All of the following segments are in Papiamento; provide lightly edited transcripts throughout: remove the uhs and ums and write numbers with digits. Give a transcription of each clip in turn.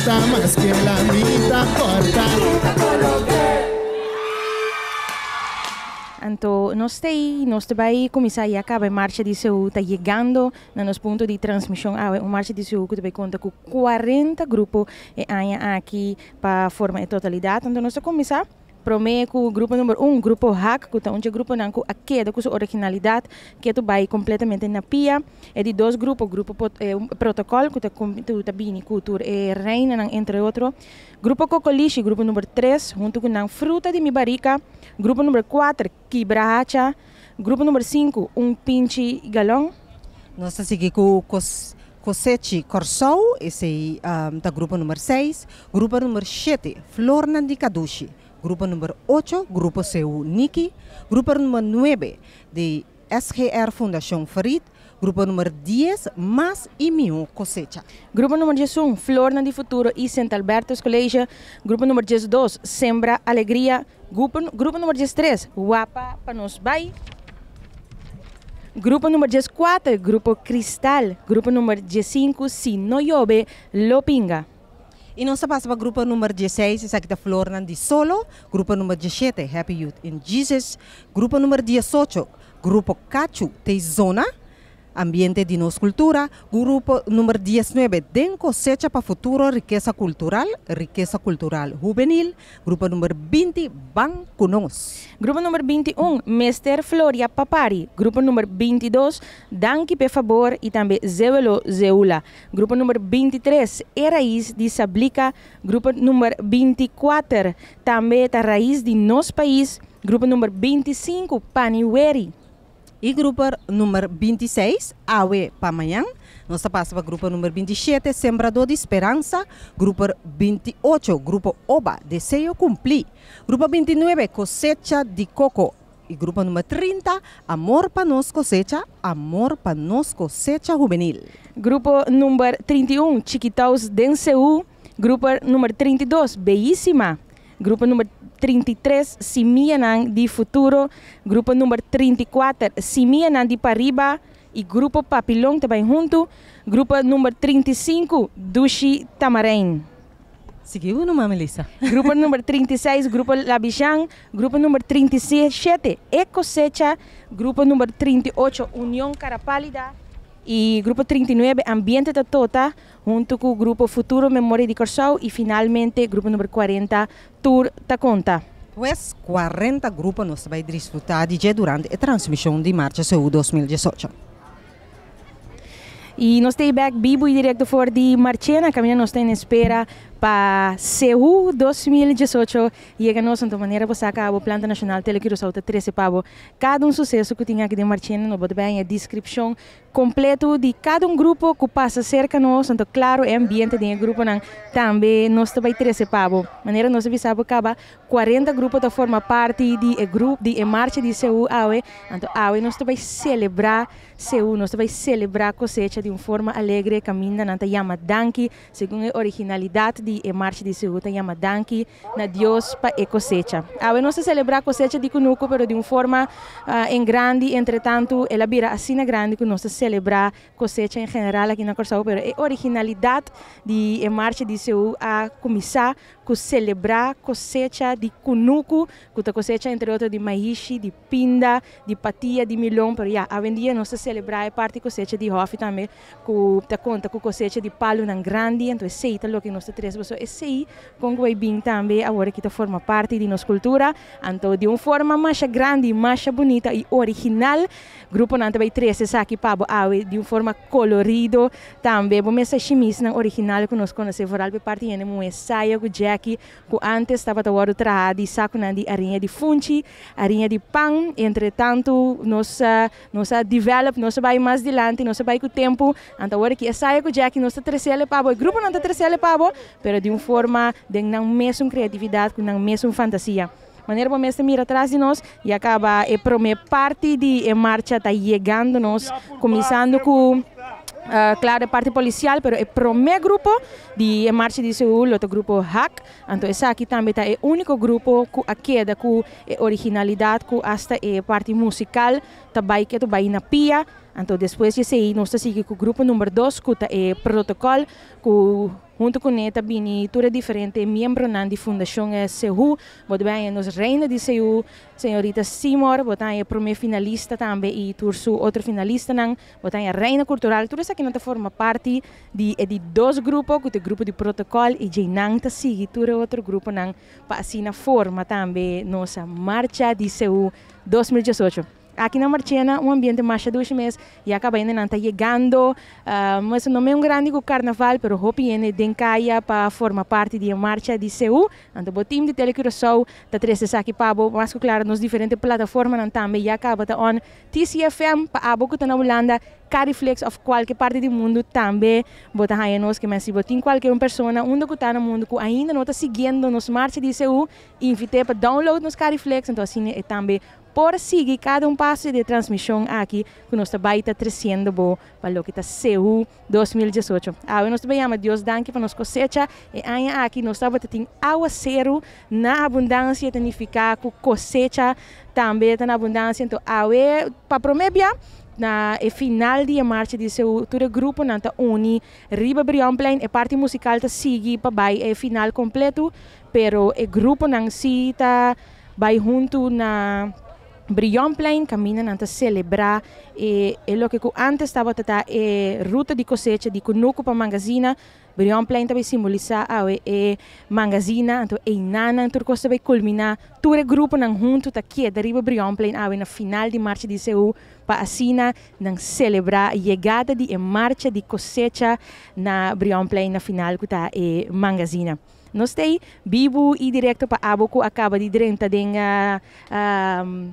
importa maske lamita corta. Anto nos ta ei, nos ta bai kuminsá ya kaba e marcha di Seú ta yegando na nos punto di transmishon awe. Un marcha di Seú ku ta bai konta ku 40 grupo e aña aki pa forma e totalidat. Anto nos ta kuminsá promé ku grupo number un, grupo Hak, ku ta un dje gruponan ku a keda ku su originalidat ketu bai kompletamente na pia. E di dos grupo, grupo Protokòl ku ta ku ta bini ku tur e reinanan entre otro. Grupo Kokolishi, grupo number tres, huntu ku nan Fruta di mi Barika, grupo number kuater, Kibra Hacha, grupo number sinku, Un Pinchi Galon. Nos ta sigui ku Kosechi Kòrsou, esei ta grupo number seis. Grupo number shete, Flornan di Kadushi, grupo number ocho, Grupo Seú Niki, grupo number nuebe, di SGR Fundashon Farid, grupo number dies, Mas i Mihó Kosecha. Grupo number 11, Flornan di Futuro i Sint Albertus College, grupo number 12, Sembra Alegria, grupo grupo number 13, Wapa pa nos bai, grupo number 14, Grupo Cristal, grupo number 15, Si no yobe, lo pinga. I nos ta pasa pa grupo number 16, esaki ta Flornan di Solo, grupo number 17, Happy Youth in Jesus, grupo number 18, Grupo Cachu te Zona, Ambiente di nos Cultura, grupo number 19, Den Cosecha pa Futuro Rikesa Cultural, Rikesa Cultural Hubenil, grupo number 20, Ban Cu Nos. Grupo number 21, Mester Floria Papari, grupo number 22, Danki p'e Fabor i tambe Zewelo Zeula, grupo number 23, E Rais di Sablika, grupo number 24, tambe ta Rais di Nos Pais, Grupo number 25, Paniweri. I grupo number 26, Awe pa Mañan. Nos ta pasa pa grupo number 27, Sembradó di Speransa. Grupo 28, Grupo Oba, Deseo Kumplí. Grupo 29, Kosecha di Koko. I grupo number 30, Amor pa Nos Kosecha, Amor pa Nos Kosecha Hubenil. Grupo number 31, Chikitaus den Seú. Grupo number 32, Beyísima. Grupo number 33, Simianan di Futuro. Grupo number 34, Simianan di Pariba i Grupo Papilon ta bai huntu. Grupo number 35, Dushi Tamarijn. Sigui bo numa, Melissa. Grupo number 36, Grupo Labizjan. Grupo number 37, E Cosecha. Grupo number 38, Union Carapálida. I Grupo 39, Ambiente ta Tota, huntu ku Grupo Futuro Memoria di Kòrsou i finalmente Grupo number 40, Tur ta Konta. Pues 40 grupo nos ta bai disfrutá di dje durante e transmishon di Marcha Seú 2018. I nos ta ei bèk bibu i direkto for di Marchena, kaminda nos ta en espera pa Seú 2018 yega nos. Anto manera bo sa kaba bo Planta Nashonal Tele Curaçao ta trese pa bo kada un suseso ku tin aki den Marchena. No bo ta bai haña deskripshon kompleto di kada un grupo ku pasa serka nos, anto klaro e ambiente den e gruponan tambe nos ta bai trese pa bo. Manera nos a bisa bo kaba, 40 grupo ta forma parti di e grup di e marcha di Seú awe, anto awe nos ta bai selebrá Seú, nos ta bai selebrá kosecha di un forma alegre kaminda nan ta yama danki, segun e originalidat di e marcha di Seú ta yama danki na Dios pa e kosecha. Awe nos ta selebrá kosecha di kunuku pero di un forma en grandi, entretantu el a bira asina grandi ku nos ta selebrá kosecha en general aki na Kòrsou, pero e originalidat di e marcha di Seú a kuminsá ku selebrá kosecha di kunuku, ku ta kosecha entre otro di maishi, di pinda, di patia, di milon, pero ya, awendia nos ta selebrá e parti kosecha di hòfi tambe ku ta konta ku kosecha di palunan grandi, anto esei ta loke nos ta trese pasobra esei kon ku bai bin tambe awor aki ta forma parti di nos kultura, anto di un forma masha grandi, masha bunita i original gruponan ta bai trese esaki pa bo awe di un forma kolorido tambe. Bo mester shimisnan original ku nos konosé foral pa e parti hende muhé saya ku djèki ku ántes tabata wòrdu traha di sakunan di ariña di funchi, ariña di pan. Entre tantu nos nos a develop, nos a bai mas dilanti, nos a bai ku tempu. Anto awor aki e saya ku djèki nos ta tresel e pa bo, e gruponan ta tresel e pa bo, pero di un forma den nan mesun kreatividat, ku nan mesun fantasia. Manera bo mes ta mira tras di nos, ya kaba e promé parti di e marcha ta yegando nos, kuminsando ku klaro e parti polisial, pero e promé grupo di e marcha di Seul lo ta grupo Hak. Anto esaki tambe ta e úniko grupo ku a keda ku e originalidat ku asta e parti musikal ta bai ketu bai na pia. Anto despues di esei nos ta sigui ku grupo number dos ku ta e protokòl ku huntu kuné ta bini tur e diferente miembronan di Fundashon Sehu. Bo ta bai haña nos reina di Sehu, señorita Seymour, bo ta haña e promé finalista tambe i tur su otro finalistanan. Bo ta haña reina kultural. Tur esakinan ta forma parti di e di dos grupo ku ta e grupo di protokòl i djeinan ta sigui tur e otro gruponan pa asina forma tambe nos marcha di Sehu 2018. Aki na Marchena un ambiente masha dushi mes, ya caba hendenan ta yegando, mes no meun grandi cu carnaval pero hopi hende den caya pa forma parti di e marcha di Seú. Anto bo team di Tele Curaçao ta trece esaki pa bo, mas cu claro nos diferente plataformanan tambe ya caba ta on TCFM pa abo cu ta na Hulanda, Cariflix of cualke parti di mundo tambe bo ta haya nos. Kimen si bo tin cualke un persona unda cu ta na mundo cu ainda no ta siguiendo nos marcha di Seú, invit'e pa download nos Cariflix anto asina e tambe por sigui kada un paso di e transmishon aki ku nos ta bai ta tresiendo bo pa loke ta Seú 2018. Awe nos ta bai yama Dios danki pa nos kosecha. E aña aki nos tabata tin awaseru na abundansia, ta nifiká ku kosecha tambe ta na abundansia. Anto awe pa promé bia na e final di e marcha di Seú tur e gruponan ta uni riba Brionplein. E parti musikal ta sigui pa bai e final kompletu, pero e gruponan si ta bai huntu na Brionplein kaminda nan ta selebrá e e loke ku ántes tabata ta e ruta di kosecha di kunuku pa Mangazina. Brionplein ta bai simbolisá awe e Mangazina, anto einanan tur kos ta bai kulminá. Tur e gruponan huntu ta keda riba Brionplein awe na final di Marcha di Seú pa asina nan selebrá yegada di e marcha di kosecha na Brionplein na final ku ta e Mangazina. Nos ta ei bibu i direkto pa abo ku a kaba di drenta den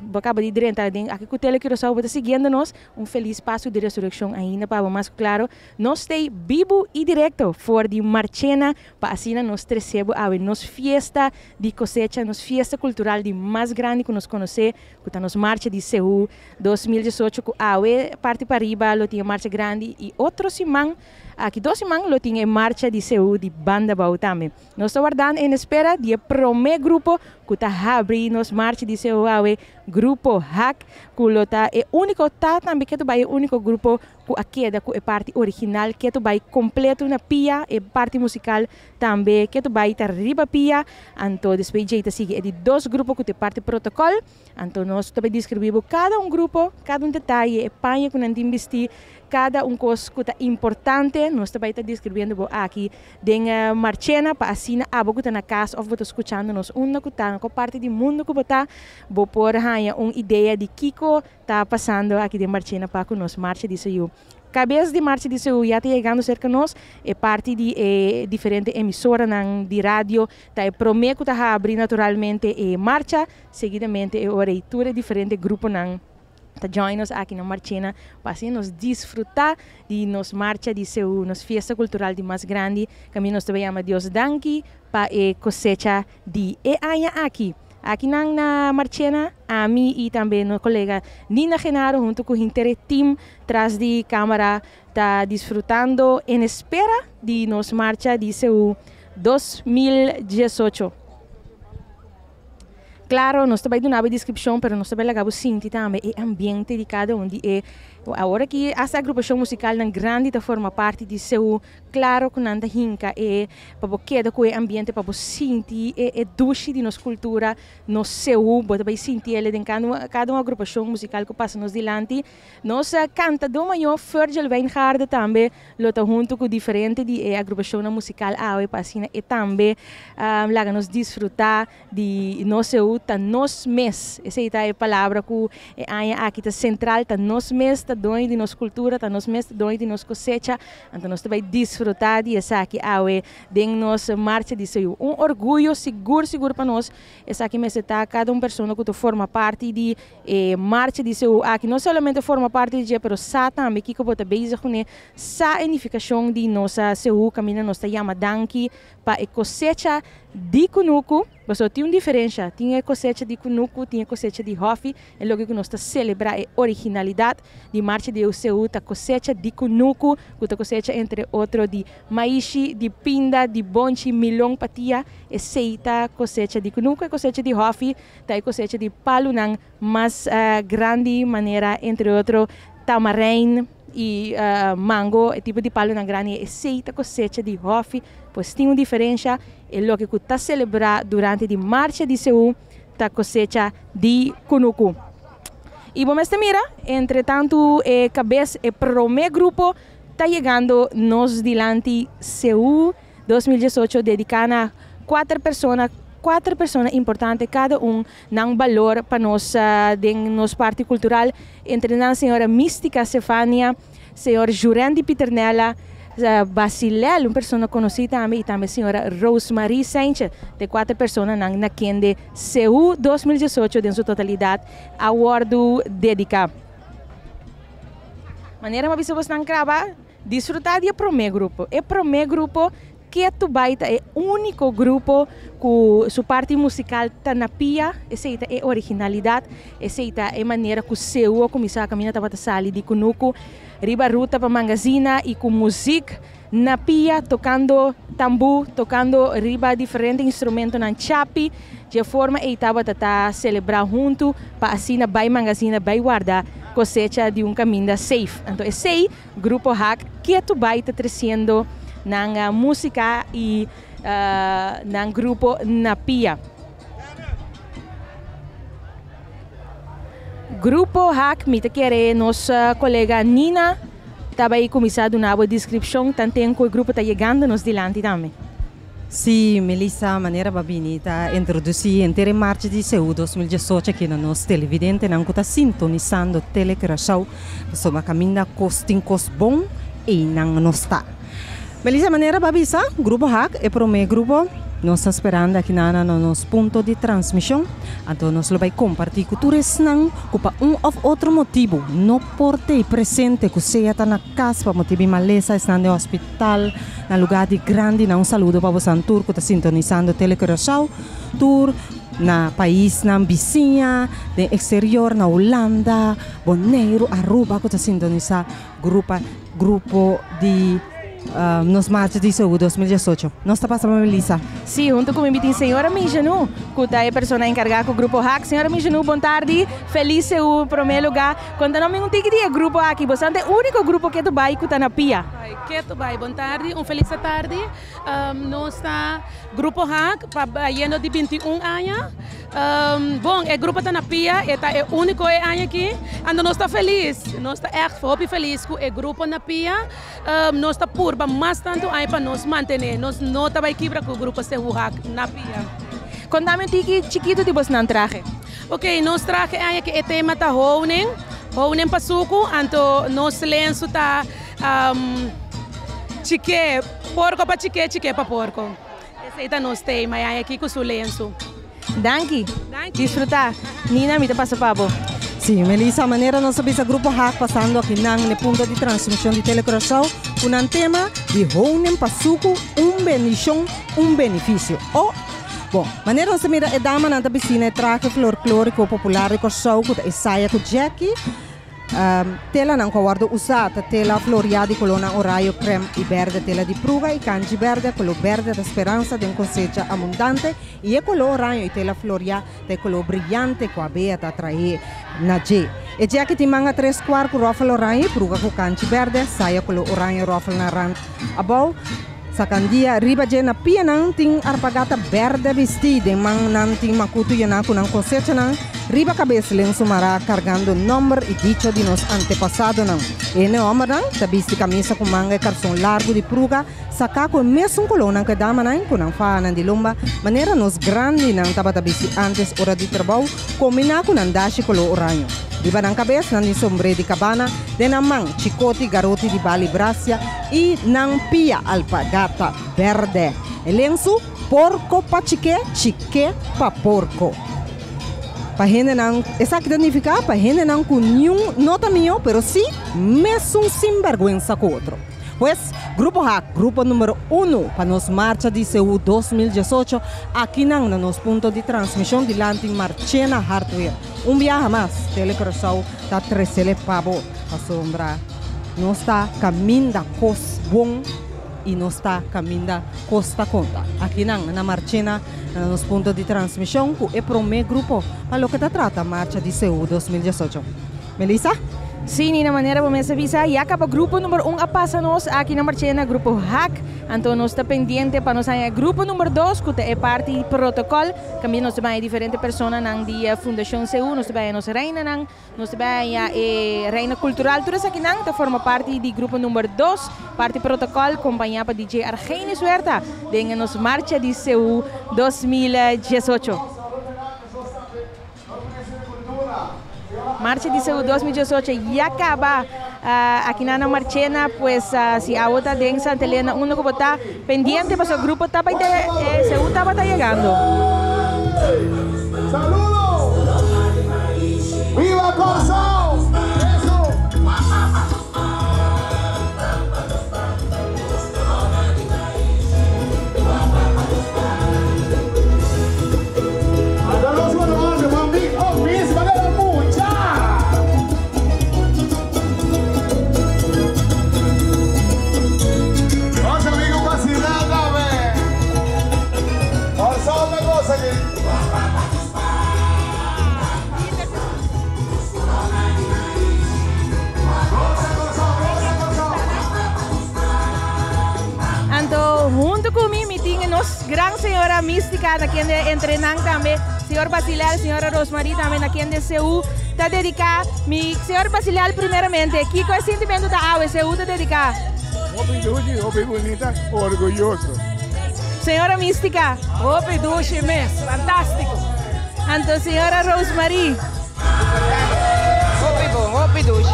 bo a kaba di drenta den aki ku Tele Curaçao bo ta siguiendo nos. Un felis Pasku di Resurekshon ainda pa abo mas ku klaro. Nos ta ei bibu i direkto for di Marchena pa asina nos trese bo awe nos fiesta di kosecha, nos fiesta kultural di mas grandi ku nos konosé ku ta nos Marcha di Seú 2018 ku awe parti pariba lo tin e marcha grandi i otro siman Aki dos siman lo tin e marcha di Seú di Banda Bou tambe. Nos ta wardando en espera di e promé grupo ku ta habri nos marcha di Seú awe, Grupo Hak, ku lo ta e úniko, ta tambe ketu bai e úniko grupo ku a keda ku e parti original ketu bai kompleto na pia, e parti musikal tambe ketu bai ta riba pia. Anto despues djei ta sigui e di dos grupo ku ta e parti protokòl. Anto nos ta bai deskribí bo kada un grupo, kada un detaye, e paña ku nan tin bistí, kada un kos ku ta importante, nos ta bai ta deskribiendo bo aki den Marchena pa asina abo ku ta na kas òf bo ta skuchando nos unda ku ta, na kua parti di mundu ku bo ta, bo por haña un idea di kiko ta pasando aki den Marchena pa ku nos Marcha di Seyu. Kabes di Marcha di Seú ya ta yegando serka nos, e parti di e diferente emisoranan di radio ta e promé ku ta habri naturalmente e marcha, seguidamente e ora ei tur e diferente gruponan ta join nos aki na Marchena pa asina nos disfrutá di nos Marcha di Seú, nos fiesta kultural di mas grandi, kaminda nos ta bai yama Dios danki pa e kosecha di e aña aki. Akinan na Marchena, ami i tambe nos kolega Nina Genaro huntu ku hinter e team tras di kamara ta disfrutando en espera di nos marcha di Seú 2018. Klaro, nos ta bai duna bo e deskripshon, pero nos ta bai laga bo sinti tambe e ambiente di kada un di e awor aki asta agrupashon musikalnan grandi ta forma parti di Seú. Klaro ku nan ta hinka e pa bo keda ku e ambiente, pa bo sinti e e dushi di nos kultura, nos seú, bo ta bai sinti el den kada un kada un agrupashon musikal ku pasa nos dilanti. Nos kantadó mayor Virgil Wijngaarde tambe lo ta huntu ku diferente di e agrupashonnan musikal awe pa asina e tambe laga nos disfrutá di nos seú ta nos mes. Esei ta e palabra ku e aña aki ta sentral, ta nos mes ta doño di nos kultura, ta nos mes ta doño di nos kosecha. Anto nos ta bai disfrutá di esaki awe den nos marcha di seú. Un orguyo sigur sigur pa nos, esaki mester ta kada un persona ku ta forma parti di e marcha di seú aki. No solamente forma parti di dje, pero sa tambe kiko bo ta bezig kuné, sa e nifikashon di nos seú kaminda nos ta yama danki pa e kosecha di kunuku. Pasobra tin un diferensha, tin e kosecha di kunuku, tin e kosecha di hòfi, e loke ku nos ta selebrá e originalidat di Marcha di Euseu ta kosecha di kunuku, ku ta kosecha entre otro di maishi, di pinda, di bonchi, milon, patia, esei ta kosecha di kunuku. E kosecha di hòfi ta e kosecha di palunan mas grandi manera entre otro. Tamarijn i mango, e tipo di palunan grandi, esei ta kosecha di hòfi. Pues tin un diferensha, e loke ku ta selebrá durante di Marcha di Seú ta kosecha di kunuku. I bo mester mira, entre tantu e kabes, e promé grupo ta yegando nos dilanti. Seú 2018 dediká na kuater persona, kuater persona importante, kada un nan balor pa nos den nos parti kultural, entre nan señora Mística Sefania, señor Jurendi Pieternella, Basilel, un persona konosí tambe, i tambe señora Rosemarie Saintje, de kuater personanan na kende Seú 2018 den su totalidat a wòrdu dediká. Manera mi a bisa bosnan kraba, disfrutá di e promé grupo. E promé grupo ketu bai ta e úniko grupo ku su parti musikal ta na pia. Esei ta e originalidat, esei ta e manera ku Seú a kuminsá kaminda tabata sali di kunuku riba ruta pa Mangazina i ku muzik na pia, tokando tambú, tokando riba diferente instrumentonan chapi. Dje forma ei tabata ta selebrá huntu pa asina bai Mangazina bai warda kosecha di un kaminda safe. Anto esei Grupo Hak ketu bai ta tresiendo nan músika i nan grupo na pia. Grupo Hak, mi ta kere nos kolega Nina ta bai kuminsá duna bo e deskripshon tanten ku e grupo ta yegando nos dilanti tambe. Sí, Melissa, manera bo a bini ta introdusí henter e marcha di Seú 2018 aki na nos televidentenan ku ta sintonisando Tele Curaçao, pasobra kaminda kos tin kos bon, einan nos ta. Melissa, manera bo a bisa, Grupo Hak, e promé grupo, nos ta sperando aki na na nos punto di transmishon, anto nos lo bai kompartí ku tur esnan ku pa un òf otro motibu no por t'ei presente, ku sea ta na kas pa motibu di malesa, esnan den hospital, Na lugar di grandi nan un saludo pa bosan tur ku ta sintonisando Tele Curaçao, tur na paisnan bisiña, den exterior, na Hulanda, Boneiru, Aruba ku ta sintonisa grupa grupo di nos marcha di Seú 2018. Nos ta pasa pa Melissa. Sí, hunto ku mi mi tin señora Mijanu, ku ta e persona enkargá ku Grupo Hak. Señora Mijanu, bon tardi, felis Seú promé lugá. Konta nos mi un tiki di e grupo aki, bosan ta e úniko grupo ke ta bai ku ta na pia. Keto bai, bon tardi, un felis atardi. Nos ta Grupo Hak pa bayendo di 21 aña. Bon, e grupo ta na pia, e ta e úniko e aña aki. Anto nos ta felis, nos ta ègt hopi felis ku e grupo na pia. Nos ta purba mas tantu aña pa nos mantené, nos no ta bai kibra ku Grupo Sehu Hak na pia. Kontami un tiki chikitu di bosnan trahe. Ok, nos trahe e aña aki e tema ta honen, honen pa suku, anto nos lensu ta. Chike, porko pa chike, chike pa porko. Esei ta nos tema e aña aki ku su lensu. Danki. Disfruta. Nina, mi ta pasa pa bo. Sí, Melissa, manera nos a bisa Grupo Hak pasando akinan n'e punto di transmishon di Tele Curaçao ku nan tema di Honen pa Suku, un bendishon, un benefisio. O, bon, manera nos a mira e damanan ta bisti na e trahe florklóriko popular di Kòrsou ku ta e saya ku djèki. Telanan ku a wòrdu usá ta tela floriá di kolónan orayo, krèm i bèrdè, tela di pruga i kanchi bèrdè. Koló bèrdè ta speransa den kosecha abundante i e koló oraño i tela floriá ta e koló briante ku a bea ta atraé na dje. E djèki tin manga tres kuar ku ròfel oraño i pruga ku kanchi bèrdè, saya koló oraño ròfel na rant abou. Sakandia riba dje na pianan tin arpagata bèrdè bistí, den man nan tin makutu yená ku nan kosechanan, riba kabes lensu mará kargando nòmber i dicho di nos antepasadonan. E hende hòmbernan ta bisti kamisa ku manga i karson largu di pruga, saká ku e mesun kolónan ku e damanan ku nan fahanan di lomba, manera nos grandinan tabata bisti ántes ora di trabou, kombiná ku nan dashi koló oraño. Riba nan kabes nan tin sombré di kabana, den nan man chikoti, garoti di bali brasia, I nan pia alpagata bèrdè. E lensu, Porko pa chiké, chiké pa porko. Pa hendenan, esaki ta nifiká pa hendenan ku niun no ta mihó, pero sí mesun sinbèrgwensa ku otro. Pues, Grupo Hak, grupo numero unu pa nos marcha di Seú 2018, akinan na nos punto di transmishon dilanti Marchena Hardware. Un biaha mas, Tele Curaçao ta tresele pa bo, pasobra. Nos ta caminda cos bon y nos ta caminda cos ta conta. Akinan na Marchena na nos punto di transmision cu e prome grupo pa loke ta trata Marcha di Seú 2018. Melissa? Si, Nina, manera bo mes a bisa, ya caba grupo number 1 a pasa nos aki na Marchena, grupo Hack. Anto nos ta pendiente pa nos haña grupo number 2, cu ta e parti protocol. Caminda nos ta bay diferente personanan di Fundacion CU, nos ta bay nos reinanan, nos ta bay haña e reina cultural. Tur esakinan ta forma parti di grupo number 2, parti protocol, compaña pa DJ Argenis Huerta den nos marcha di CU 2018. Marcha di Seú 2018 ya caba aki na na Marchena, pues si awo ta den Santa Elena unda cu bo ta pendiente pasobra grupo ta bay Seú tabata yegando. Saludo! Viva Kòrsou! Eso! Anto hunto cu mi, mi tin nos gran señora Mística na kende entre nan tambe señor Basilel, señora Rosmarie tambe na kende CU ta dedica. Mi señor Basilel primeramente, kico e sintimento ta awe CU ta dedica? Hopi dushi, hopi bunita, orguyoso. Señora Mística. Hopi dushi mes, fantastico. Anto señora Rosmarie. Hopi bon, hopi dushi.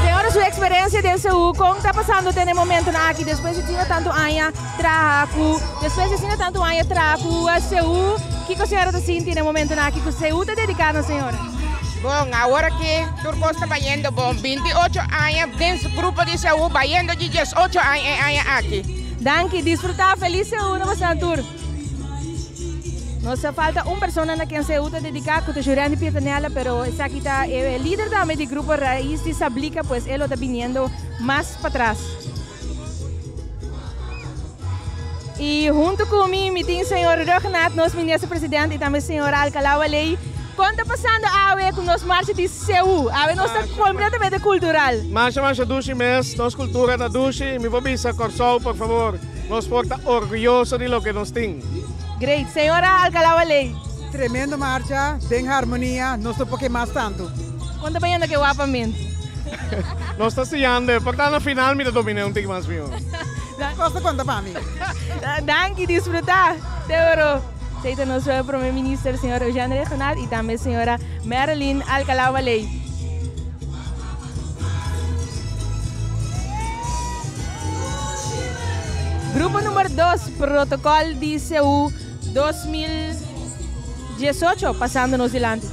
Señora su experiencia den CU, con ta pasando den e momentonan aki despues di asina tanto aña traha cu, despues di asina tanto aña traha cu CU, kico señora ta sinti den e momentonan aki cu CU ta dedica na señora? Bon, awor aki tur cos ta bayendo bon. 28 aña den grupo di CU, bayendo di 18 aña e aña aki. Danki, disfruta, feliz CU na boso tur. Nos a falta un persona na ken CU ta dedica, cu ta Jurendi Pietanella, pero esaki ta e lider tambe di grupo Raiz di Sablika, pues e lo ta biniendo mas patras. Y hunto cu mi, mi tin señor Rugnath, nos minister presidente, y tambe señora Alcalá Waley. Con ta pasando awe cu nos marcha di CU? Awe nos ta completamente cultural. Masha, masha dushi mes, nos cultura ta dushi, mi por bisa Corsou, por favor, nos por ta orguyoso di loke nos tin. Great. Señora Alcalá Waley. Tremendo marcha, den harmonia, nos no por ke mas tanto. Con ta bayendo ke wapamente? Nos ta siñando, por ta na final mi ta domina un tiki mas miho. Cosa conta pa mi. Danki, disfruta. Te oro. Esey ta nos Prome Minister, señor Eugene Rhuggenaath, y tambe señora Marilyn Alcalá Waley. Grupo number 2, protocol di CU 2018, pasando nos dilanti.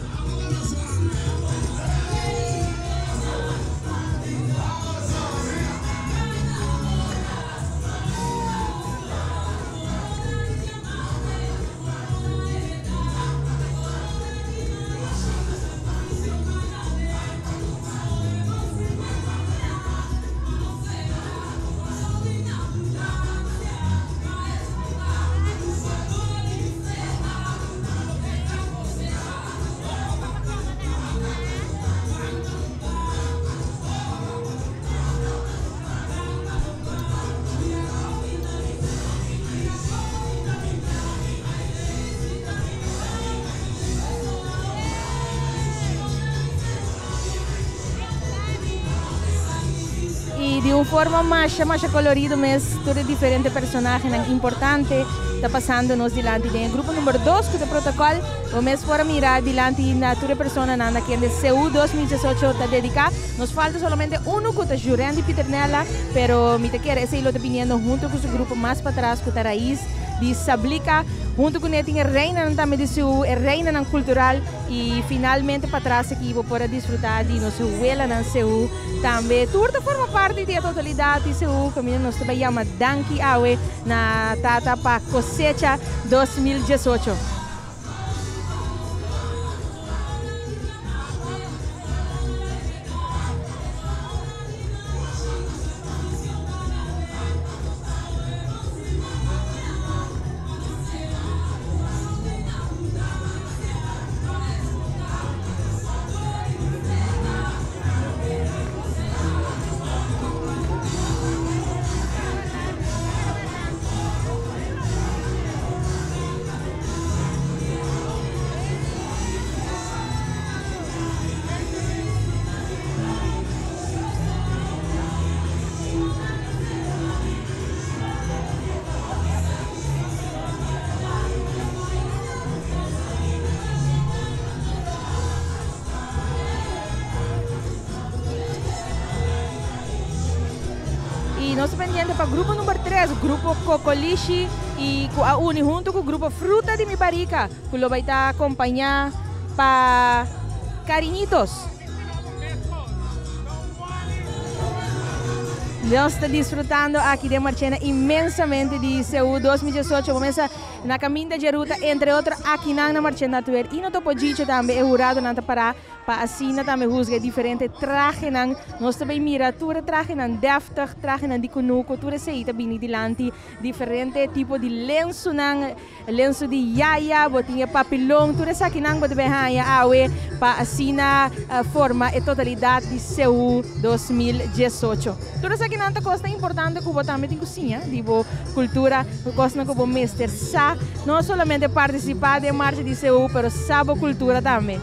Y di un forma masha, masha colorido mes, tur e diferente personahenan importante ta pasando nos dilanti den e grupo number 2 cu ta protocol. Bo mes por a mira dilanti na tur e personanan na kende CU 2018 ta dedica. Nos falta solamente uno cu ta Jurendi Pieternella, pero mi ta kere esey lo ta biniendo hunto cu su grupo mas patras cu ta Raiz di Sablika. Hunto cu ne tin e reinanan tambe di CU, e reinanan cultural, y finalmente patras aki bo por a disfruta di nos welanan CU tambe. Tur ta forma parti di e totalidad di CU, caminda nos ta bay yama danki awe na Tata pa cosecha 2018. Nos ta pendiente pa grupo number 3, grupo Kokolishi i ku a uni huntu ku grupo Fruta di Mi Barika ku lo bai ta kompañá pa Cariñitos. Nos ta disfrutando aki den Marchena inmensamente di Seú 2018. Bo mesa na kaminda dje ruta entre otro akinan na Marchena Tuer i no Topo Chicho tambe e huradonan ta pará Pa asina tambe husga e diferente trahenan. Nos ta bay mira tur e trahenan deftig, trahenan di kunuku, tur esey ta bini dilanti. Diferente tipo di lensunan, lensu di yaya, bo tin e papilon, tur esakinan bo ta bay haña awe pa asina forma e totalidad di Seú 2018. Tur esakinan ta kosnan importante ku bo tambe tin ku siña di bo kultura, kosnan ku bo mester sa, no solamente partisipá den marcha di Seú, pero sa bo kultura tambe.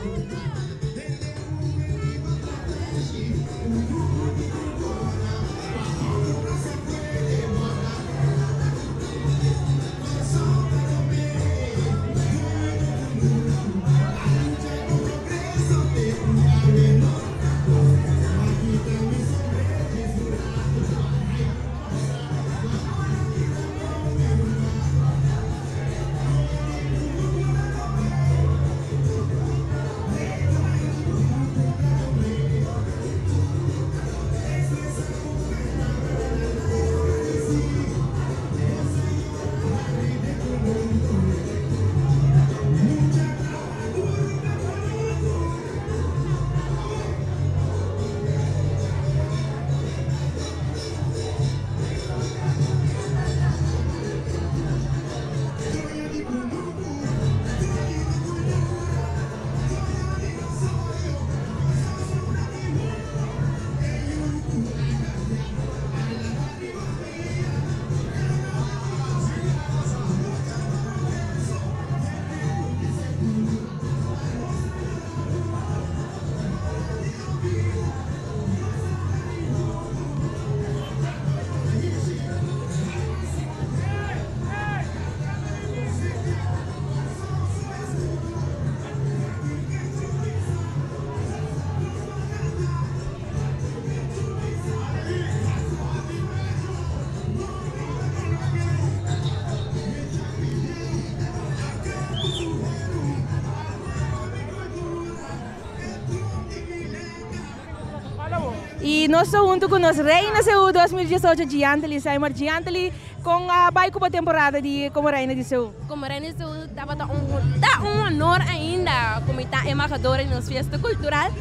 Y nos ta hunto cu nos Reina Seú 2018 Giantely Seymour. Giantely, con a bay cu bo temporada di como Reina di Seú? Como Reina di Seú tabata un ta un honor ainda cu mi ta embahadora di nos fiesta cultural.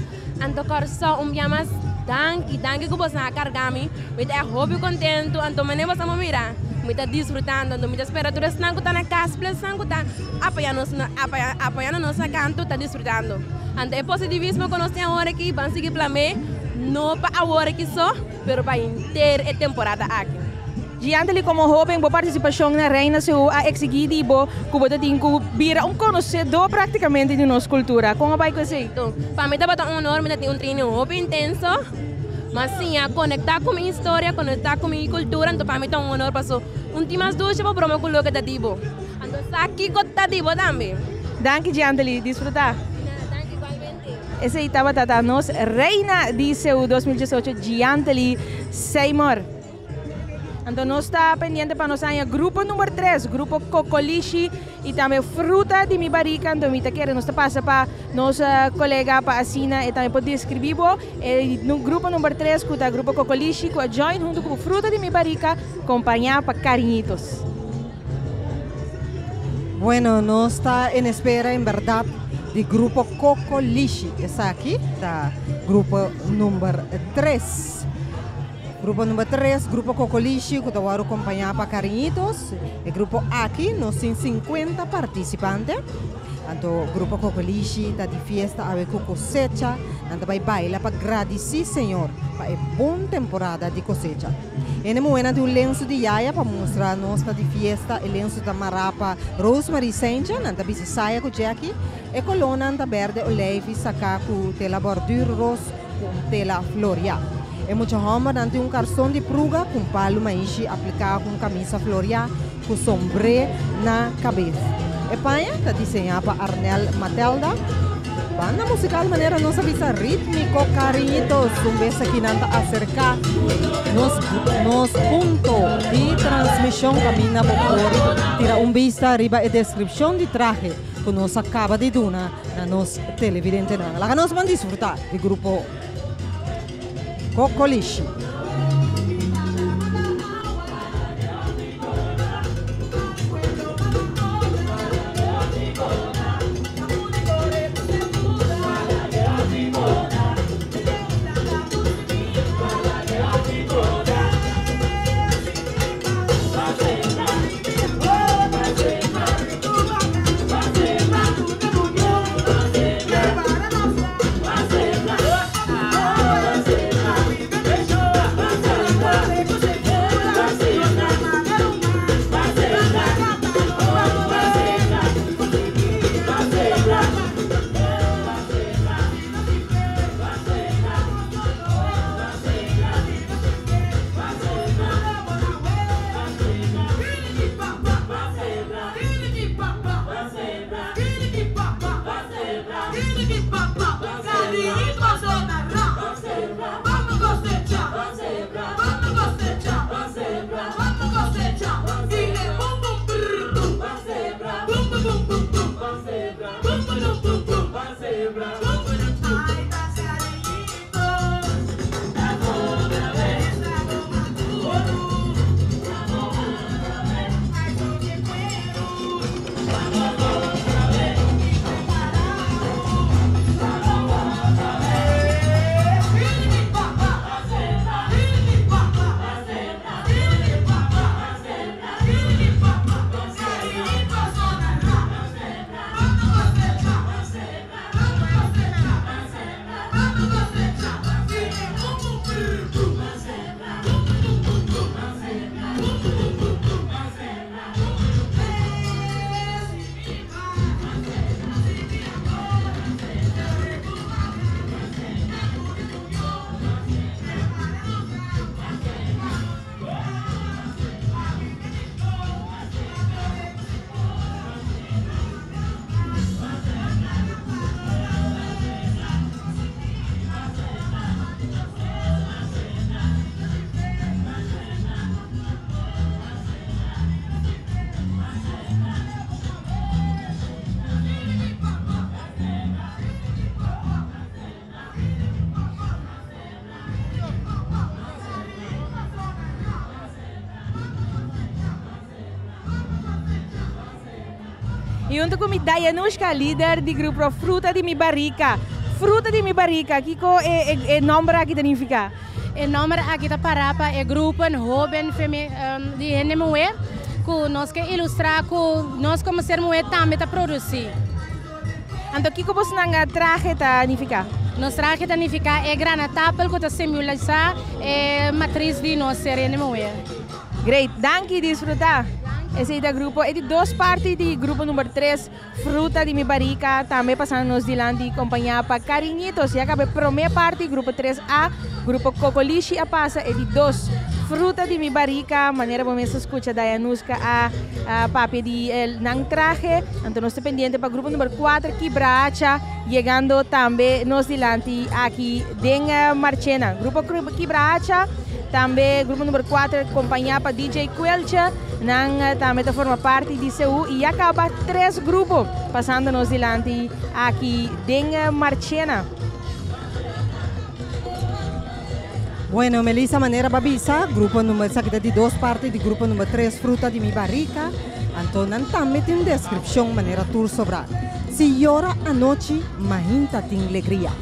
Anto Corsou un bia mas danki, danki cu boso a carga mi. Mi ta e hopi contento, anto manera boso a mira mi ta disfrutando, anto mi ta spera tur esnan cu ta na cas, esnan cu ta apoya nos, apoyando nos na canto ta disfrutando. Anto e positivismo cu nos tin awor aki ban sigui plam'é, no pa awor aki so, pero pa henter e temporada aki. Giantely como hoben bo participacion na Reina Seú a exigi di bo cu bo ta tin cu bira un conocedor practicamente di nos cultura. Con a bay cu esey? Pa mi tabata un honor, mi ta tin un training hopi intenso, m'a siña conecta cu mi historia, conecta cu mi cultura, anto pa mi ta un honor paso un tin mas dushi pa broma cu loke ta di bo, anto sa kico ta di bo tambe. Danki Giantely, disfruta. Di nada, danki igualmente. Esey tabata ta nos Reina di Seú 2018 Giantely Seymour. Anto nos ta pendiente pa nos haña grupo number 3, grupo Kokolishi y tambe Fruta di Mi Barika. Anto mi ta kere nos ta pasa pa nos colega pa asina e tambe por describi bo e grupo number 3 cu ta grupo Kokolishi cu a join hunto cu Fruta di Mi Barika compaña pa Cariñitos. Bueno, nos ta en espera en berdad di grupo Kokolishi. Esaki ta grupo number 3. Grupo number 3, Grupo Kokolishi, ku ta wòrdu kompañá pa Kariñitos. E grupo aki nos tin 50 partisipante. Anto Grupo Kokolishi ta di fiesta awe ku kosecha. Nan ta bai baila pa gradisí Señor pa e bon temporada di kosecha. Hende muhénan tin un lensu di yaya pa mustra nos ta di fiesta. E lensu ta mará pa Rosemary Seintje. Nan ta bisti saya ku djèki. E kolónan ta bèrdè oleifi saká ku tela bòrdür ros. Ku un tela floriá. E mucha hòmbernan tin un karson di pruga ku un palu maishi apliká ku un kamisa floriá ku sombré na kabes. E paña ta diseñá pa Arnel Matelda. Banda musical manera nos a bisa Ritmico Cariñitos un bes aki nan ta acerca nos nos punto di transmision caminda bo por tira un bista riba e descripcion di trahe cu nos a caba di duna na nos televidentenan. Laga nos ban disfruta di grupo Cocolishi. Y hunto cu mi Dayanushka, lider di grupo Fruta di mi Barica. Fruta di mi Barica, kico e e nomber aki ta nifica? E nomber aki ta para pa e grupo hoben di hende muhe cu nos ke ilustra cu nos como ser muhe tambe ta produci. Anto kiko bosnan trahe ta nifiká? Nos trahe ta nifiká e granatapel ku ta simbolisá e matris di nos ser hende muhé. Great, danki, disfrutá. Esei ta grupo, e di dos parti di grupo number tres, Fruta di mi Barika, tambe pasando nos dilanti kompañá pa Cariñitos. Ya kaba e promé parti, grupo tres A, grupo Kokolishi a pasa e di dos, Fruta di mi Barika, manera bo mes a skucha Dayanuska a papia di nan trahe. Anto nos ta pendiente pa grupo number 4 Kibrahacha yegando tambe nos dilanti aki den Marchena. Grupo Kibrahacha tambe grupo number 4 compaña pa DJ Kuelche nan tambe ta forma parti di CU y ya caba tres grupo pasando nos dilanti aki den Marchena. Bueno, Melissa, manera ba bisa, grupo number, esaki ta di dos parti di grupo number tres, Fruta di mi Barrica. Anto nan tambe tin descripcion manera tur sobra. Si yora anochi, mahinta tin legria.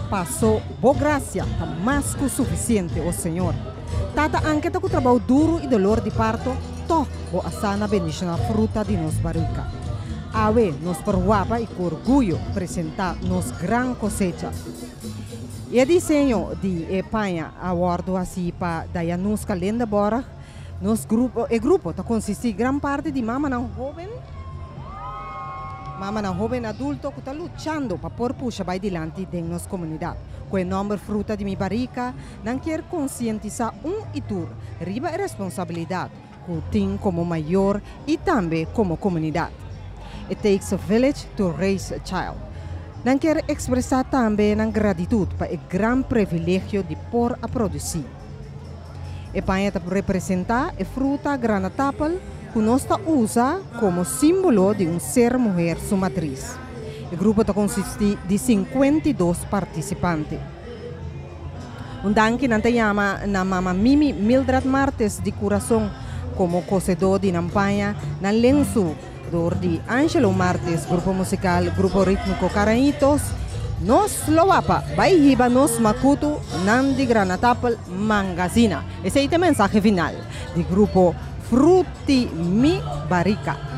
Paso bo gracia ta mas cu suficiente, o Señor. Tata, anke ta cu trabou duro y dolor di parto, tog bo a sa na bendiciona fruta di nos barrica. Awe nos por wapa y cu orguyo presenta nos gran cosecha. E diseño di e paña a wòrdu hasí pa Dayanuska Lindeborg. Nos grupo, e grupo ta konsistí gran parti di mamanan hóben, mamanan hóben adulto ku ta luchando pa por pusha bai dilanti den nos komunidat. Ku e nòmber Fruta di mi Barika, nan kier konsientisá un i tur riba e responsabilidat ku tin komo mayor i tambe komo komunidat. It takes a village to raise a child. Nan kier expresa tambe nan gratitud pa e gran privilegio di por a produci. E paña ta representa e fruta granatapel cu nos ta usa como simbolo di un ser muher su matriz. E grupo ta consisti di 52 participante. Un danki nan ta yama na mama Mimi Mildred Martes di curason como cosedor di nan paña, nan lensu door di Angelo Martes, grupo musical Grupo Ritmico Carañitos. Nos lo wapa, bay hiba nos makutu nan di Granatapel Mangazina. Esey ta e mensahe final di grupo Fruti Mi Barika.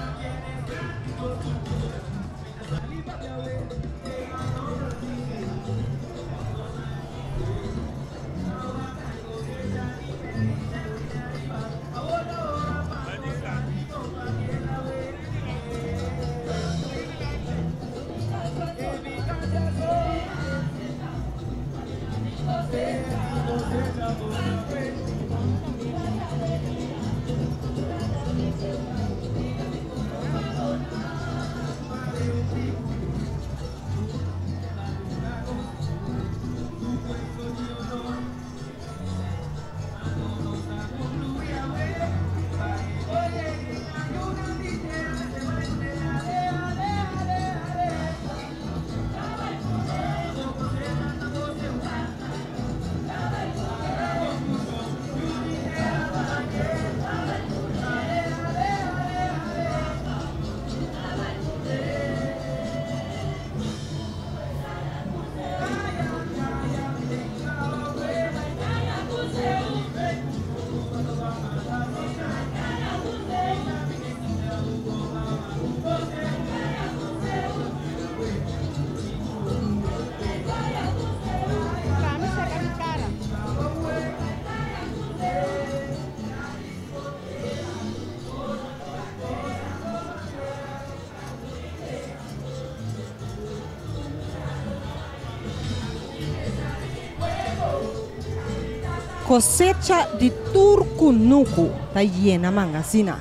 Cosecha di tur cunucu ta yena Mangazina.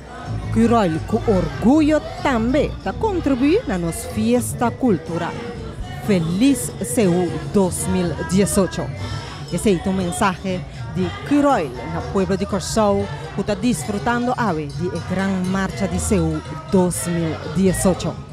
Curoil cu orguyo tambe ta contribui na nos fiesta cultural. Feliz Seú 2018. Esey ta un mensahe di Curoil na pueblo di Corsou cu ta disfrutando awe di e gran marcha di Seú 2018.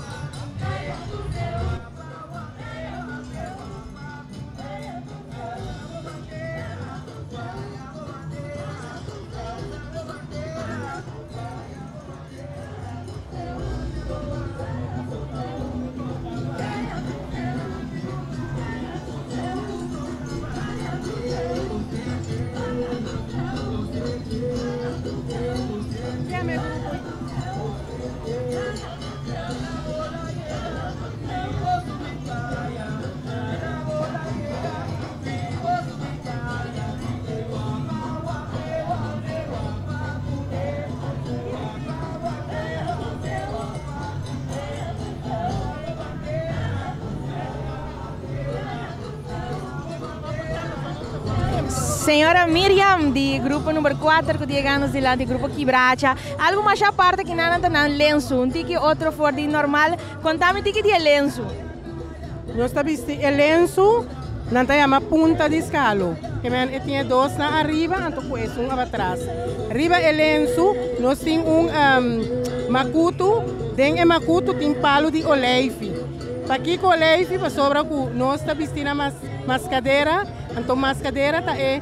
Señora Miriam di grupo number 4 cu ta nos dilanti, grupo Kibracha. Algo mas aparte cu nan nan lensu, un tiki otro for di normal. Conta mi tiki di lensu. Nos ta bisti e lensu, nan ta yama punta di skalo. Ke men e tin dos na ariba, anto ku esun atras. Riba e lensu, nos tin un makutu, den e makutu tin palu di oleifi. Pakiko oleifi, pasobra ku nos ta bisti na mas maskadera, anto maskadera ta e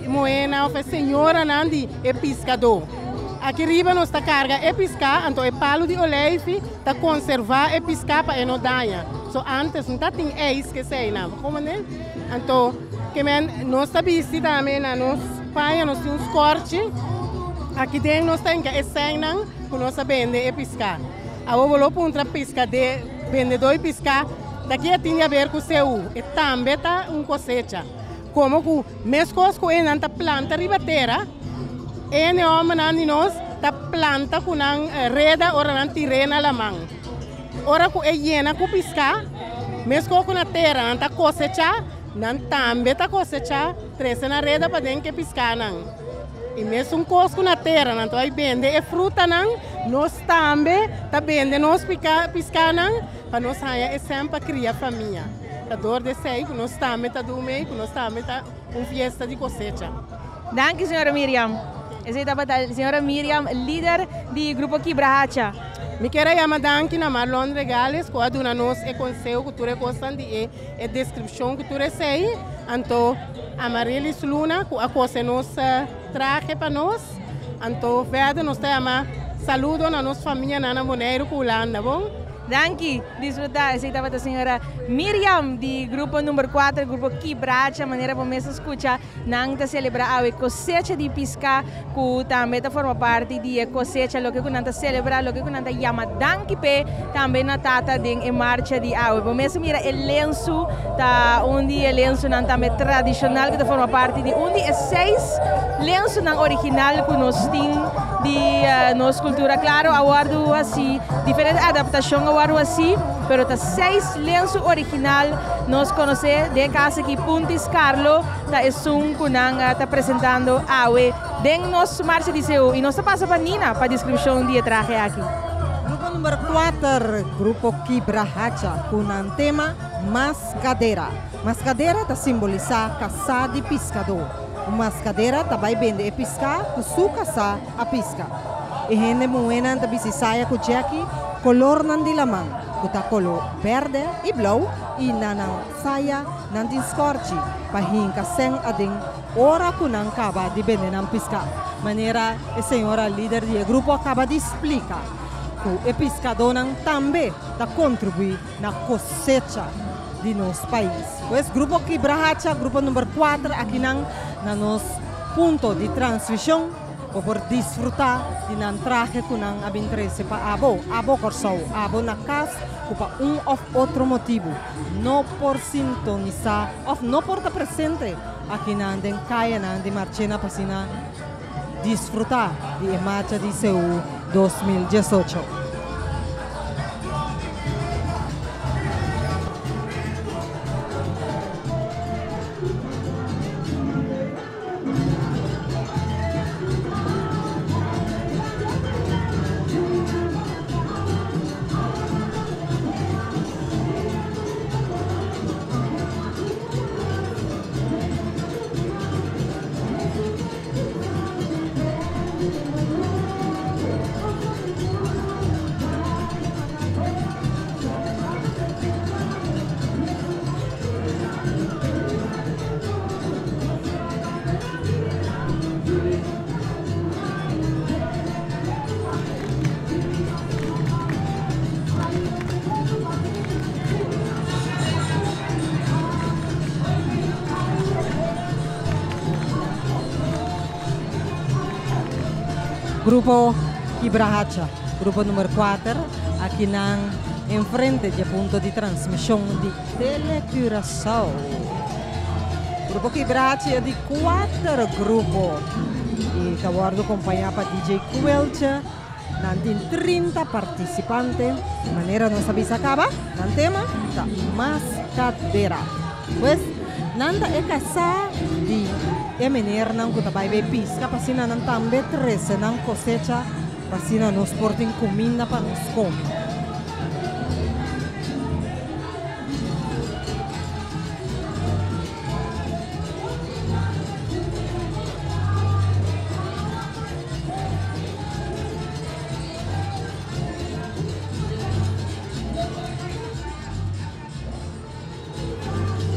muhénan òf e señoranan di e piskadó. Aki riba nos ta karga e piská, anto e palu di oleifi ta konservá e piská pa e no daña. So antes no tabatin ijs ke sei na, komo ne? Anto ke men nos ta bisti tambe na nos paña nos tin un skorchi. Aki den nos ta hinka e sènnan ku nos a bende e piská. Awor bo lo puntra piskadé, bendedó di piská, ta ki e tin di aber ku Seú? E tambe ta un kosecha. Komo ku meskos ku e nan ta planta riba tera, e ne hòmbernan di nos ta planta ku nan reda ora nan tir'é na laman. Ora ku e yena ku piská, meskos ku na tera nan ta kosechá, nan tambe ta kosechá, trese nan reda paden ku e piskánan. I mesun kos ku na tera nan ta bai bende e frutanan, nos tambe ta bende nos piskanan pa nos haña e sèn pa kria famia. Ta dor di esei ku nos tambe ta dun mei ku nos tambe ta un fiesta di kosecha. Danki señora Miriam. Esei tabata señora Miriam, lider di Grupo Kibrahacha. Mi kier a yama danki na Marlon Regales ku a duna nos e konseho ku tur e kosnan di e e deskripshon ku tur esei. Anto Amarilis Luna ku a kose nos trahe pa nos. Anto verder nos ta yama saludo na nos famianan na Boneiru ku Hulanda bon. Danki, disfruta. Esei tabata señora Miriam di grupo number 4, grupo Kibracha. Manera bo mes a scucha, nan ta celebra awe cosecha di pisca cu tambe ta forma parti di e cosecha. Loke cu nan ta celebra, loke cu nan ta yama danki p'e tambe na tata den e marcha di awe. Bo mes a mira e lensu, ta un di e lensunan tambe tradicional cu ta forma parti di un di e seis lensunan original cu nos tin di nos cultura. Claro, a wordo haci diferente adaptacion a wordo haci, pero ta seis lensu original nos conoce. Den e caso aki Puntis Carlo ta esun cu nan ta presentando awe den nos marcha di CU. Y nos ta pasa pa Nina pa descripcion di e trahe aki. Grupo number kuater, Grupo Kibrahacha cu nan tema Mascadera. Mascadera ta simbolisa casa di piscador. Un mascadera ta bay bende e pisca cu su casa a pisca. E hende muhenan ta bisti saya cu jackie colornan di laman, cu ta colo berde y blauw y na nan saya nan tin scorchi pa hinca sen aden ora cu nan caba di bende nan pisca. Manera e señora lider di e grupo a caba di splica cu e piscadonan tambe ta contribui na cosecha di nos pais. Pues Grupo Kibrahacha, grupo number 4 akinan na nos punto di transmishon, bo por disfrutá di nan trahe ku nan a bin trese pa abo, abo Kòrsou, abo na kas ku pa un òf otro motibu no por sintonisá òf no por ta presente akinan den kayanan di Marchena pa asina disfrutá di e marcha di Seú 2018. Grupo Kibrahacha, grupo number 4, akinan enfrente di e punto di transmishon di Tele Curaçao. Grupo Kibrahacha e di kuater grupo i ta wòrdu kompañá pa DJ Kueltje. Nan tin 30 partisipante. Manera nos a bisa kaba, nan tema ta Maskadera. Pues, nan ta e kasá di e menernan ku ta bai bay piska pa asina nan tambe trese nan kosecha pa asina nos por tin kuminda pa nos kome.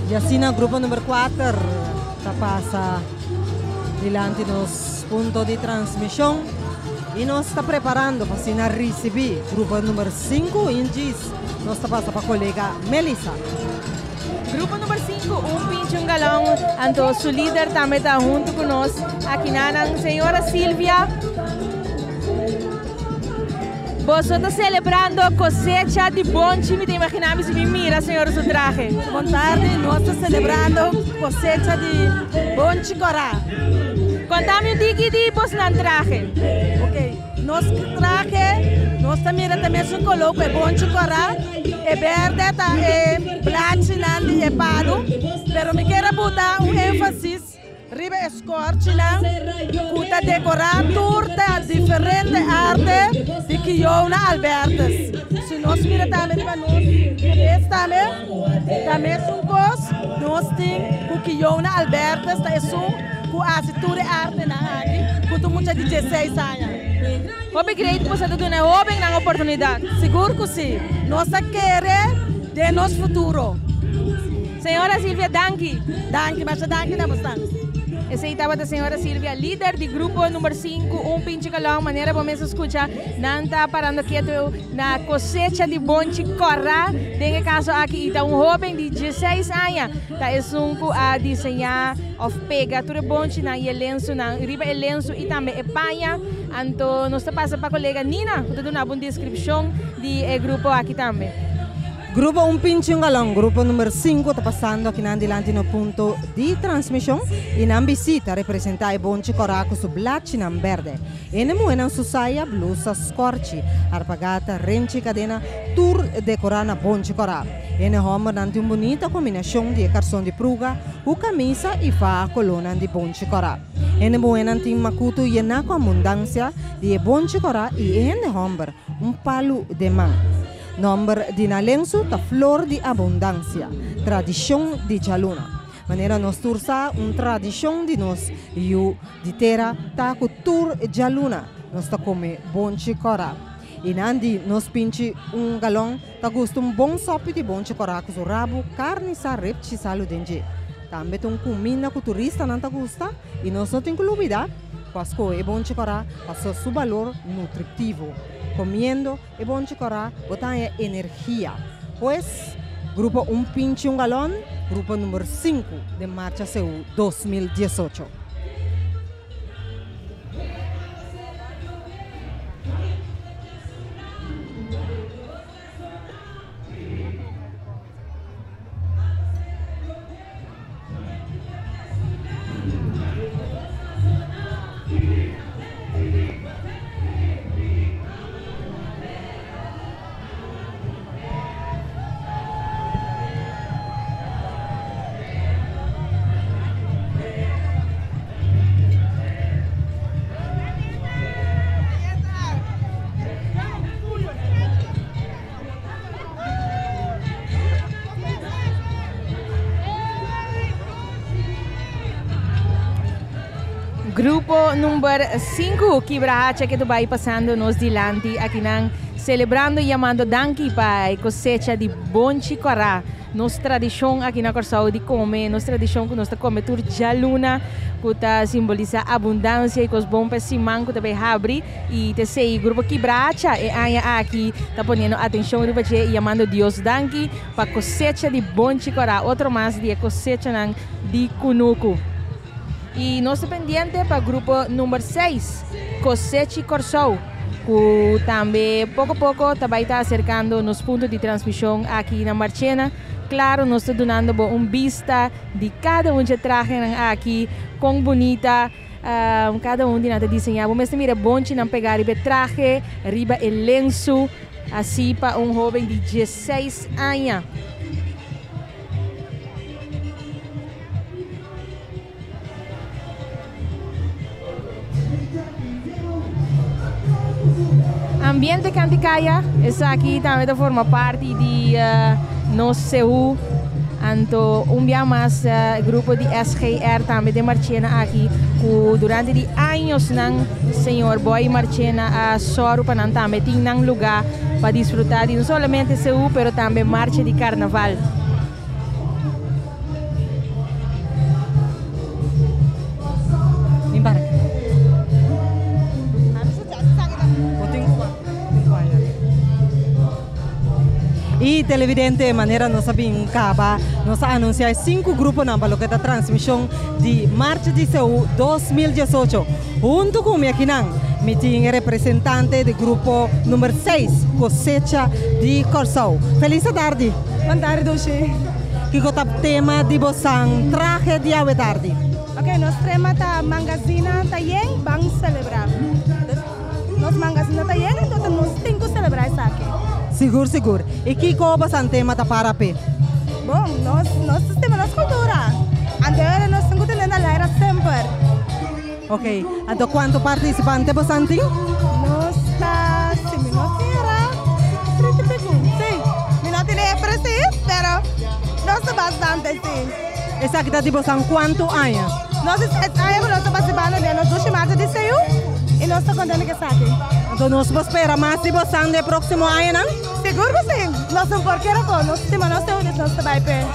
Y asina grupo number 4 ta pasa dilanti nos punto di transmisión y nos ta preparando pa asina ricibi grupo number 5 Injis. Nos ta pasa pa colega Melissa. Grupo number 5, un pinche un galón. Anto su líder tambe ta hunto cu nos aki nanan. Señora Silvia, boso ta celebrando cosecha di bonchi. Mi ta imagina mi si mi mira señora su traje. Bon tardi, nos ta celebrando cosecha di bonchi corá. Contame un tiki di bosnan traje. Ok, nos traje, nos ta mira ta mesun color cu e bonchi corá. E berde ta e blachinan di e palu, pero mi kier a buta un énfasis. Riba e scorchinan cu ta decora tur ta diferente arte di Kiona Albertus. Si nos mira tambe riba nos cabes tambe ta mesun cos, nos tin cu Kiona Albertus ta esun cu haci tur e artenan aki cu ta un mucha di dieseis aña. Hopi great cu boso ta duna e hobennan oportunidad. Sigur cu si. Nos ta kere den nos futuro. Señora Silvia danki. Danki, masha danki na bosnan. Esey tabata señora Silvia, lider di grupo number sinku, Un Pinchi Kalon. Manera bo mes a scucha, nan ta parando ketu na cosecha di bonchi cora. Den e caso aki y ta un hoben di dieseis aña ta esun cu a diseña of pega tur e bonchinan y e lensunan riba e lensu y tambe e paña. Anto nos ta pasa pa colega Nina cu ta duna bo un descripcion di e grupo aki tambe. Grupo Un Pinchi Un Galon, grupo number sinku ta pasando akinan dilanti no punto di transmishon i nan bisí ta representá e bonchi kòrá ku su blachinan bèrdè. Hende muhénan su saya, blusa, skòrchi, arpagata, renchi i kadena tur dekorá na bonchi kòrá. Hende hòmbernan tin un bunita kombinashon di e karson di pruga ku kamisa i faha kolónan di bonchi kòrá. Hende muhénan tin makutu yená ku abundansia di e bonchi kòrá i e hende hòmber un palu den man. Nomber di nan lensu ta Flor di Abundansia, tradishon di djaluna. Manera nos tur sa, un tradishon di nos yu di tera ta ku tur djaluna nos ta kome bonchi kòrá. I nan di nos pinchi un galòn ta gusta un bon sòpi di bonchi kòrá ku su rabu, karni sa, repchi salu den dje. Tambe ta un kuminda ku turistanan ta gusta i nos no tin ku lubidá ku a skohe e bonchi kòrá pasobra su balor nutritivo. Komiendo. E bonchi kòrá bo ta haña energia. Pues, Grupo Un Pinchi Un Galòn, grupo number sinku den Marcha Seú 2018. Grupo number 5 Kibrahacha que tu bai pasando nos dilanti akinan celebrando y yamando danki pa e cosecha di bonchi kora. Nos tradishon aki na Kòrsou di kome, nos tradishon ku nos ta kome tur djaluna ku ta simbolisá abundansia i kos bon pa e siman ku ta bai habri i ta esei Grupo Kibracha e aña aki ta poniendo atenshon riba dje i yamando Dios danki pa kosecha di bonchi kòrá, otro mas di e kosechanan di kunuku. I nos ta pendiente pa grupo number seis, Kosechi Kòrsou, ku tambe poko poko ta bai ta aserkando nos punto di transmishon aki na Marchena. Klaro nos ta dunando bo un bista di kada un dje trahenan aki, kon bunita kada un di nan ta diseñá. Bo mester mira bonchinan pegá riba e trahe, riba e lensu, asi pa un hoben di diesseis aña. Ambiente Canticaya, esaki tambe ta forma parti di nos CU. Anto un bia mas grupo di SGR tambe den Marchena aki ku durante di añosnan señor Boy Marchena a sòru pa nan tambe tin nan lugá pa disfrutá di no solamente CU pero tambe marcha di karnaval. Y televidente, manera nos a bin caba, nos a anuncia e cinco gruponan pa loke ta transmision di Marcha di Seú 2018. Hunto cu mi akinan, mi tin e representante di grupo number seis, Cosecha di Corsou. Feliz atardi! Bon tardi Dushi. Kiko ta tema di bosan trahe di awe tardi? Ok, nos tema ta Mangazina ta yen, ban celebra. Dus nos mangazina ta yen, entonces nos tin cu celebra esaki. Sigur sigur. Y kiko bosan tema ta para p'e? Bon, nos nos ta stima nos cultura. Anto nos tin cu tene na laira semper. Ok, anto kuantu partisipante bosan tin? Nos ta, si mi no kera, 30 y pico. Si, mi no tin e precies, pero nos ta bastante, si. Esaki ta di bosan kuantu aña? Nos ta seis aña ku nos ta partisipando den nos dushi marcha di Seú y nos ta kontento ku esaki. Anto nos por spera mas di bosan den e próksimo añanan? Sigur ku si! Nos no por kere ku nos stima nos Seú, dus nos ta bai p'e.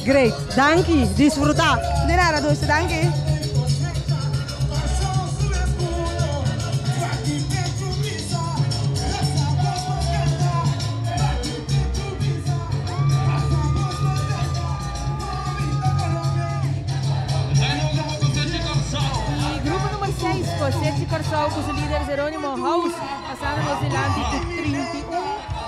Great, danki, disfruta. Di nada Dulce, danki. Y grupo number 6, Cosechi Corsou cu su lider Jeronimo House, pasando nos dilanti cu 31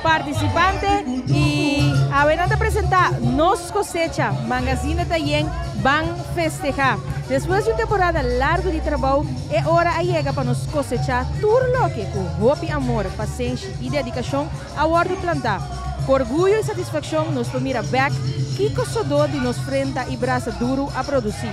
participante. Y awe nan ta presenta Nos Cosecha, Mangazine ta yen, ban festeha. Despues di un temporada largo di trabou, e ora a yega pa nos cosecha tur loke cu hopi amor, pasenshi y dedicacion a wordo planta. Cu orguyo y satisfaccion nos por mira bek kico sodó di nos frenta y brasa duru a produci.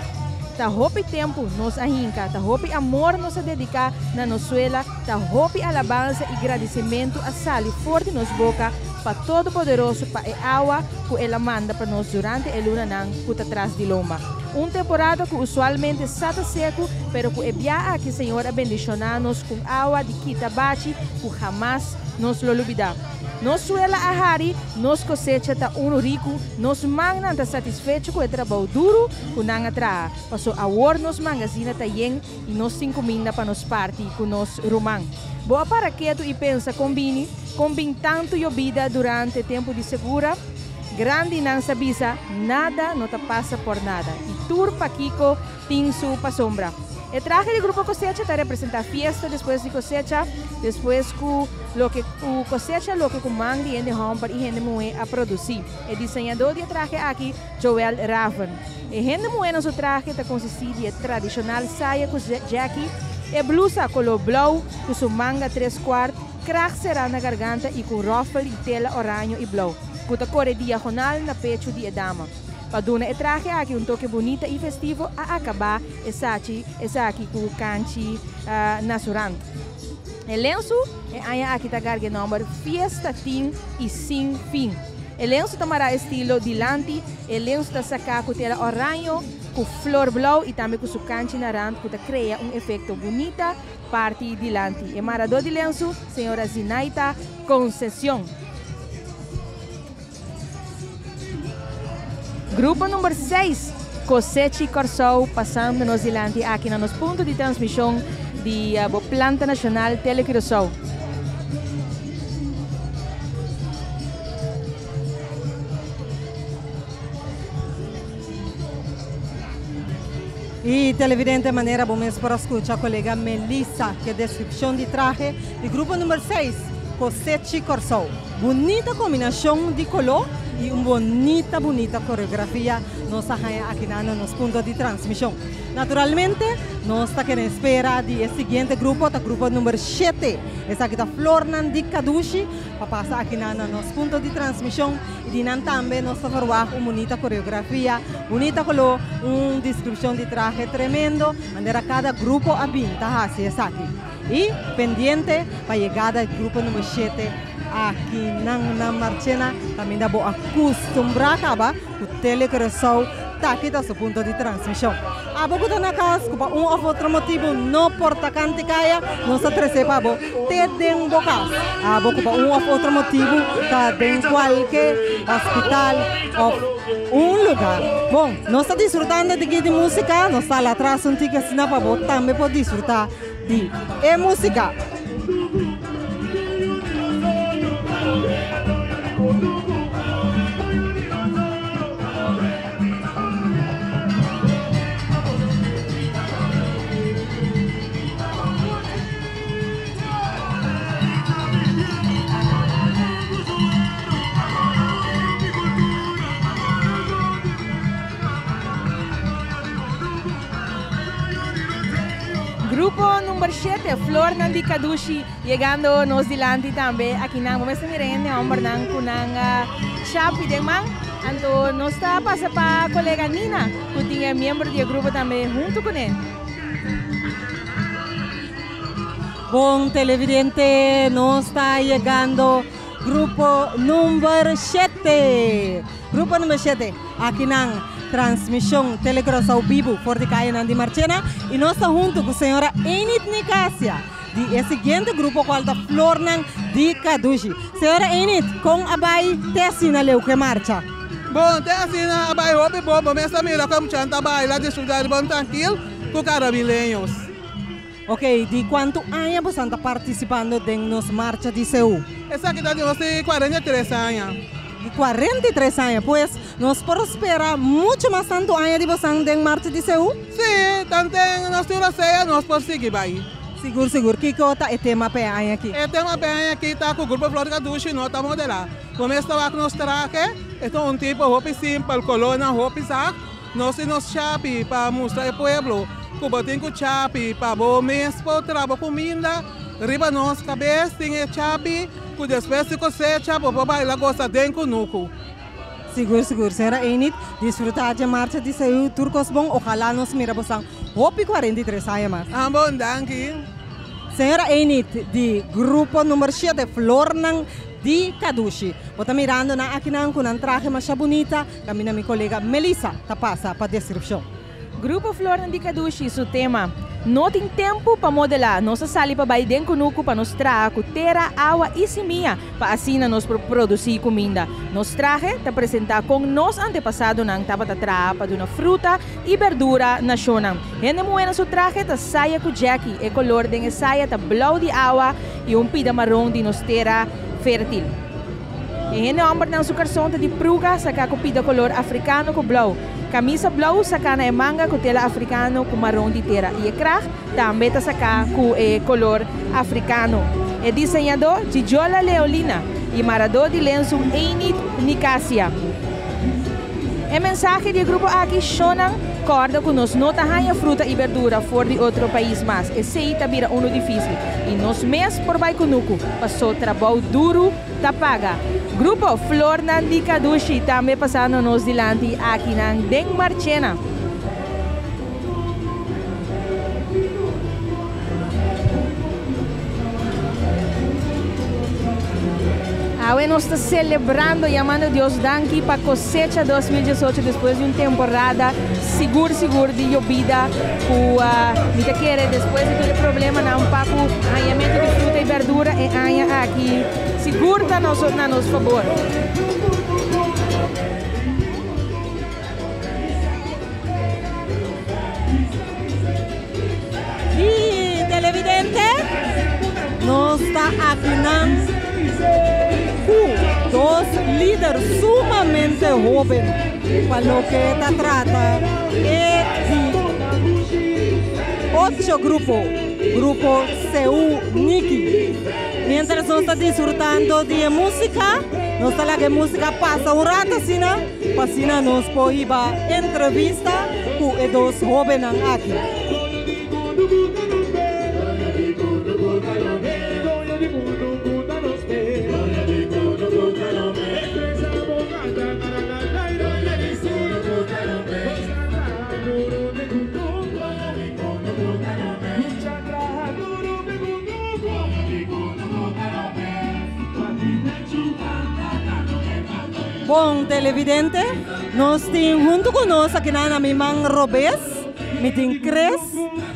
Ta hopi tempu nos a hinca, ta hopi amor nos a dedica na nos suela, ta hopi alabansa y gradicimentu a sali for di nos boca pa Todopoderoso pa e awa cu el a manda pa nos durante e lunanan cu ta tras di lomba. Un temporada cu usualmente sa ta secu, pero cu e bia aki Señor a bendiciona nos cu un awa di kita bachi cu hamas nos lo lubida. Nos suela a hari, nos cosecha ta unu ricu, nos mannan ta satisfecho cu e trabou duru cu nan a traha, paso awor nos mangazina ta yen i nos tin kuminda pa nos parti ku nos ruman. Bo a para ketu i pensa kon bini, kon bin tantu yobida durante tempu di segura? Grandinan sa bisa, nada no ta pasa por nada i tur pakiko tin su pasombra. E trahe di Grupo Cosecha ta representa fiesta despues di cosecha, despues ku loke ku cosecha loke ku man di hende homber i hende muhe a produsi. E diseñadó di e trahe aki, Joel Raven. E hende muhé na su trahe ta konsistí di e tradishonal saya ku jèki, e blusa koló blou ku su manga tres kuart, krag será na garganta i ku ròfel di tela oraño i blou ku ta kore diagonal na pechu di e dama. Pa duna e trahe aki un toke bunita i festivo a akabá esachi esaki ku kanchi na su rant. E lensu e aña aki ta garga e nòmber Fiesta Tin i Sin Fin. E lensu ta mará estilo dilanti, e lensu ta saká ku tela oraño, ku flor blou i tambe ku su kanchi na rant ku ta krea un efekto bunita parti dilanti. E maradó di lensu, señora Zinaita Concesión. Grupo number seis, Kosechi Kòrsou pasando nos dilanti aki na nos punto di transmishon di bo planta nashonal Tele Curaçao. Y televidente manera bo mes por a scucha colega Melissa ke descripcion di trahe di grupo number seis Cosechi Corsou. Bunita combinacion di color y un bonita bunita coreografia nos a haña akinan na nos punto di transmision. Naturalmente nos ta kere spera di e siguiente grupo ta grupo number shete. Esaki ta Flornan di Cadushi pa pasa akinan na nos punto di transmision y di nan tambe nos ta verwagt un bunita coreografia, bunita color, un descripcion di trahe tremendo manera cada grupo a bin ta haci esaki. Y pendiente pa yegada di grupo number shete akinan na Marchena caminda bo a custumbra caba cu Tele Curaçao taki ta su punto di transmision. Abo cu ta na cas cu pa un of otro motibu no por ta canti caya, nos ta trece pa bo te den bo cas. Abo cu pa un of otro motibu ta den cualke hospital of un lugar. Bon, nos ta disfrutando di di musica, nos ta latras un tiki asina pa bo tambe por disfruta di e musica. Grupo number shete, Flornan di Kadushi, yegando nos dilanti tambe akinan. Bo mester mira hende hombernan ku nan chapi den man. Anto nos ta pasa pa kolega Nina, ku tin e miembro di e grupo tambe huntu kuné. Bon televidente, nos ta yegando grupo number shete. Grupo number shete, aki nan transmishon Tele Curaçao bibu for di kayanan di Marchena i nos ta huntu ku señora Enid Nicasia di e siguiente grupo kual ta Flornan di Kadushi. Señora Enid, kon a bai te asina leu ku e marcha? Bon, te asina a bai hopi bon, bo mes ta mira ku e muchanan ta baila, disfruta di bon trankil ku Carabileños. Ok, di kuantu aña bosan ta partisipando den nos marcha di Seú? Esaki ta di nos di 43 aña. Di 43 aña, pues nos por spera muchu mas tantu aña di bosan den marcha di Seú? Sí, tanten nos tin rosea nos por sigui bai. Sigur, sigur. Kiko ta e tema pa e aña aki? E tema pa e aña aki ta ku Grupo Flor Kadushi no ta modelá. Promé esta wak nos trahe, e ta un tipo hopi simpel, kolónan hopi zak. Nos tin nos chapi pa mustra e pueblo ku bo tin ku chapi pa bo mes por traha bo kuminda. Riba nos kabes tin e chapi ku despues di kosecha bo por baila gosa den kunuku. Sigur sigur sra Enid, disfruta dje marcha di Seú tur kos bon, ojalá nos mira bosan hopi 43 aña mas. Ambon danki. Sra Enid di grupo number shete Flornan di Kadushi. Bo ta mirando nan akinan ku nan trahe masha bunita. Kaminda mi kolega Melissa ta pasa pa deskripshon. Grupo Flornan di Kadushi su tema, No tin tempu pa modelá, nos a sali pa bai den kunuku pa nos traha ku tera, awa i simia pa asina nos por produsí kuminda. Nos trahe ta presentá kon nos antepasadonan tabata traha pa duna fruta i berdura na shonnan. Hende muhé na su trahe ta saya ku djèki, e kolor den e saya ta blou di awa i un pida maron di nos tera fértil. E hende hòmbernan su karson ta di pruga saká ku pida kolor afrikano ku blou, kamisa blou saká na e manga ku tela afrikano ku maron di tera i e krag tambe ta saká ku e kolor afrikano. E diseñadó Gigiola Leolina i maradó di lensu Enid Nicasia. E mensahe di e grupo aki, Shonnan, kòrda ku nos no ta haña fruta i berdura for di otro pais mas, esei ta bira unu difísil i nos mes por bai kunuku, pasó trabou duru ta paga. Grupo Flornan di Kadushi tambe pasando nos dilanti akinan den Marchena. Awe nos ta celebrando, yamando Dios danki pa cosecha 2018 despues di un temporada sigur sigur di yobida cu mi ta kere despues di tur e problemanan pa cu hañamento di fruta y berdura e aña aki sigur ta na nos fabor. Y televidente, nos ta akinan cu dos lider sumamente hoben pa loke ta trata e di ocho grupo, Grupo Seú Niki. Mientras nos ta disfrutando di e musica, nos ta laga e musica pasa un rato asina. Pa asina nos por hiba entrevista ku e dos hóbennan aki. Bon televidente, nos tin huntu ku nos akinan na mi man robes, mi tin Chris,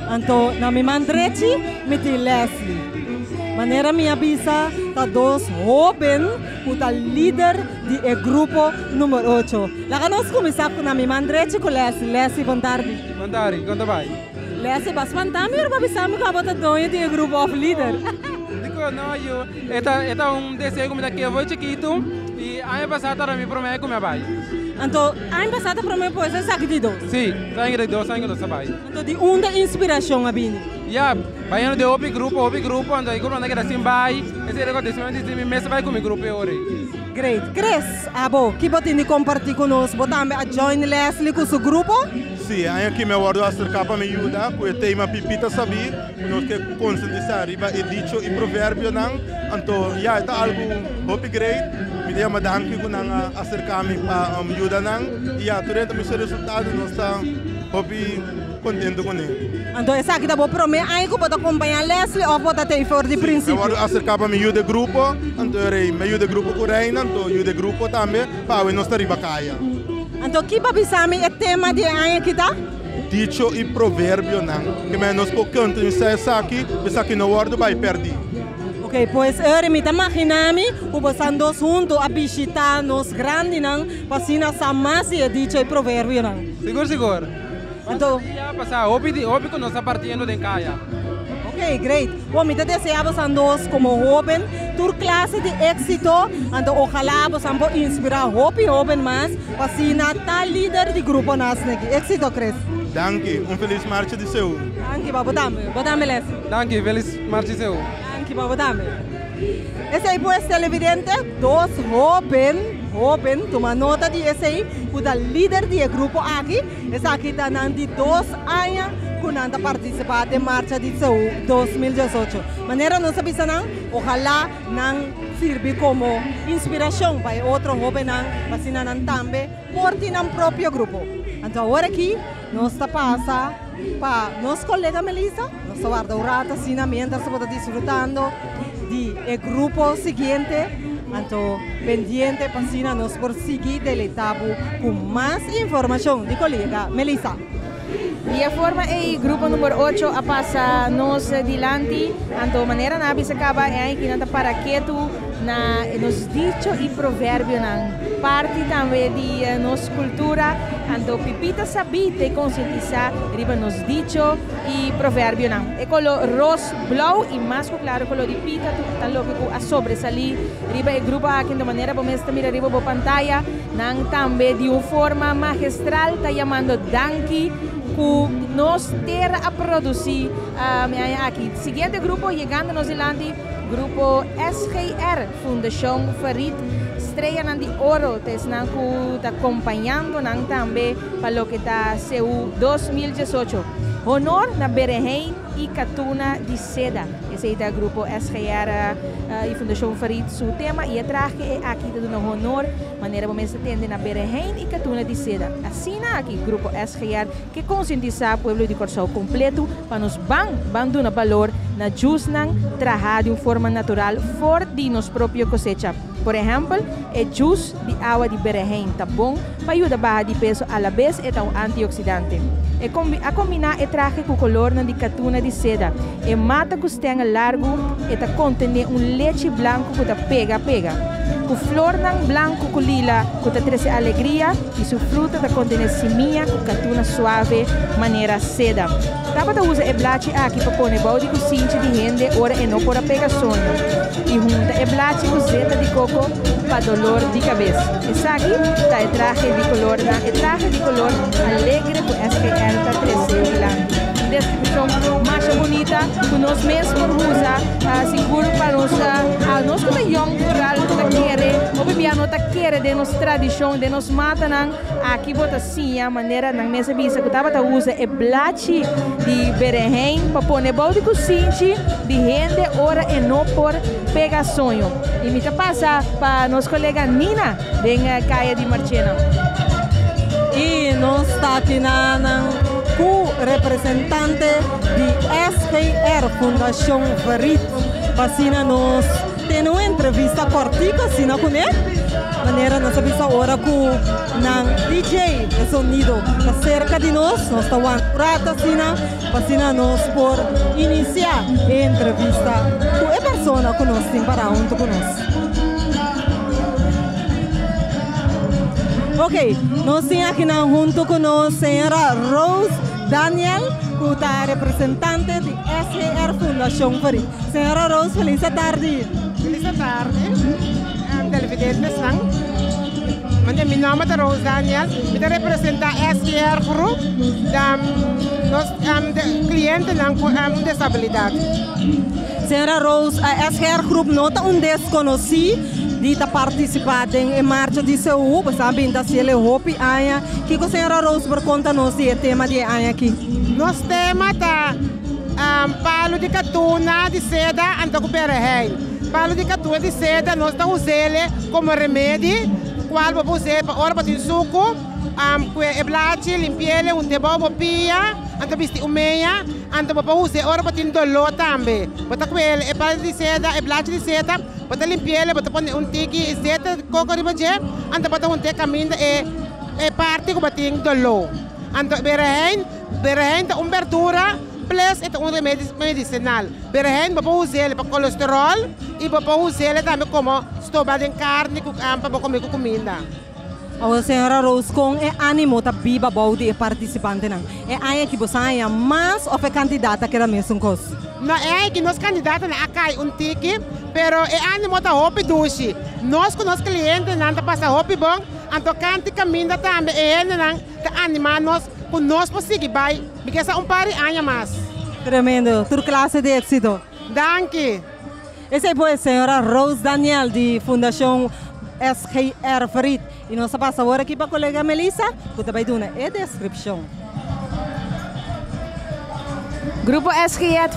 anto na mi man drechi mi tin Leslie. Manera mi a bisa ta dos hoben ku ta lider di e grupo number ocho. Laga nos kuminsá ku na mi man drechi ku Leslie. Leslie, bon tardi. Bon tardi, kon ta bai? Leslie, bo a spantá mi ora bo a bisa mi ku abo ta doño di e grupo òf lider. Dikon no, yu? E ta e ta un deseo ku mi ta kere for chikitu i aña pasá tabata mi promé ku mi a bai. Anto aña pasá ta promé pues esaki di dos? Sí, esaki di dos aña ku nos a bai. Anto di unda inspirashon a bini? Ya, bayendo den hopi grupo, hopi grupo, anto e gruponan ta keda sin bai, esei ta kos mi di mi mes a bai ku mi grupo e ora ei. Great. Chris, abo, ki bo tin di kompartí ku nos? Bo tambe a join Leslie ku su grupo? Sí, aña aki mi a wòrdu aserká pa mi yuda ku e tema Pipita Sabí. Ku nos ke konsientisá riba e dicho i proverbionan. Anto ya, e ta algu hopi great. Mi ta yama danki ku nan a aserká mi pa yuda nan. I ya, tur e ta mester resultado. Nos ta. Hopi contento cu ne. Anto esaki ta bo prome aña cu bo ta compaña Leslie of bo ta tey for di principio? Mi a wordo acerca pa mi yuda e grupo, anto rey mi a yuda e grupo cu Reina, anto yuda e grupo tambe pa awe nos ta riba caya. Anto ki bo bisa mi e tema di e aña aki ta? Dicho y proverbionan, ke mei nos por canta y sa esaki, esaki no wordo bay perdi. Ok, pues Eury, mi ta magina mi cu bosan dos hunto a bishita nos grandinan pa asina sa mas di e dicho y proverbionan. Sigur sigur. Anto. Dia pasa hopi di hopi cu nos ta partiendo den caya. Ok, great. Bon, mi ta desea bosan dos como hoben tur clase di exito, anto ojalá bosan por inspira hopi hoben mas pa asina ta lider di grupo Nasneki. Exito, Chris. Danki. Un felis marcha di Seú. Danki pa bo tambe. Bo tambe, Leslie. Danki. Felis marcha di Seú. Danki pa bo tambe. Esei pues televidente, dos hoben, hoben, tuma nota di esei, ku ta lider di e grupo aki. Esaki ta nan di dos aña ku nan ta partisipá den Marcha di Seú 2018. Manera nos a bisa nan, ojalá nan sirbi komo inspirashon pa e otro hobennan, pa asina nan tambe por tin nan propio grupo. Anto awor aki nos ta pasa pa nos kolega Melissa, nos ta warda un rato asina mientras bo ta disfrutando di e grupo siguiente, anto pendiente pa asina nos por sigui deleita bo ku mas informashon di kolega Melissa. Di e forma ei grupo number ocho a pasa nos dilanti, anto manera nan a bisa kaba e aña aki nan ta para ketu na nos dicho y proverbionan, parti tambe di nos cultura, anto Pipita sabí te concientisa riba nos dicho y proverbionan. E color ros, blauw y mas cu claro color di pita ta loke cu a sobresalí riba e grupo aki, anto manera bo mes ta mira riba bo pantaya, Nan tambe di un forma magestral ta yamando danki ku nos tera a produsí e aña aki. Siguiente grupo yegando nos dilanti, grupo SGR, Fundashon Farid Streanan di Oro ta esnan ku ta kompañando nan tambe pa loke ta CU 2018. Honor na Berehein i Katuna di Seda. Esei ta grupo SGR i Fundashon Farid su tema i e trahe e aki ta duna honor manera bo mester tende na Berehein i Katuna di Seda. Asina aki grupo SGR ke konsientisá pueblo di Kòrsou kompletu pa nos ban ban duna balor na djusnan trahá di un forma natural for di nos propio kosecha. Por ehèmpel, e djus di awa di berehein ta bon pa yuda baha di peso alabes e ta un antioksidante. E a kombiná e trahe ku kolornan di katuna di seda. E mata ku stèngel largu e ta kontené un lechi blanku ku ta pega pega. Ku flornan blanku ku lila ku ta trese alegria i su fruta ta kontené simia ku katuna suave manera seda. Tabata usa e blachi aki pa pone bou di kusinchi di hende ora e no por a pega soño i hunta e blachi ku zeta di koko pa dolor di kabes. Esaki ta e trahe di kolor na e trahe di kolor alegre ku SGR ta trese dilanti. Un deskripshon masha bunita ku nos mes por usa sigur pa nos nos ku ta yòn vooral ku ta kere hopi bia no ta kere den nos tradishon den nos matanan. Aki bo ta siña manera nan mes a bisa ku tabata usa e blachi di berehein pa pone bou di kusinchi di hende ora e no por pega soño. I mi ta pasa pa nos kolega Nina den kaya di Marchena. I nos ta aki na nan ku representante di SGR, Fundashon Verit, pa asina nos Tene un entrevista kòrtiku asina kuné, manera nos a bisa ora ku nan DJ e sonido ta serka di nos, nos ta wanta un rato asina pa asina nos por inisiá e entrevista ku e persona ku nos tin pará huntu ku nos. Ok, nos tin akinan huntu ku nos señora Rose Daniel ku ta representante di SGR Fundashon Farid. Señora Rose, feliz atardi. Feliz atardi, televidentesnan. Mande, mi nomber ta Rose Daniel. Mi ta representa SGR Group, da nos clientenan cu un desabilidad. Señora Rose, SGR Group no ta un desconoci di ta participa den e marcha di CU, bo sa bin ta haciel e hopi aña. Kico señora Rose por conta nos di e tema di e aña aki? Nos tema ta. Palu di katuna di seda anto ku berehein. Palu di katuna di seda nos ta us'ele komo remedi, kual bo por us'é pa ora bo tin suku. Kue e blachi, limpi'el, hunt'é bou bo pia, anto bisti un meña, anto bo por us'é ora bo tin doló tambe. Bo ta kue e pala di seda, e blachi di seda, bo ta limpi'el, bo ta pone un tiki zeta di koko riba dje, anto bo ta hunt'é kaminda e e parti ku bo tin doló. Anto berehein, berehein ta un berdura plus e ta un remedi medisinal. Berehein bo por us'el pa kolesteròl i bo por us'el tambe komo stoba den karni ku pa bo kome ku kuminda. Awor señora Rose con e animo ta biba bou di e participantenan? E aña aki boso a haña mas of e cantidad ta keda mesun cos? No, e aña aki nos candidatonan a cay un tiki, pero e animo ta hopi dushi. Nos cu nos clientenan ta pasa hopi bon, anto canti caminda tambe e hendenan ta anima nos cu nos por sigui bay, mi ke sa un par di aña mas. Tremendo, tur clase di exito. Danki. Esei pues señora Rose Daniel di Fundacion SGR Farid. Y nos ta pasa awor aki pa colega Melissa cu ta bay duna e descripcion. Grupo SGR,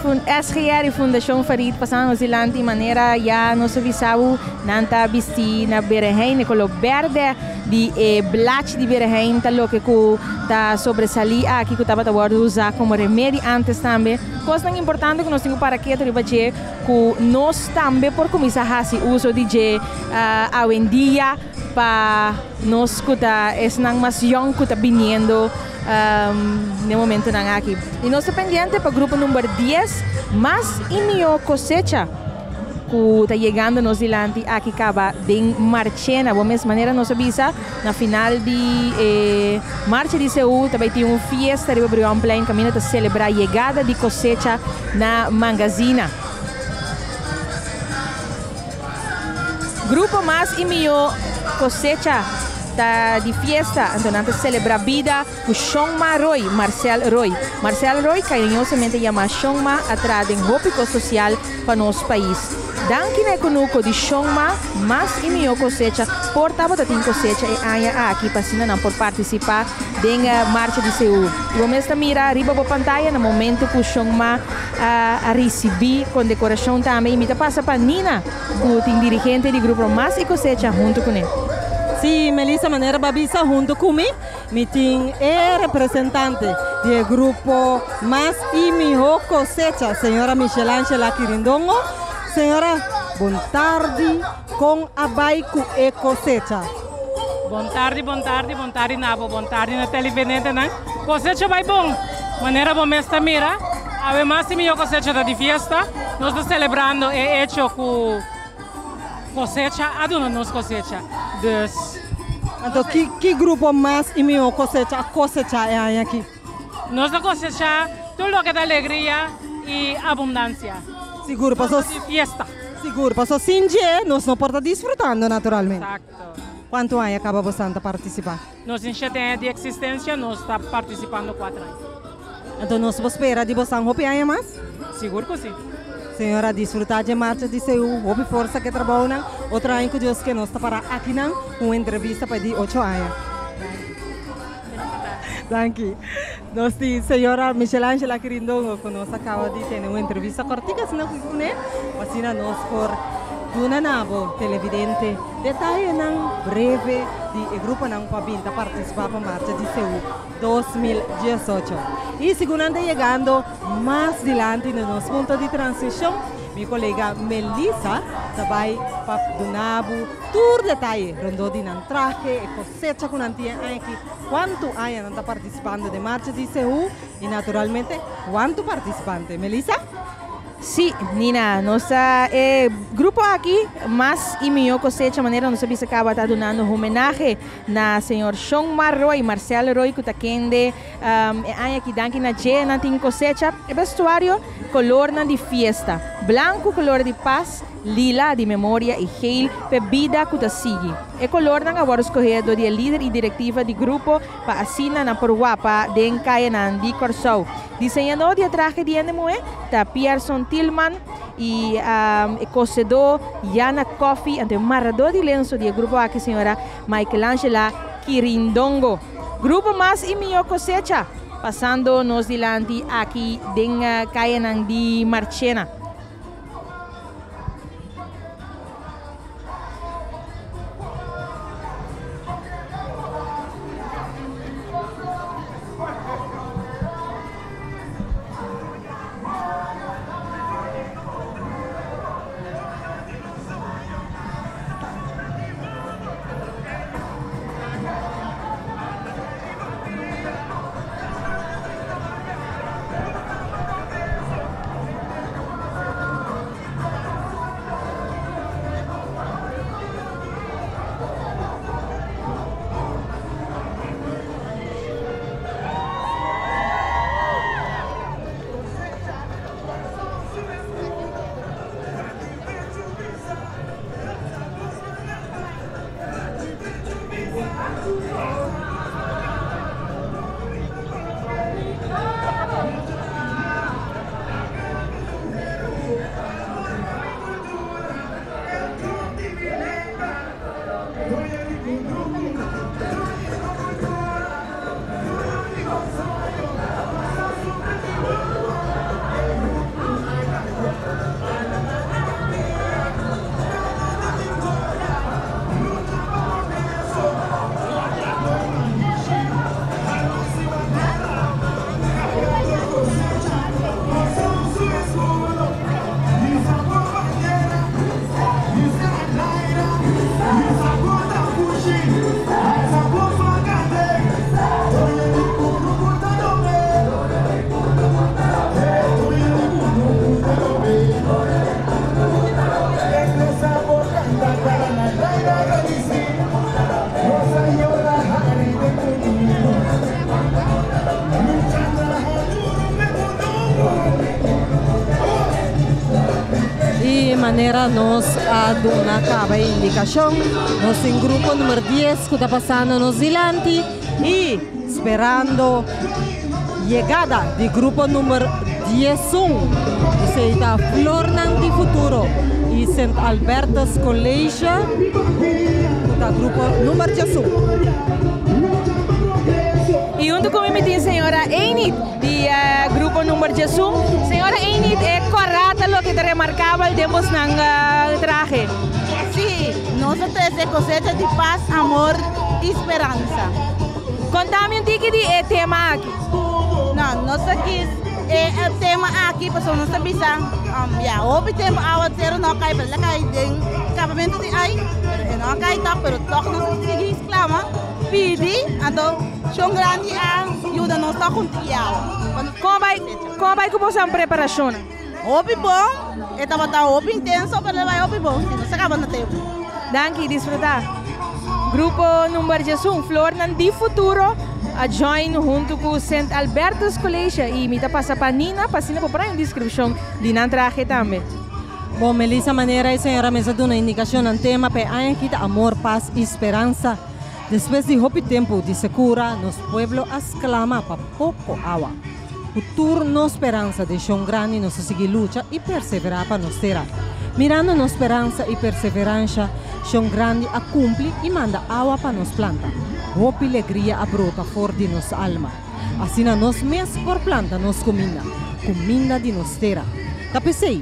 SGR y Fundacion Farid pasando nos dilanti manera ya nos a bisa bo nan ta bisti na berehein e color berde di e blachi di berehein ta loke cu ta sobresali aki cu tabata wordo usa como remedi antes tambe. Cosnan importante cu nos tin cu para keto riba dje cu nos tambe por cuminsa haci uso di dje awendia pa nos cu ta esnan mas yong cu ta biniendo n'e momentonan aki. Y nos ta pendiente pa grupo number dies mas y mihó cosecha cu ta yegando nos dilanti aki caba den Marchena. Bo mes manera nos a bisa na final di e Marcha di Seú ta bay tin un fiesta riba Brionplein caminda ta celebra yegada di cosecha na Mangazina. Grupo Mas y Mihó Cosecha ta di fiesta, anto nan ta celebra bida cu Shon Ma Roy, Marcel Roy. Marcel Roy, cariñosamente yama Shon Ma, a traha den hopi cos social pa nos pais. Danki na e kunuko di Shon Ma, Mas y Mihó Cosecha por tabata tin cosecha e aña aki pa asina nan por participa den Marcha di Seú. Y bo mes ta mira riba bo pantaya na momento cu Shon Ma a ricibi condecoracion tambe y mi ta pasa pa Nina cu tin dirigente di grupo Mas y Cosecha hunto cune. Sí, Melissa, manera bo a bisa hunto cu mi, Mi tin e representante di e grupo Mas y Miho Cosecha, señora Michelangela Quirindongo. Señora, bon tardi, con a bay cu e cosecha? Bon tardi, bon tardi, bon tardi na bo, bon tardi na televidentenan. Cosecha bay bon, manera bo mes ta mira, awe Mas y Miho Cosecha ta di fiesta, nos ta celebrando e hecho cu. Cosecha a duna nos cosecha, dus. Anto ki ki grupo mas y mihó cosecha a cosecha e aña aki? Nos a cosecha tur loke ta alegria y abundancia. Sigur paso. Nos ta di fiesta. Sigur paso sin dje nos no por ta disfrutando naturalmente. Exacto. Cuanto aña caba bosan ta participa? Nos tin shete aña di existencia, nos ta participando cuatro aña. Anto nos por spera di bosan hopi aña mas? Sigur cu si. Señor a disfruta dje marcha di Seú, hopi forsa cu e trabounan. Otro aña cu Dios ke nos ta para akinan cu un entrevista pa e di ocho aña. Danki. Nos tin señora Michelangela Quirindongo cu nos a caba di tene un entrevista cortico asina cu cune, pa asina nos por duna na bo televidente detayenan breve di e gruponan cu a bin ta participa pa marcha di Seú 2018. Y segun nan ta yegando mas dilanti na nos punto di transmision, mi colega Melissa ta bay pa duna bo tur detaye rondó di nan trahe, e cosecha cu nan tin aki, cuanto aña nan ta participando den marcha di Seú y naturalmente cuanto participante. Melissa? Sí, Nina, nos ta e grupo aki mas y mihó cosecha manera nos a bisa caba ta dunando homenahe na señor Shonmar Roy, Marcel Roy cu ta kende e aña aki danki na dje nan tin cosecha. E vestuario colornan di fiesta, blanco color di paz, lila di memoria y geel p'e bida cu ta sigui. E colornan a worde scoge dor di e lider y directiva di grupo pa asina nan por wapa den cayanan di Corsou. Diseñadó di e trahe di hende muhé ta Pierson Tilman y e kosedó Yana Coffie, anto e maradó di lenso di e grupo aki señora Michelangela Quirindongo. Grupo Mas y Mihó Cosecha pasando nos dilanti aki den cayanan di Marchena. I manera nos a duna kaba e indikashon, nos tin grupo number dies ku ta pasando nos dilanti i sperando yegada di grupo number 11. Esei ta Flornan di Futuro i Sint Albertus College ku ta grupo number 11. I huntu ku mi mi tin señora Enid di grupo number 11. Señora Enid, e kòrá ta loke ta remarkabel den bosnan trahe. Sí, nos a trese kosecha di pas, amor i speransa. Konta mi un tiki di e tema aki. No, nos a kis e tema aki pasobra nos ta bisa, ya, hopi tempu awaseru no a kai, pero el a kai den kapamentu di ai, pero e no a kai tòg, pero tòg nos a sigui sklama, pidi, anto Shon Grandi a yuda nos tòg un tiki awa. Kon a bai, kon a bai ku boso preparashonnan? Hopi bon, e tabata hopi intenso, pero el a bai hopi bon, si, nos a kaba na tempu. Danki, disfrutá. Grupo number 11, Flornan di Futuro, a join huntu ku Sint Albertus College i mi ta pasa pa Nina pa asina por por hay un deskripshon di nan trahe tambe. Bon, Melissa, manera e señora mes a duna indikashonnan tema pa e aña aki ta amor, pas i speransa. Despues di hopi tempu di sekura, nos pueblo a sklama pa poko awa. Ku tur nos speransa den Shon Grandi nos a sigui lucha i perseverá pa nos tera. Mirando nos speransa i perseveransha, Shon Grandi a kumpli i manda awa pa nos planta. Hopi legria a brota for di nos alma. Asina nos mes por planta nos kuminda, kuminda di nos tera. Ta p'esei,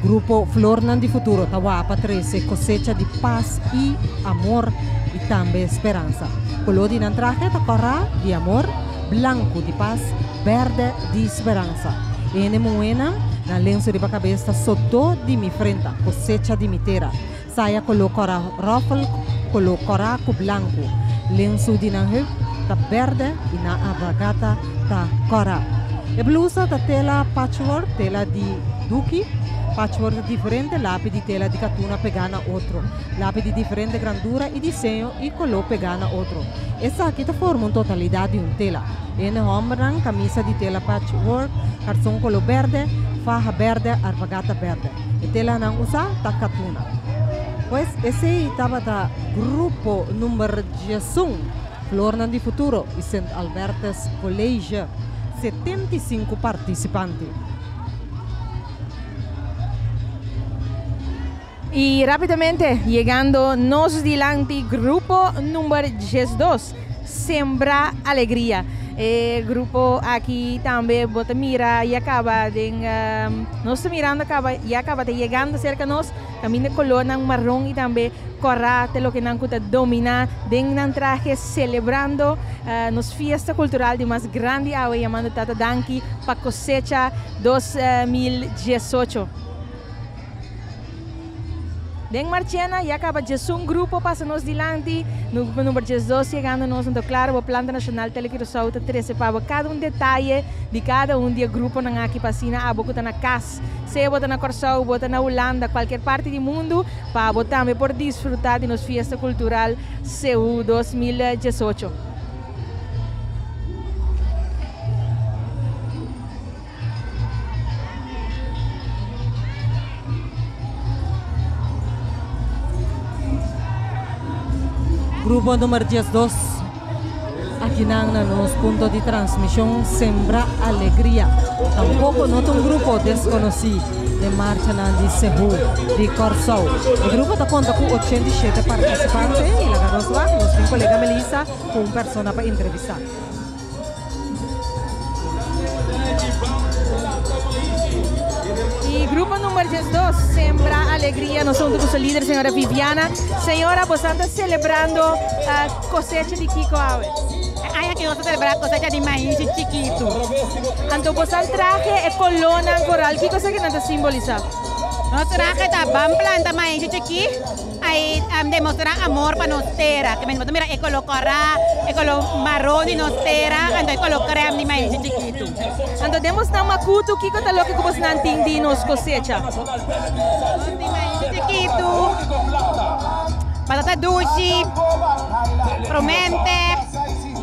Grupo Flornan di Futuro ta wapa trese kosecha di pas i amor i tambe speransa. Koló di nan trahe ta kòrá di amor, blanku di pas, bèrdè di speransa. E hende muhénan, nan lensu riba kabes ta sodó di mi frenta, kosecha di mi tera. Saya koló kòrá ròfel, koló kòrá ku blanku. Lensu di nan heup ta bèrdè i nan abragata ta kòrá. E blusa ta tela patchwork, tela di duki. Patchwork ta diferente lapi di tela di katuna pegá na otro. Lapi di diferente grandura i diseño i koló pegá na otro. Esaki ta forma un totalidat di un tela. E hende hòmbernan kamisa di tela patchwork, karson koló bèrdè, faha bèrdè, arbagata bèrdè. E telanan usá ta katuna. Pues esei tabata grupo number 11, Flornan di Futuro i Sint Albertus College, 75 partisipante. I rapidamente yegando nos dilanti grupo number 12, Sembra Alegria. E grupo aki tambe bo ta mira ya caba den nos ta mirando caba ya caba ta yegando cerca nos caminda colornan maron y tambe cora ta loke nan cu ta domina den nan trahe celebrando nos fiesta cultural di mas grandi awe yamando Tata Danki pa cosecha 2018. Den Marchena ya caba 11 grupo pasa nos dilanti, grupo number 12 yegando nos, anto claro bo Planta Nacional Tele Curaçao ta trece pa bo cada un detaye di cada un di e gruponan aki pa asina abo cu ta na cas, sea bo ta na Corsou, bo ta na Hulanda, cualkier parti di mundo pa bo tambe por disfruta di nos fiesta cultural CU 2018. Grupo number 12 akinan na nos punto di transmishon Sembra Alegria. Tampoko no ta un grupo deskonosí den marchanan di Sehu di Kòrsou. E grupo ta konta ku 87 partisipante i laga nos wak nos tin kolega Melissa ku un persona pa entrevistá. Y grupo number 12, Sembra Alegria, nos hunto cu su lider, señora Viviana. Señora, boso ta celebrando uh, cosecha di Kiko awe? Aña que nos celebra cosecha di maíz chiquito. Anto boso traje e colona coral, Kiko sa que nan ta simbolisa? Nos traje ta ban planta maíz chiquito. Ai demostra amor pa nos tera. Ke men bo ta mira e koló kòrá, e koló maron di nos tera, anto e koló krèm di maishi chikitu. Anto den bosnan makutu, kiko ta loke ku bosnan tin di nos kosecha? Nos tin maishi chikitu, batata dushi, promente,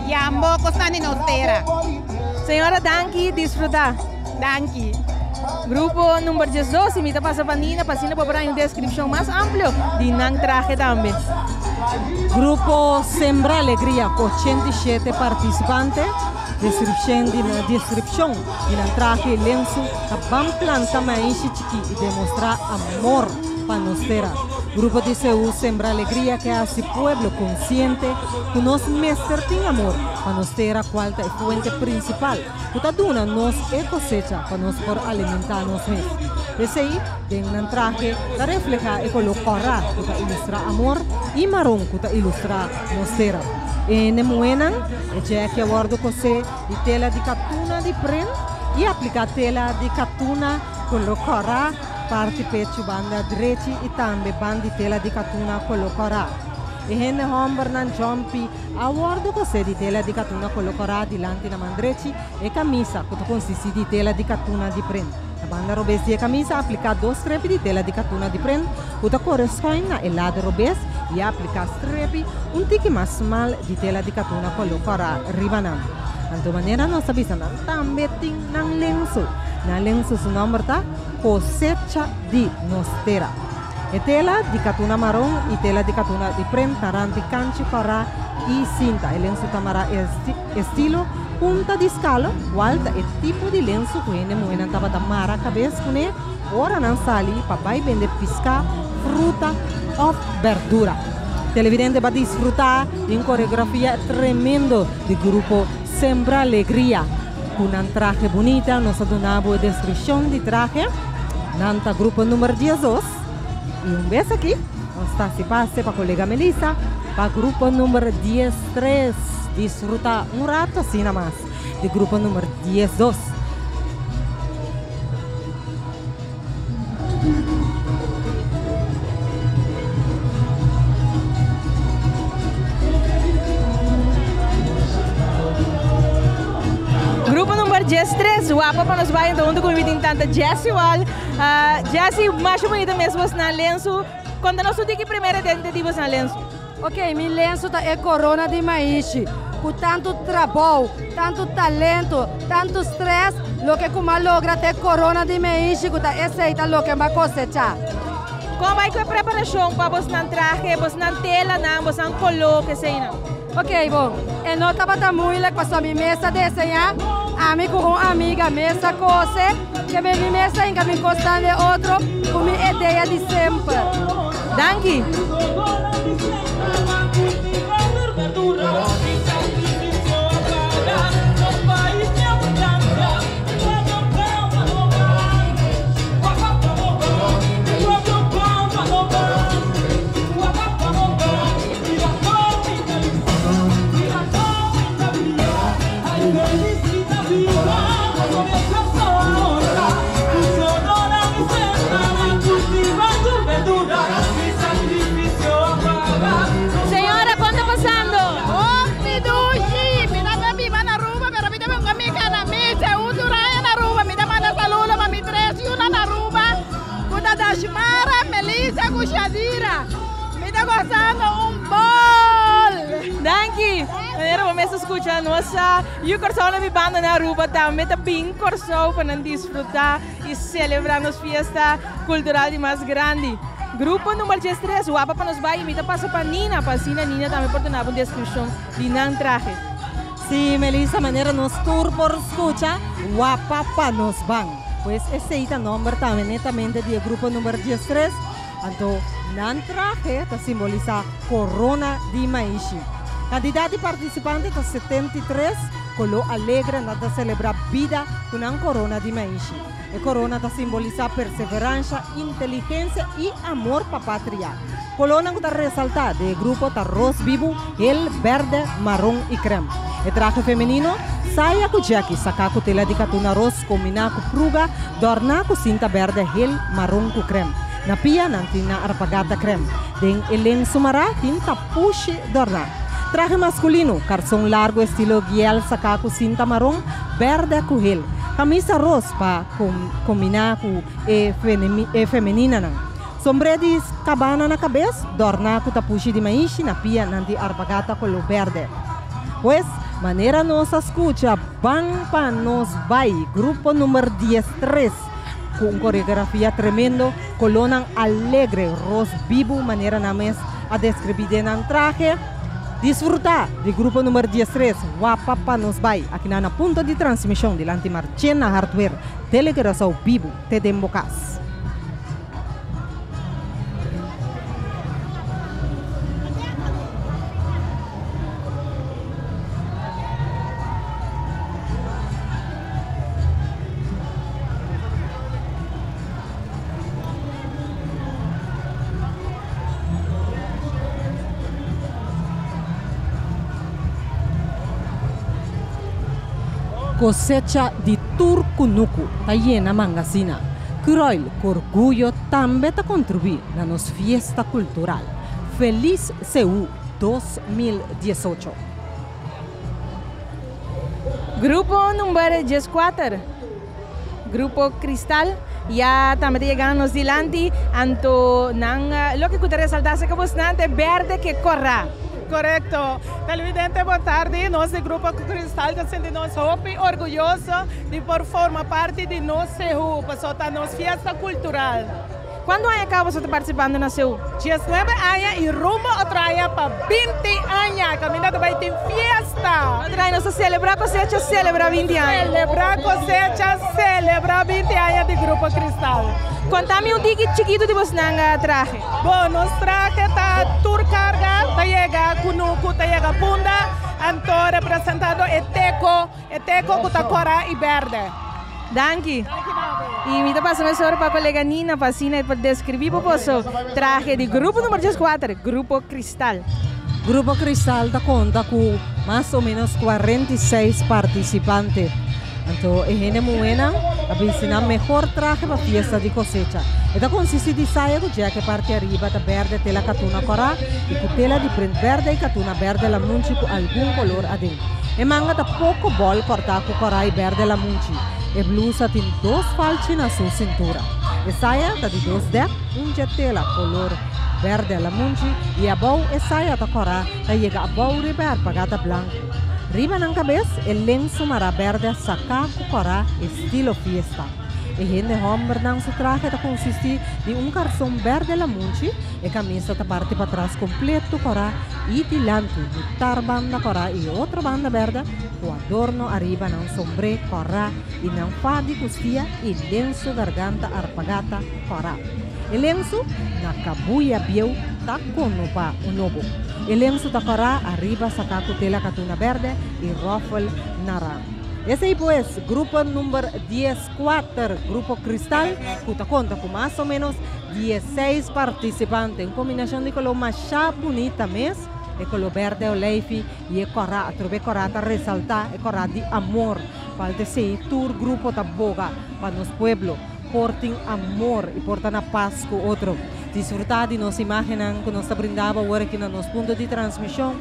yambo, kosnan di nos tera. Señora danki, disfruta. Danki. Grupo number 12 y mi ta pasa pa Nina pa asina bo por haña un descripcion mas amplio di nan trahe tambe. Grupo Sembra Alegria cu 87 participante. Descripcion di descripcion di nan trahe y lensu ta ban planta maishi chiki y demostra amor pa nos tera. Grupo di Seú Sembra Alegria ke hasi pueblo consciente cu nos mester tin amor pa nos tera cual ta e fuente principal ku ta duna nos e kosecha pa nos por alimentá nos mes. P'esei, den nan trahe ta reflehá e koló kòrá ku ta ilustrá amor i maron ku ta ilustrá nos tera. E hende muhénan, e djèki a wòrdu kosé di tela di katuna di prent i apliká tela di katuna koló kòrá parti pechu banda drechi i tambe band di tela di katuna koló kòrá. E hende hòmbernan djòmpi A wòrdu kosé di tela di katuna kolo kòrá dilanti na man drechi e kamisa ku ta konsistí di tela di katuna di prent. Na banda robes di e kamisa apliká dos strepi di tela di katuna di prent ku ta kore skòin na e lado robes i a apliká strepi un tiki mas smal di tela di katuna kolo kòrá riba nan. Anto manera nos ta bisa nan tambe tin nan lensu. Nan lensu su nòmber ta Kosecha di nos tera. E tela di katuna maron i tela di katuna di prent ta ranti kanchi kòrá i sinta. E lensu ta mará estilo punta di skalo, kual ta e tipo di lensu ku hende muhénan tabata mara kabes kuné ora nan sali pa bai bende piská, fruta òf bèrdura. Televidente ba disfrutá di un koreografia tremendo di grupo Sembra Alegria. Ku nan trahe bunita nos a duna bo e deskripshon di trahe. Nan ta grupo number 12 y un bes aki nos ta haci pase pa colega Melissa pa grupo number 13. Disfruta un rato asina mas di grupo number 12. Grupo number 13, wapa pa nos bai enton hunto ku mi tin tanta Jessie wal. Uh, Jessie, masha bonita mes bos na lensu. Konta nos un tiki primero dente di bos na lensu. Ok, mi lensu ta e corona di maishi. Ku tantu trabou, tantu talento, tantu stress, loke ku m'a logra ta e corona di maishi ku ta esei ta loke m'a kosechá. Kon bai ku e preparashon pa bosnan trahe, bosnan telanan, bosnan koló, keseinan? Ok, bon, e no tabata moeilijk pasobra mi mes a deseñá, ami ku un amiga mes a kose, ke mi mes a hinka mi kosnan den otro ku mi idea di semper. Danki. Señora, con ta pasando? Hopi dushi! Mi ta ta biba na Aruba, pero mi ta bin cu mi cana mi segundo aña na Aruba. Mi ta manda saludo pa mi tres yunan na Aruba, cu ta Dashmara, Melissa cu Shadira. Mi ta gozando un bol! Danki! Manera bo mes a scucha, nos sa yu Corsou na bibando na Aruba tambe ta bin Corsou pa nan disfruta y celebra nos fiesta cultural di mas grandi. Grupo number 13, wapa pa nos bay y mi ta pasa pa Nina pa asina Nina tambe por duna bo un descripcion di nan trahe. Sí, Melissa, manera nos tur por scucha, wapa pa nos ban. Pues esey ta nomber tambe netamente di e grupo number 13. Anto nan trahe ta simbolisá korona di maishi. Kantidat di partisipante ta 73, koló alegre nan ta selebrá bida ku nan korona di maishi. E korona ta simbolisá perseveransha, inteligensia i amor pa patria. Kolónan ku ta resaltá den e grupo ta ros bibu, hel, bèrdè, maron i krèm. E trahe femenino, saya ku djèki, saká ku tela di katuna ros kombiná ku pruga, dòrná ku sinta bèrdè, hel, maron ku krèm. Na pia nan tin na arpagata krèm. Den e lensu mará tin tapushi dòrná. Trahe maskulino, karson largu estilo gièl saká ku sinta maron, bèrdè ku hel. Kamisa ros pa kombiná ku e femeninanan. Sombré di kabana na kabes, dòrná ku tapushi di maishi, na pia nan tin arpagata koló bèrdè. Pues, manera nos a skucha, ban pa nos bai, grupo number 13. ku un koreografia tremendo, kolónan alegre, ros bibu manera nan mes a deskribí den nan trahe. Disfrutá di grupo number diestres, Wapa Pa Nos Bai, akinan na punto di transmishon dilanti Marchena Hardware, Tele Curaçao bibu te den bo kas. Kosecha di tur kunuku ta yena mangasina. Curoil ku orguyo tambe ta kontribuí na nos fiesta kultural. Felis Seú 2018! Grupo number dieskuater, Grupo Cristal, ya tambe ta yegando nos dilanti, anto nan loke ku ta resaltá aserka bosnan ta e berde ku e kòrá. Korekto. Televidente bon tardi, nos di Grupo Cristal ta sinti nos hopi orguyoso di por forma parti di nos Sehu, pasobra ta nos fiesta kultural. Cuanto aña caba boso ta participando na CU? Diesnuebe aña y rumbo otro aña pa binti aña caminda ta bay tin fiesta. Otro aña nos ta celebra cosecha, celebra binti aña. Celebra cosecha, celebra binti aña di Grupo Cristal. Conta mi un tiki chikito di bosnan trahe. Bo, nos trahe ta tur carga ta yega Cunucu, ta yega Punda, anto representando e teco. E teco cu ta cora y berde. Danki. Y mi ta pasa mesora pa colega Nina pa asina e por describi bo boso trahe di grupo numero dieskuater, Grupo Cristal. Grupo Cristal ta conta cu mas o menos 46 participante. Anto e hende muhenan a bisti nan mehor trahe pa fiesta di cosecha. E ta consisti di saya cu jacket parti ariba ta berde tela catuna cora y cu tela di print berde y catuna berde lamunchi cu algun color aden. E manga ta poko bòl kòrtá ku kòrá i bèrdè lamunchi. E blusa tin dos falchi na su sintura. E saya ta di dos dèk, un dje tela kolor bèrdè lamunchi i abou e saya ta kòrá ta yega abou riba e arpagata blanku. Riba nan kabes e lensu mará bèrdè saká ku kòrá estilo fiesta. E hende hòmbernan su trahe ta konsistí di un karson bèrdè lamunchi, e kamisa ta parti patras kompleto kòrá i dilanti, mitar banda kòrá i otro banda bèrdè ku adorno ariba nan sombré kòrá i nan fa di kustia i lensu garganta arpagata kòrá. E lensu na kabuya bieu ta kono pa un nobo. E lensu ta kòrá ariba saká ku tela katuna bèrdè i ròfel naran. Esei pues, grupo number dieskuater, Grupo Cristal, ku ta konta ku mas o ménos diesseis partisipante. Un kombinashon di koló mashá bunita mes, e koló bèrdè oleifi i e kòrá. Atrobe e kòrá ta resaltá, e kòrá di amor. Falta esei, tur grupo ta boga pa nos pueblo por tin amor i por ta na pas ku otro. Disfrutá di nos imágennan ku nos ta brindá bo awor aki na nos punto di transmishon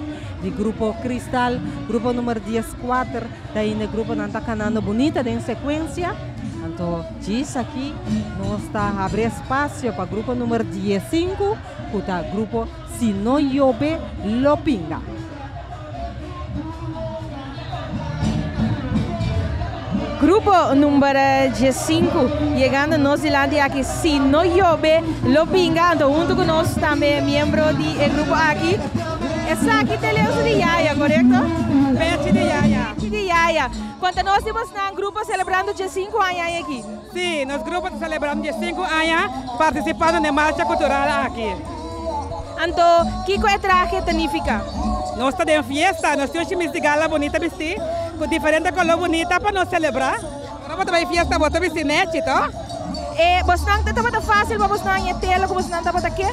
di Grupo Cristal, grupo number dieskuater. Ta ainda e gruponan ta kanando bunita den sekuensia. Anto djis aki nos ta habri espasio pa grupo number diesinku ku ta grupo Si No Yobe Lo Pinga. Grupo number diesinku yegando nos dilanti aki Si No Yobe Lo Pinga. Anto huntu ku nos tambe miembro di e grupo aki. Esaki ta e lensu di Yaya, korekto? Pechi di Yaya. Pechi di Yaya. Konta nos di bosnan grupo selebrando diesinku aña aña aki. Sí, nos grupo ta selebrando diesinku aña partisipando den marcha kultural aki. Anto, kiko e trahe ta nifiká? Nos ta den fiesta, nos tin un shimis di gala bunita bistí ku diferente koló bunita pa nos selebrá. Ora bo ta bai fiesta bo ta bisti nechi, to? E bosnan ta tabata fásil pa bosnan haña e tela ku bosnan tabata ke?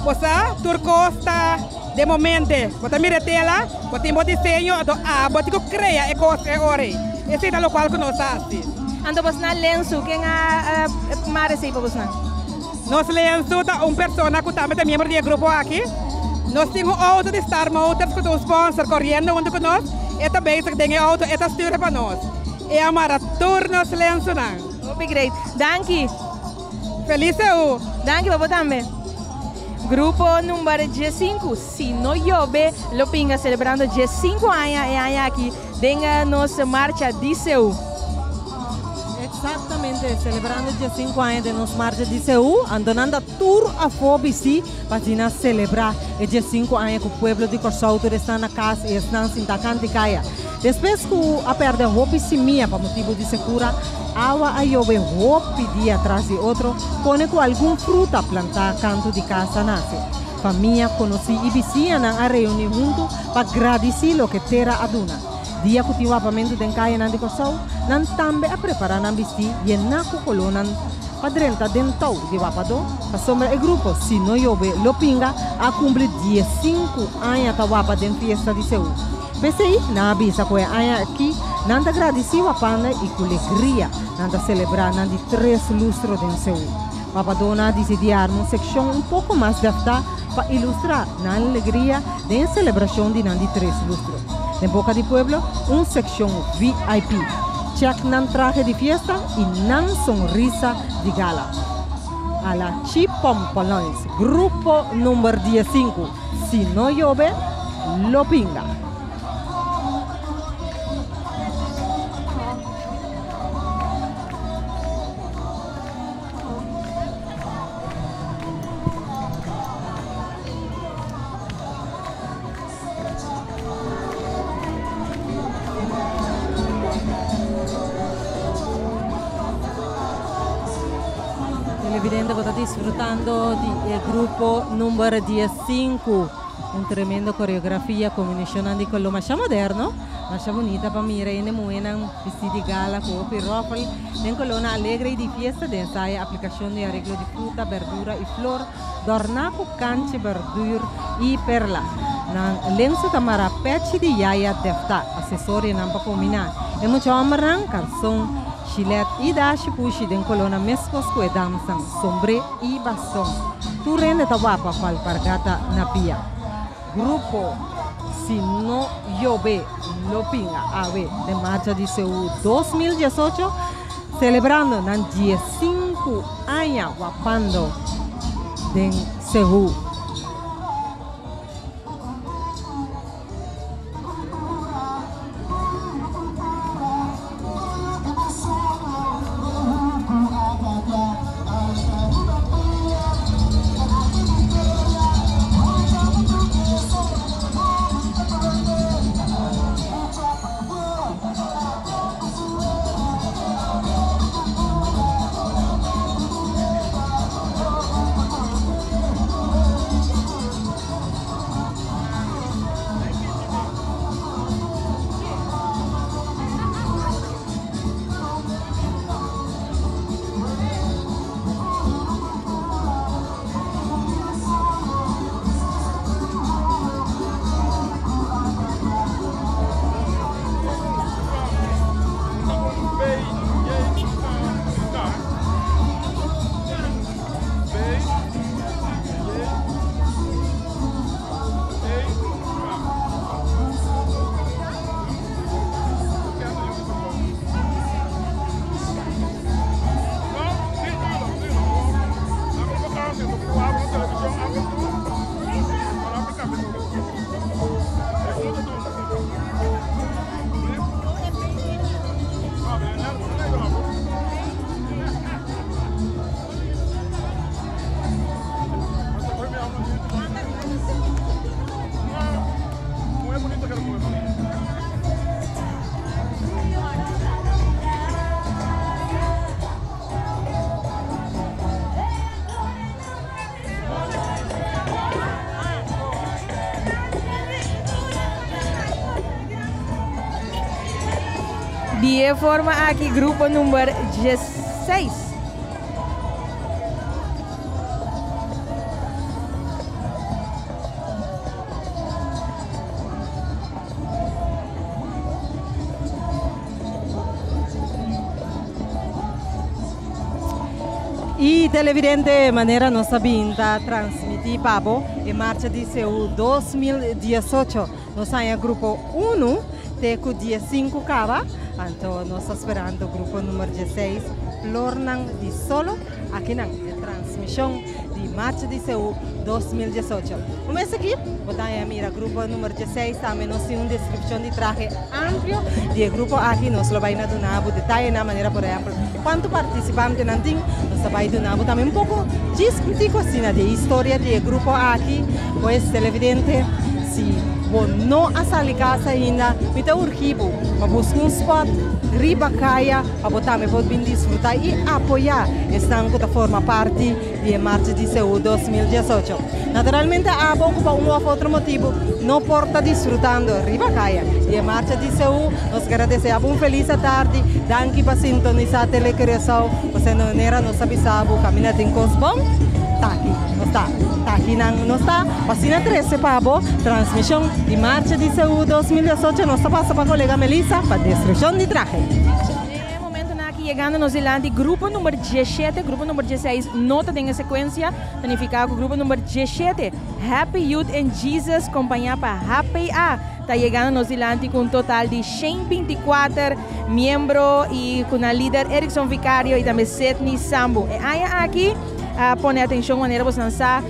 Bo sa, tur kos ta den momente. Bo ta mira e tela, bo tin bo diseño, anto abo tin ku krea e kos e ora ei. Esei ta lokual ku nos ta hasi. Anto bosnan lensu, ken a mara esei pa bosnan? Nos lensu ta un persona ku tambe ta miembro di e grupo aki. Nos tin un outo di Star Motors ku ta un sponsor koriendo huntu ku nos. E ta bezig den e outo, e ta stuur pa nos. E a mara tur nos lensunan. Hopi great. Danki. Feliz EU. Danki pa bo tambe. Grupo number diesinku, Si no yobe lo pinga celebrando diesinku aña e aña aki den nos marcha di Seú. Exactamente, celebrando 15 aña di nos marcha di Seú, anto nan ta tur afó bistí pa asina celebra e 15 aña cu pueblo di Corsou tur esnan na cas y esnan sinta canta y caya. Despues cu a perde hopi simia pa motibo di secura, awa a yobe hopi dia tras di otro, pone cu algun fruta planta canto di cas a nace. Famia, conoci y bisiñanan a reuni hunto pa gradici loke tera a duna. Dia cu tin wapamento den cayanan di Corsou, nan tambe a prepara nan bisti yena cu colonan pa drenta den tou di wapadó, pasobra e grupo Si No Yobe Lo Pinga a cumpli diesinku aña ta wapa den fiesta di Seú. P'esei, nan a bisa cu e aña aki nan ta gradici wapanda y cu legria nan ta celebra nan di tres lustro den Seú. Wapadónan a dicidi arma un seccion un poco mas deftá pa ilustra nan legria den e celebracion di nan di tres lustro. Den boca di pueblo, un seccion VIP. Check nan trahe di fiesta y nan sonrisa di gala. A la Chipompoloins, grupo number diesinku, si no yobe, lo pinga. Televidente bo ta disfrutando di e grupo number diesinku. Un tremendo coreografia, combinacionnan di color masha moderno, masha bunita pa mira hende muhenan bisti di gala cu hopi ruffle den colornan alegre y di fiesta den ensaya aplicacion di areglo di fruta, berdura y flor. Dòrná ku kanchi bèrdur i perla. Nan lensu ta mará pèchi di yaya dèftá, asesorionan pa kombiná. E mucha hòmbernan, karson, shilèt i dashi pushi den kolónan meskos ku e damsnan, sombré i baston. Tur hende ta wapa ku alpargata na pia. Grupo Si No Yobe Lo Pinga awe den marcha di Seú 2018, selebrando nan diesinku aña wapando den Seú. Di e forma aki grupo number 16. Y televidente, manera nos a bin ta transmiti pa bo e marcha di Seú 2018. Nos haña grupo 1 te ku 15 kaba, anto nos ta sperando grupo number 16. Flornan di Solo, akinan den transmishon di Marcha di Seú 2018. Un mes aki bo ta haña mira grupo numero dieseis, tambe nos tin un deskripshon di trahe amplio di e grupo aki. Nos lo bai na duna bo detayenan manera por ehèmpel kuantu partisipantenan tin. Nos ta bai duna bo tambe un poko djis un tiko asina di e historia di e grupo aki. Pues televidente, si bo no a sali kas ainda, mi ta urgi bo pa buska un spòt riba kaya pa bo tambe por bin disfrutá i apoyá esnan ku ta forma parti di e Marcha di Seú 2018. Naturalmente abo ku pa un òf otro motibu no por ta disfrutando riba kaya di e Marcha di Seú, nos kere deseá bo un felis atardi. Danki pa sintonisá Tele Curaçao. Pasobra e manera nos ta bisa bo kaminda tin kos bon, ta aki nos ta. Ta aki nan nos ta pa asina trese pa bo transmishon di Marcha di Seú 2018. Nos ta pasa pa kolega Melissa pa deskripshon di trahe. Den e momentonan aki yegando nos dilanti grupo number diesshete, grupo number diesseis no ta den e sekuensia, ta nifiká ku grupo number diesshete, Happy Youth in Jesus kompañá pa HPA, ta yegando nos dilanti ku un total di shen binti kuater miembro i ku nan lider Erickson Vicario i tambe Sidney Sambu. E aña aki a pone atenshon manera bosnan sa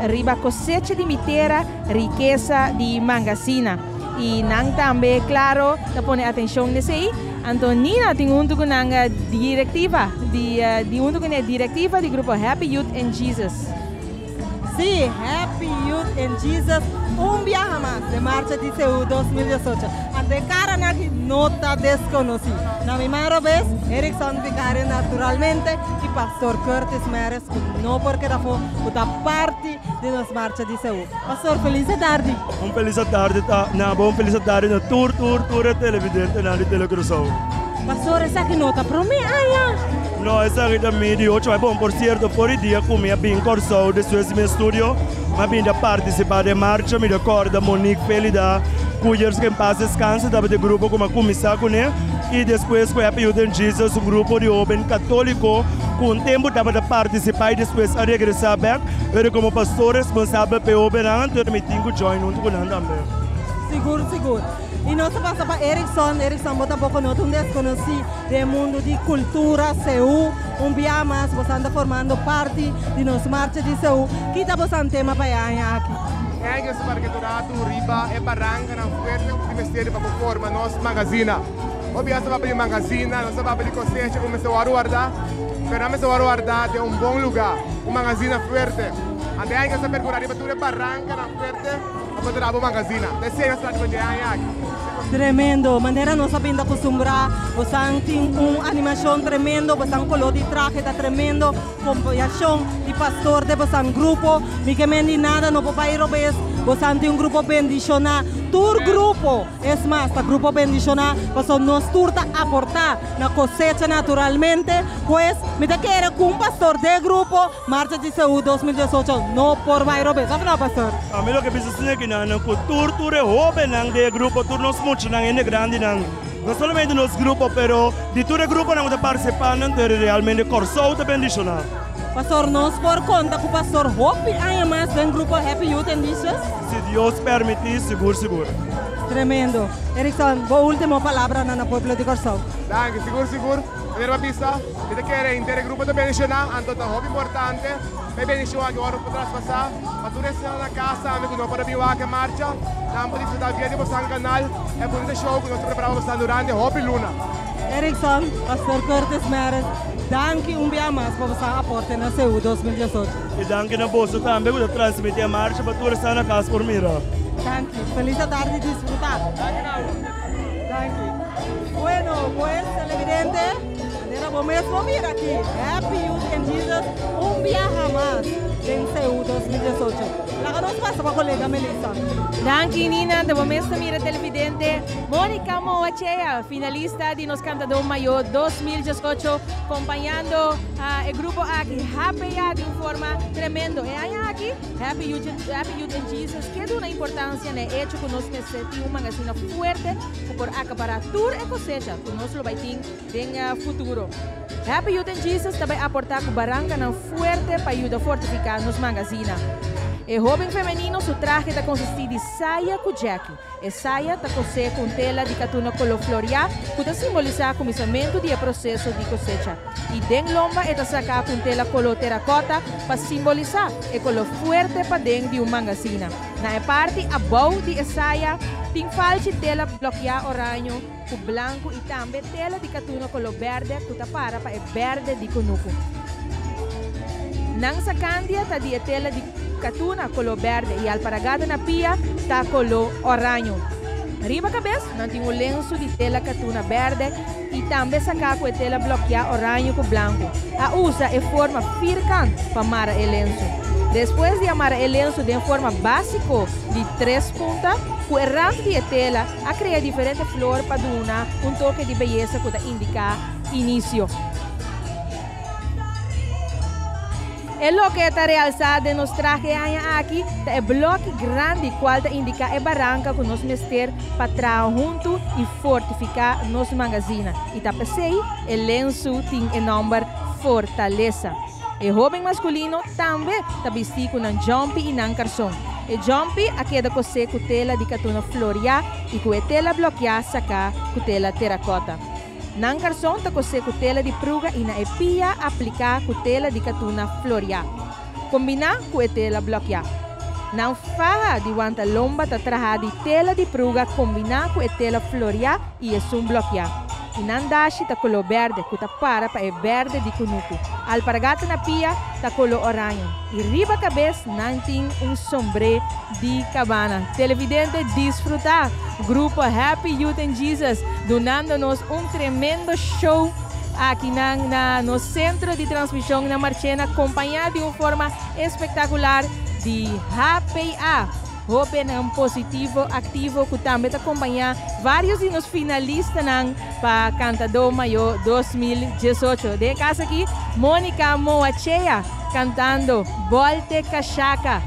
riba kosecha di mi tera, rikesa di Mangasina. I nan tambe klaro ta pone atenshon nesei. Anto Nina tin huntu ku nan direktiva di di huntu ku e direktiva di grupo Happy Youth in Jesus. Sí, Happy Youth in Jesus, un biaha mas den Marcha di Seú 2018. Anto e karanan aki no ta deskonosí. Na mi man robes, Erickson Vicario naturalmente i Pastor Curtis Meres ku no por keda afó ku ta parti di nos Marcha di Seú. Pastor, felis atardi. Un felis atardi ta na bo, un felis atardi na tur tur tur e televidentenan di Tele Curaçao. Pastor, esaki no ta promé aña? No, esaki ta mi di ocho aña. Bon, por sierto, for di dia ku mi a bin Kòrsou despues di mi estudio, mi a bin ta partisipá den marcha. Mi ta kòrda Monique Felida Kuyers, ku en pas deskanse, tabata e grupo ku mi a kuminsá kuné. I despues ku Happy Youth in Jesus, un grupo di hóben katóliko ku un tempu tabata partisipá i despues a regresá bèk. Pero komo pastor responsabel pa e hóbennan, anto mi tin ku join huntu ku nan tambe. Sigur, sigur. I nos a pasa pa Erickson. Erickson, bo tampoko no ta un deskonosí den e mundu di kultura, Seú. Un bia mas bosan ta formando parti di nos Marcha di Seú. Ki ta bosan tema pa e aña aki? Ergens parketuratu riba e barankanan fuerte ku tin mester pa por forma nos magazina. Hopi biaha nos ta papia di magazina, nos ta papia di kosecha ku mester wòrdu wardá, pero nan mester wòrdu wardá den un bon lugá, un magazina fuerte. Anto e aña nos ta perkurá riba tur e barankanan fuerte pa por traha bo magazina. Ta esei nos ta trata di e aña aki. Tremendo! Manera nos a bin ta kustumbrá, bosan tin un animashon tremendo, bosan koló di trahe ta tremendo, kompoyashon di pastor den bosan grupo, mi ke men di nada no por bai robes, bosan tin un grupo bendishoná, tur grupo! Es mas, ta grupo bendishoná pasobra nos tur ta aportá na kosecha naturalmente. Pues, mi ta kere ku un pastor den e grupo Marcha di Seú 2018 no por bai robes. Òf no, pastor? Ami loke bisa siña kinan ku tur tur e hóbennan den e grupo, tur nos muchanan, hende grandinan, no solamente nos grupo, pero di tur e gruponan ku ta partisipá nan ta realmente Kòrsou ta bendishoná. Pastor, nos por konta ku pastor hopi aña mas den grupo Happy Youth and Jesus? Si Dios permití, sigur sigur. Tremendo. Erickson, bo último palabranan na pueblo di Kòrsou. Danki, sigur sigur. Manera bo a bisa, mi ta kere henter e grupo ta bendishoná, anto ta hopi importante pa e bendishon aki wòrdu por traspasá pa tur esnan na kas tambe ku no por a bin wak e marcha, nan por disfrutá via di bosan kanal e bunita show ku nos ta prepará pa bosan durante hopi luna. Erickson, Pastor Curtis Meres, danki un bia mas pa bosan aporte na Seú 2018. I danki na boso tambe ku ta transmití e marcha pa tur esnan na kas por mira. Danki. Feliz atardi disfruta. Danki. Bueno, pues televidente, manera bo mes por mira aki, Happy Youth in Jesus un biaha mas den Seú 2018. Laga nos pasa pa kolega Melissa. Danki Nina, ta bo mes ta mira televidente. Monica Moachea, finalista di nos Cantador Mayor 2018, compañando e grupo aki HPA di un forma tremendo. E aña aki, Happy Youth, Happy Youth in Jesus ke duna importancia na e hecho cu nos mester tin un mangasina fuerte cu por acapara tur e cosecha cu nos lo bay tin den futuro. Happy Youth in Jesus ta bay aporta cu barancanan fuerte pa yuda fortifica nos mangasina. E hoben femenino su trahe ta konsistí di saya ku djèki. E saya ta kosé ku un tela di katuna koló floriá ku ta simbolisá kuminsamentu di e proseso di kosecha. I den lomba e ta saká ku un tela koló terakòta pa simbolisá e koló fuerte paden di un mangasina. Na e parti abou di e saya tin falchi tela blòkiá oraño ku blanku i tambe tela di katuna koló bèrdè ku ta para pa e bèrdè di kunuku. Nan sakandia ta di e tela di katuna koló bèrdè i alparagata na pia ta koló oraño. Riba kabes nan tin un lensu di tela katuna bèrdè i tambe saká ku e tela blòkiá oraño ku blanku. A usa e forma firkant pa mara e lensu. Despues di a mara e lensu den forma básiko di tres punta, ku e rant di e tela a krea diferente flor pa duna un toke di beyesa ku ta indiká inisio. E loke ta realsá den nos trahe e aña aki ta e blòki grandi kual ta indiká e baranka ku nos mester pa traha huntu i fortifiká nos mangazina i ta p'esei e lensu tin e nòmber Fortalesa. E hóben maskulino tambe ta bistí ku nan djòmpi i nan karson. E djòmpi a keda kosé ku tela di katuna floriá i ku e tela blòkiá saká ku tela terakòta. Nan karson ta kosé ku tela di pruga i na e pia apliká ku tela di katuna floriá, kombiná ku e tela blòkiá. Nan faha di wanta lomba ta trahá di tela di pruga kombiná ku e tela floriá i esun blòkiá. I nan dashi ta koló bèrdè ku ta para pa e bèrdè di kunuku. Alpargata na pia ta koló oraño i riba kabes nan tin un sombré di Cabana. Televidente disfruta Grupo Happy Youth in Jesus dunando nos un tremendo show aki nan na nos centro di transmision na Marchena compaña di un forma espectacular di HPA, Hobennan Positivo Activo cu tambe ta compaña varios di nos finalistanan pa Cantador Mayor 2018. Den e cas aki Monica Moachea cantando Bolte Cachaca.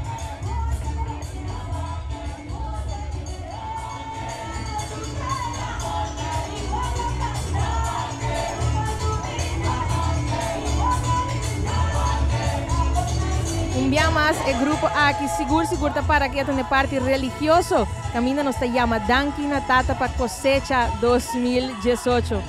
Un bia mas e grupo aki sigur sigur ta para ketu na e parti religioso kaminda nos ta yama danki na Tata pa kosecha 2018.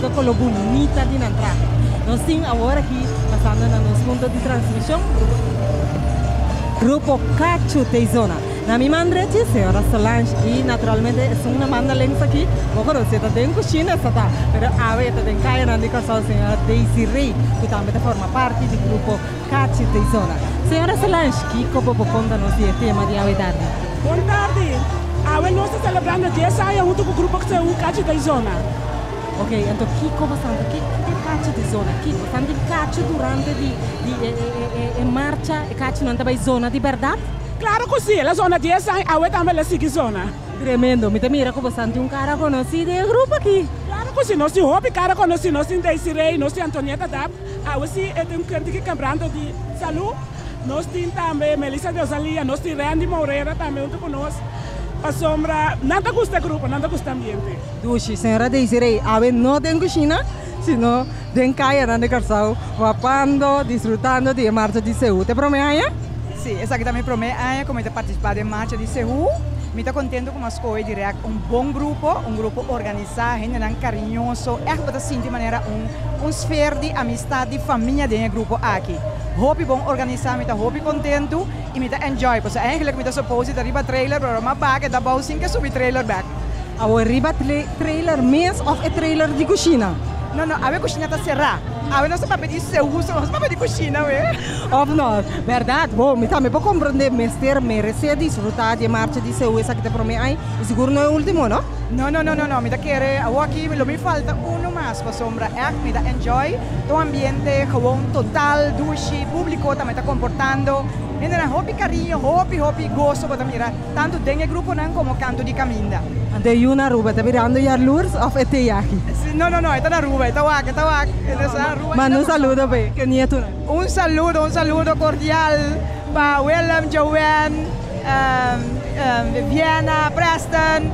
Wak e koló bunita di nan trahe. Nos tin awor aki pasando na nos punto di transmishon Grupo Cachu Teizona. Na mi man drechi señora Solange y naturalmente esun na banda links aki bo conoce ta den cushina esta ta pero awe e ta den cayanan di Corsou señora Daisy Rey cu tambe ta forma parti di Grupo Cachu Teizona. Señora Solange kico bo por conta nos di e tema di awe tardi? Bon tardi. Awe nos ta celebrando dies aña hunto cu Grupo Ceu Cachu Teizona. Ok, anto kiko bastante ki e kachu di zona? Kiko tan di kachu durante di di e e e e marcha e kachunan ta bai zona di bèrdat? Klaro ku si, el a zona dies aña, awe tambe el a sigui zona. Tremendo, mi ta mira ku bosan tin un kara konosí den e grupo aki. Klaro ku si, nos tin hopi kara konosí, nos tin Desiree, nos tin Antonieta Dap, awe si e tin un kenti ki kembrando di salú. Nos tin tambe Melissa de Osalia, nos tin Randy Mourera tambe hunto cu nos, pasobra nan ta gusta e grupo, nan ta gusta ambiente. Dushi, señora Desiree, awe no den cushina, sino den cayanan di Corsou, wapando, disfrutando di e marcha di Seú. Ta e prome aña? Sí, esaki ta mi prome aña cu mi ta participa den marcha di Seú. Mi ta contento cu mi a scohe direct un bon grupo, un grupo organisa, hendenan cariñoso, echt bo ta sinti manera un un sfeer di amistad, di famia den e grupo aki. Hopi bon organisá, mi ta hopi kontentu i mi ta enjoy pasobra eigenlijk mi ta suppose di ta riba trailer pero mi a baha keda abou sin ke subi trailer bek. Awor riba trailer mes of e trailer di kushina? No no, awe kushina ta será. Awe nos ta papia di seuso, nos papia di kushina we. Of no, bèrdat? Bo, mi tambe por komprondé, mester meresé disfrutá di e marcha di seu esaki ta e promé aña i sigur no e último, no? No no no no no, mi ta kere awoki lo mi falta uno mas pasobra ègt mi ta enjoy. Ta un ambiente gewoon total dushi, publico tambe ta comportando hendenan hopi cariño, hopi hopi goso bo ta mira tanto den e gruponan como canto di caminda. Anto e yu na Aruba ta birando yarlurs of e te yaki? No no no e ta na Aruba, e ta wak, e ta wak, e ta na Aruba. Manda un saludo pa e nietunan. Un saludo, un saludo cordial pa Willem, Joanne, Viviana, Preston,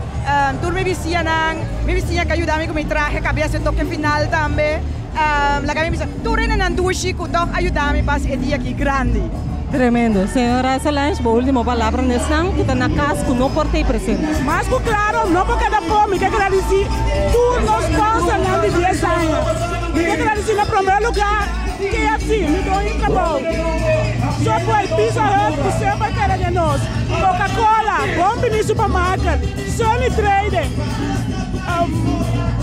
tur mi bisiñanan, mi bisiña ku a yuda mi ku mi trahe kabia hasi e toke final tambe. Laga mi bisa tur hendenan dushi ku tòg a yuda mi pa hasi e dia aki grandi. Tremendo. Señora Solange, bo ultimo palabra na esnan ku ta na kas ku no por ta ei presente. Mas ku klaro, no por keda por mi ke gradisí tur nos sponsornan di dies aña. Mi ke gradisí na promé lugá KFC, mi doño di trabou, Subway, Pizza Hut ku semper kere den nos, Coca Cola, Bon Bini Supermarket, Sunny Trading,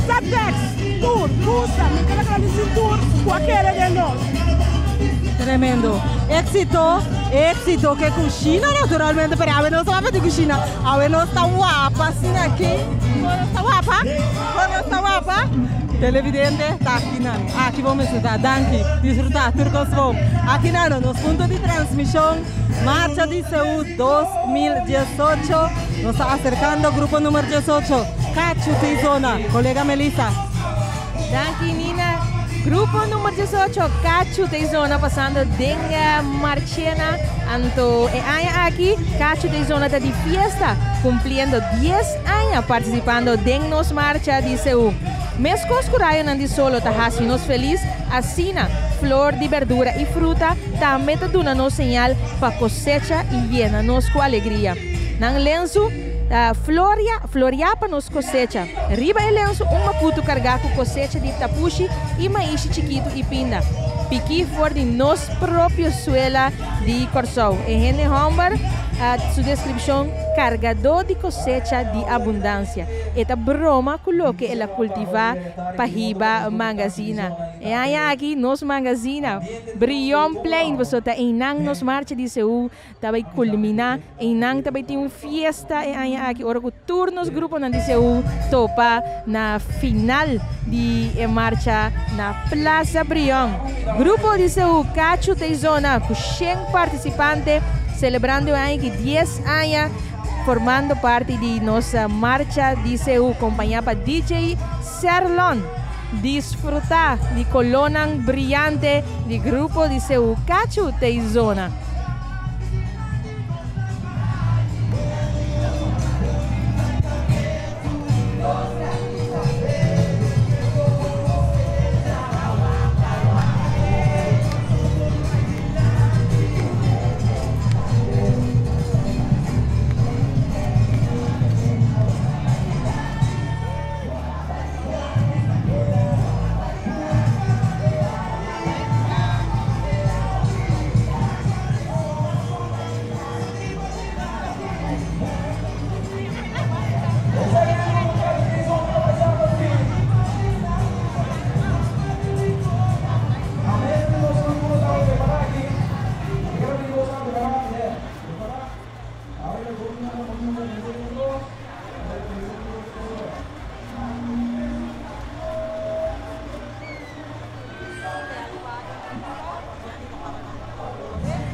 Satex, tur, Gusta, mi ke gradisí tur ku a kere den nos. Tremendo. Éxito, éxito ke kushina naturalmente, pero awe nos no ta di kushina, awe nos ta wapa asina aki. Kon nos ta wapa? Kon nos ta wapa? Televidente, ta aki nan. Aki bo mester ta. Danki. Disfruta tur kos bon. Aki nan nos punto di transmishon Marcha di Seú 2018. Nos ta aserkando grupo numero 18, Cachu Tizona. Kolega Melissa. Danki Nina. Grupo numero 18, Cachu Tizona pasando den Marchena. Anto e aña aki, Cachu Tizona ta di fiesta, cumpliendo 10 aña participando den nos marcha di Seú. Mescos cu rayonan di solo ta haci nos feliz, asina flor di berdura y fruta tambe ta duna nos señal pa cosecha y yena nos cu alegria. Nan lensu ta floria, floria pa nos cosecha. Riba e lensu un macutu carga cu cosecha di tapushi y maishi chikitu y pinda, piki for di nos propio suela di Corsou. E hende homber su descripcion, cargadó di cosecha di abundancia. E ta broma ku loke el a kultivá pa hiba mangazina. E aña aki nos mangazina, Brionplein, pasobra ta einan nos marcha di Seú ta bai kulminá. Einan ta bai tin un fiesta e aña aki ora ku tur nos gruponan di Seú topa na final di e marcha na Plaza Brion. Grupo di Seú Cachu Teizona ku shen partisipante selebrando e aña aki dies aña. Formando parti di nos marcha di Seú kompañá pa DJ Serlon. Disfrutá di kolónan briante di grupo di Seú Cachu Teizona.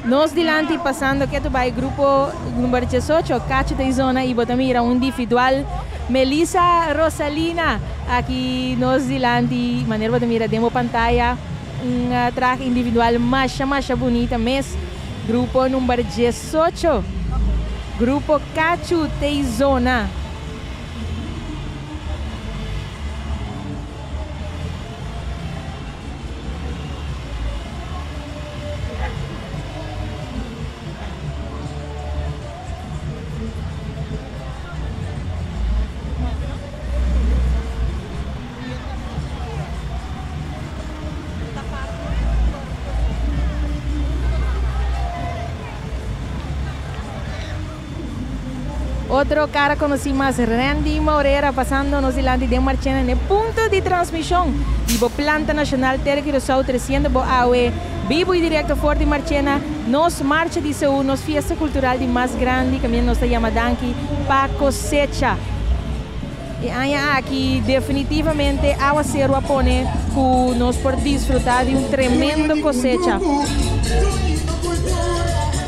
Nos dilanti pasando ketu bai grupo number 18, Cacho ta zona y bo ta mira un individual Melissa Rosalina aki nos dilanti manera bo ta mira den bo pantaya un trahe individual masha masha bunita mes. Grupo number 18, grupo Cachu ta zona. Otro cara conoci mas, Randy Morera, pasando nos dilanti den Marchena na e punto di transmision di bo Planta Nacional Tele Curaçao treciendo bo awe bibo y directo for di Marchena nos Marcha di Seú, nos fiesta cultural di mas grandi caminda nos ta yama danki pa cosecha. E aña aki definitivamente awaceru a pone cu nos por disfruta di un tremendo cosecha.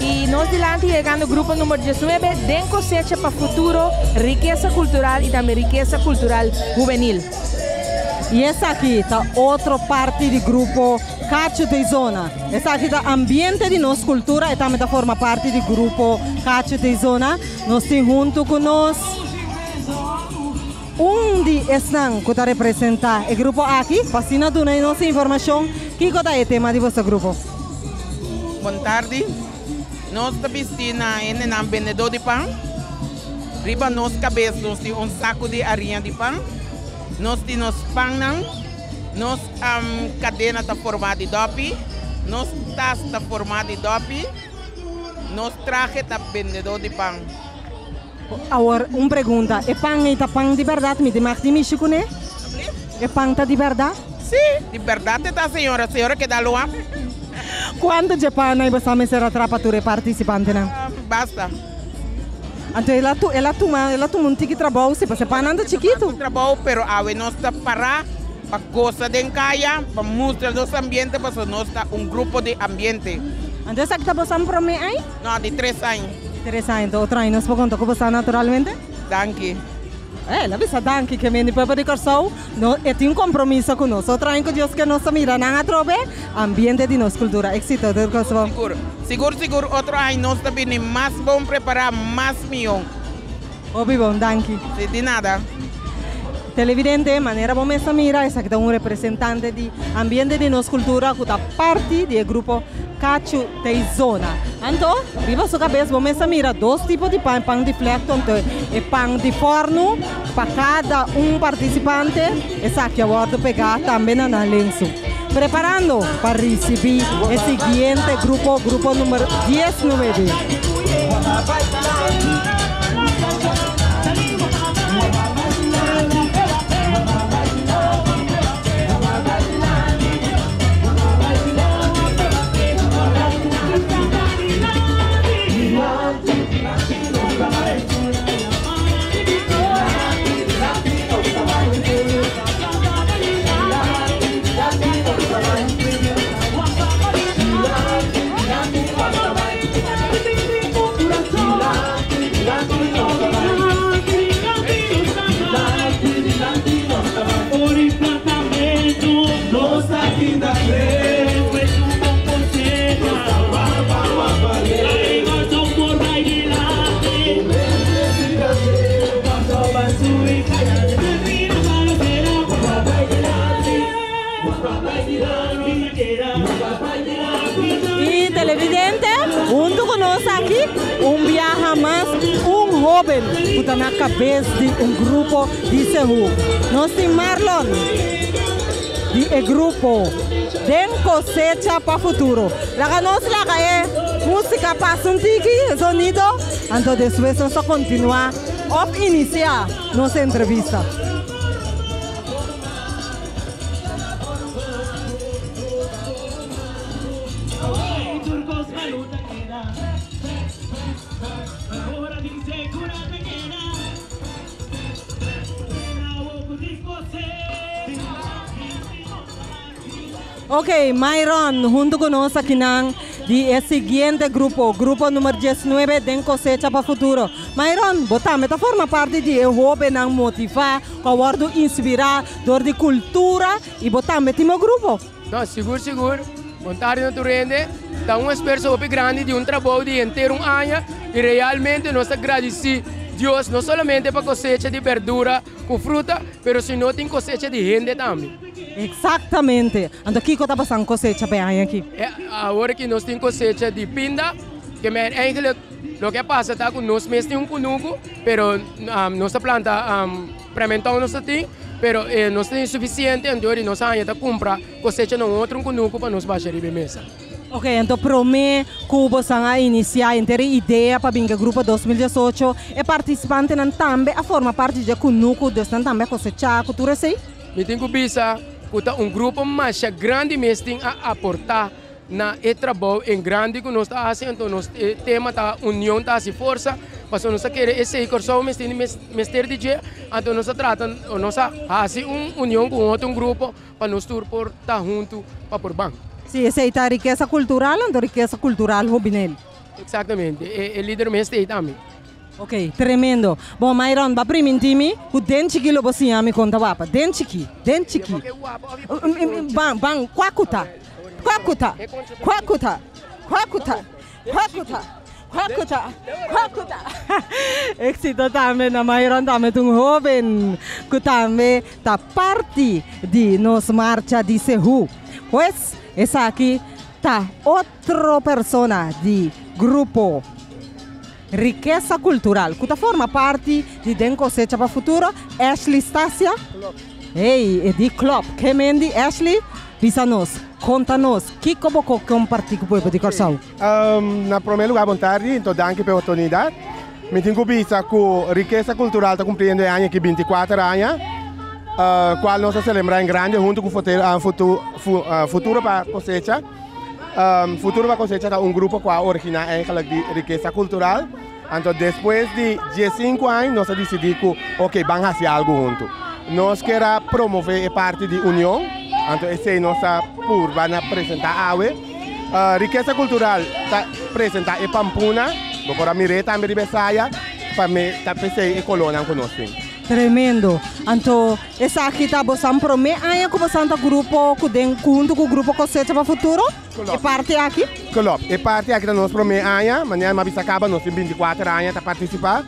Y nos dilanti yegando grupo number 19 den cosecha pa futuro, rikesa cultural y tambe rikesa cultural hubenil. Y esaki ta otro parti di grupo Cacho de Zona. Esaki ta ambiente di nos cultura y tambe ta forma parti di grupo Cacho de Zona. Nos tin hunto cu nos un di esnan cu ta representa e grupo aki pa asina duna nos informacion kico ta e tema di boso grupo. Bon tardi. Nos ta bisti na hendenan bendedó di pan. Riba nos kabes nos tin un saku di ariña di pan. Nos tin nos pannan. Nos kadena ta formá di dòpi. Nos tas ta formá di dòpi. Nos trahe ta bendedó di pan. Awor, un pregunta, e pan ei ta pan di bèrdat? Mi tin mag di mishi kuné? E pan ta di bèrdat? Sí, di bèrdat e ta, señora. Señora keda loa. Kuantu dje pan ei bo sa mester a trapa tur e partisipantenan? Basta. Anto el a el a tuma el a tuma un tiki trabou si, pasobra e pannan ta chikitu. Trabou, pero awe nos ta pará pa gosa den kaya, pa mustra nos ambiente, pasobra nos ta un grupo di ambiente. Anto esaki ta boso promé aña? No, di tres aña. Di tres aña, enton otro aña nos por konta ku bo sa naturalmente? Danki. Eh, el a bisa danki, ke men di pueblo di Kòrsou no e tin un kompromiso ku nos. Otro aña ku Dios ke nos ta mira nan atrobe, ambiente di nos kultura. Éksito tur kos bon. Sigur, sigur, sigur otro aña nos ta bini mas bon prepará, mas mihó. Hopi bon, danki. Si, di nada. Televidente, manera bo mes ta mira, esaki ta un representante di ambiente di nos cultura cu ta parti di e grupo Cachu Teizona. Anto, riba su cabes bo mes ta mira dos tipo di pan, e pan di flecto anto e pan di forno pa cada un participante. Esaki a wordo pega tambe na nan lensu. Preparando pa ricibi e siguiente grupo, grupo numero 19. Y televidente, hunto cu nos aki, un biaha mas, un hoben cu ta na cabes di un grupo di Sehu. Nos tin Marlon di e grupo Den Cosecha pa Futuro. Laga nos laga e musica pasa un tiki, e sonido, anto despues nos ta continua of inicia nos entrevista. Ok, Myron, hunto cu nos akinan. Di e siguiente grupo, grupo number 19 den Kosecha pa Futuro. Myron, bo tambe ta forma parti di e hobennan motivá, ku a wòrdu inspirá dor di kultura i bo tambe tin bo grupo. No, sigur sigur. Bon tardi na tur hende. Ta un esfuerso hopi grandi di un trabou di henter un aña i realmente nos ta gradisí Dios no solamente pa kosecha di berdura ku fruta, pero sino tin kosecha di hende tambe. Exactamente. Anto kiko ta pasan cosecha pa e aña aki? E awor aki nos tin cosecha di pinda, ke men eigenlijk loke a pasa ta ku nos mes tin un kunuku, pero nos ta planta prementòn nos ta tin, pero nos ta tin sufisiente anto di nos aña ta kumpra cosecha na un otro un kunuku pa nos basha riba e mesa. Ok, anto prome ku bosan a inisiá henter e idea pa bin ku e grupo 2018, e partisipantenan tambe a forma parti dje kunuku, dus nan tambe a kosechá ku tur esei? Mi tin ku bisa ku ta un grupo masha grandi mes tin a aportá na e trabou en grandi ku nos ta hasi, anto nos e tema ta union ta hasi forsa, pasobra nos ta kere esei Kòrsou mes tin mester di dje, anto nos a trata nos a hasi un union ku un otro grupo pa nos tur por ta huntu pa por ban. Sí, esei ta rikesa kultural, anto rikesa kultural hobinel. Eksaktamente, e lider mes ta ei tambe. Ok, tremendo. Bon, Myron, ba primintí mi ku den chikí lo bo siña mi kon ta wapa. Den chikí, den chikí. Ban, ban, kua ku ta? Kua ku ta? Kua ku ta? Kua ku ta? Kua ku ta? Kua ku ta? Kua ku ta? Éxito tambe na Myron, tambe ta un hóben ku tambe ta parti di nos marcha di Sehu. Pues, esaki ta otro persona di grupo. Rikesa kultural ku ta forma parti di Den Kosecha pa Futuro, Ashley Stasia. Hey, e di klòp. Ke men di Ashley? Bisa nos, konta nos, kiko bo ko kompartí ku pueblo di Kòrsou? Na promé lugá bon tardi, anto danki pa e oportunidat. Mi tin ku bisa ku Rikesa Kultural ta kumpliendo e aña aki 24 aña, kual nos a selebrá en grande huntu ku Futuro pa Kosecha. Futuro pa Cosecha ta un grupo ku a originá eigenlijk di Rikesa Kultural. Anto despues di diesinku aña nos a disidí ku oke ban hasi algu huntu. Nos kier a promové e parti di union, anto esei nos a purba na presentá awe. Rikesa Kultural ta presentá e pampuna, bo por a mir'é tambe riba e saya, pa me ta p'esei e kolónan ku nos tin. Tremendo. Anto Esaki ta bosan promé aña ku bosan ta grupo ku den huntu ku Grupo Kosecha pa Futuro? E parti aki? Klopt. E parti aki ta nos promé aña. Manera mi a bisa kaba nos tin 24 aña ta partisipá.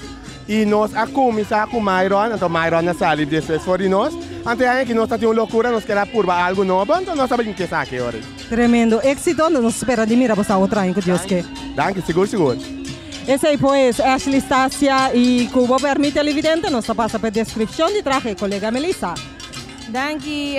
I nos a kuminsá ku Myron, anto Myron a sali despues for di nos. Anto e aña aki nos ta tin un lokura, nos ker a purba algu nobo, anto nos a bin ku esaki ora. Tremendo éxito, nos ta spera di mira boso otro aña ku Dios ke. Danki, sigur sigur. Esei pues, Ashley Stasia y cu bo permit televidente nos ta pasa pa e descripcion di trahe, colega Melissa. Danki.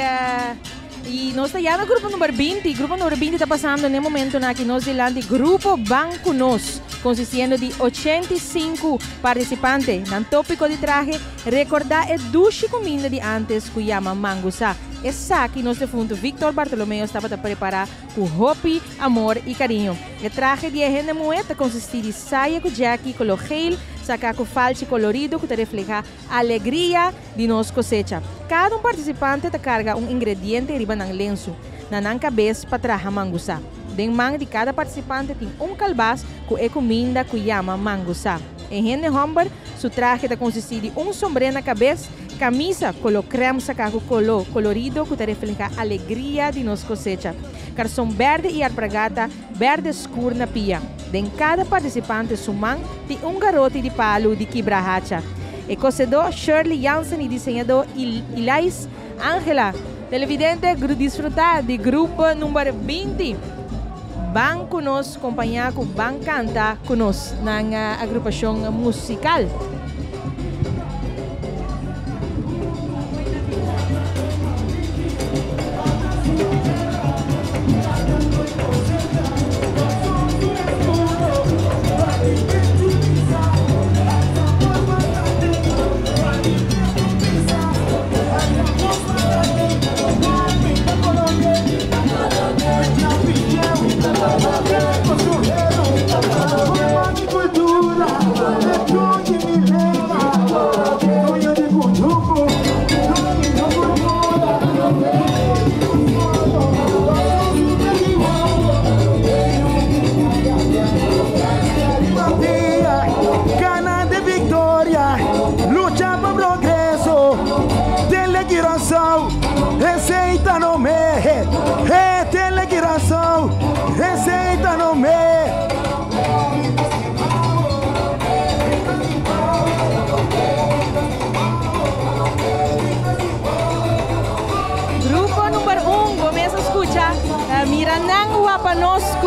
Y nos ta ya na grupo number 20. Grupo number 20 ta pasando n'e momentonan aki nos dilanti. Grupo Ban Cu Nos, consistiendo di 85 participante. Nan topico di trahe, Recorda e dushi cuminda di antes cu yama mangusa. Esaki nos defunto Victor Bartolomeus tabata prepara Ku hopi amor i kariño. E trahe di e hende muhé ta konsistí di saya ku djèki koló geel saká ku falchi kolorido ku ta reflehá alegria di nos kosecha. Kada un partisipante ta karga un ingrediente riba nan lensu na nan kabes pa traha mangusá. Den man di kada partisipante tin un kalbas ku e kuminda ku yama mangusá. E hende hòmber su trahe ta konsistí di un sombré na kabes, Camisa color crème sacá cu color colorido cu ta refleha alegria di nos cosecha. Carson berde y alpargata berde scur na pia. Den cada participante su man tin un garoti di palu di kibra hacha. E cosedó Shirley Jansen y diseñadó Ilais Angela. Televidente disfruta di grupo number 20. Ban cu nos compaña cu Ban Canta cu nos nan agrupacion musical.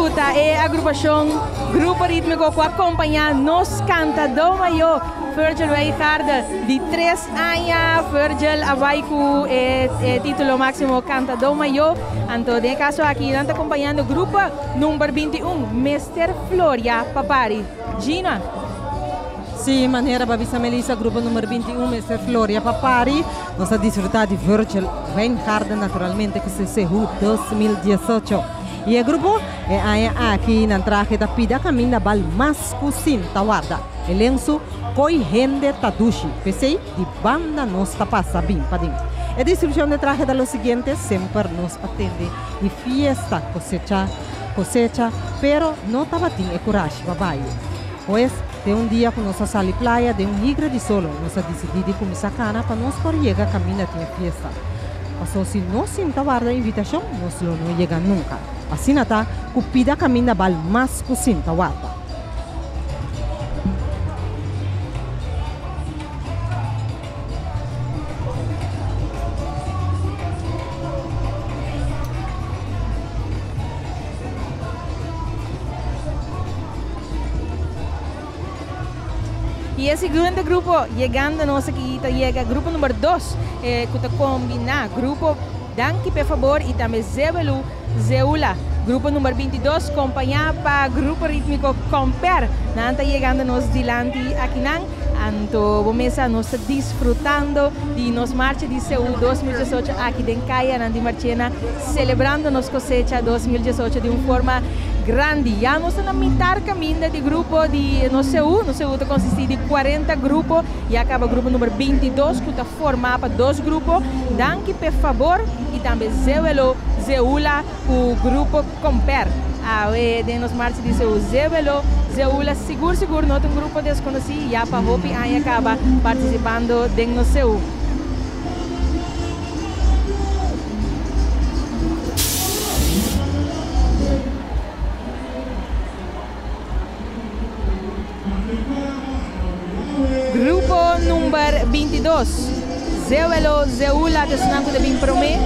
Zebelu ta e agrupashon, grupo rítmiko ku a kompañá nos kantadó mayó Virgil Wijngaarde. Di tres aña Virgil a bai ku e título máksimo kantadó mayó. Anto den e kaso aki nan ta kompañando grupo number 21, Mester Floria Papari. Gina. Sí, manera bo a bisa Melissa, grupo number 21 Mester Floria Papari. Nos a disfruta di Virgil Wijngaarden naturalmente cu CCU 2018. Y e grupo e aña aki nan trahe ta pida caminda bal mas cu sinta warda. E lensu coy hende ta dushi, p'esey di banda nos ta pasa bin paden. E descripcion de trahe ta lo siguiente, Semper nos a tende di fiesta cosecha cosecha, pero no tabatin e curashi pa baye. Pues, Den un dia ku nos a sali playa den un higra di solo, nos a disidí di kuminsá kana pa nos por yega kaminda tin e fiesta. Pasó si nos sinta warda invitashon, nos lo no yega nunka. Asina ta ku pida kaminda bal mas ku sinta warda. Y e siguiente grupo yegando nos aki ta yega grupo number dos cu ta combina grupo Danki Pe Fabor y tambe Zebelu Zeula. Grupo number 22 compaña pa grupo ritmico Comper. Nan ta yegando nos dilanti akinan. Anto bo mesa nos ta disfrutando di nos marcha di Seú 2018 aki den cayanan di Marchena celebrando nos cosecha 2018 di un forma grandi. Ya nos ta na mitar caminda di grupo di nos Seú. Nos Seú ta consisti di 40 grupo. Ya caba grupo number 22 cu ta forma pa dos grupo, Danki p'e Fabor y tambe Zewelo Zeula cu grupo Comper. Awe den nos marcha di Seú Zewelo Zeula sigur sigur no ta un grupo desconoci, ya pa hopi aña caba participando den nos Seú. Grupo number 22, Zewelo Zeula ta esnan ku ta bin promé.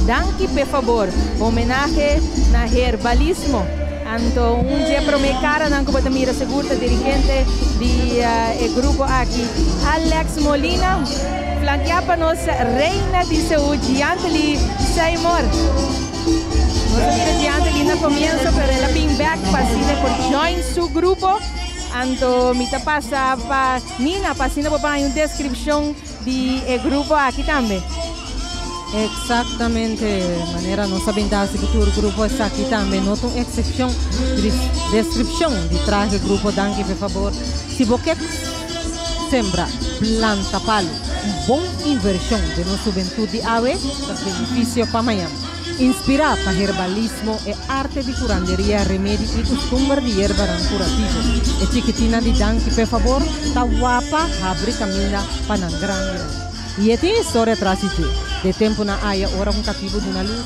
Danki p'e fabor. Homenahe na herbalismo. Anto un dje promé karanan ku bo ta mira sigur ta dirigente di e grupo aki, Alex Molina, flankeá pa nos reina di Seú, Giantely Seymour. Nos a mira Giantely na komienso, pero el a bin bèk pa asina e por join su grupo. Anto mi ta pasa pa Nina pa asina bo por haña un descripcion di e grupo aki tambe. Exactamente, manera nos a bin ta haci cu tur grupo esaki tambe no ta un excepcion. Descripcion di trahe grupo Danki p'e fabor. Si bo ke sembra, planta palu, un bon inversion den nos hubentud di awe ta beneficio pa mañan. Inspirá pa herbalismo, e arte di kuranderia, remedi i kustumber di yerbanan kurativo, e chikitinnan di Danki p'e fabor ta wapa habri kaminda pa nan grandinan. I e tin historia tras di dje. De tempunan aya ora un katibu duna lus,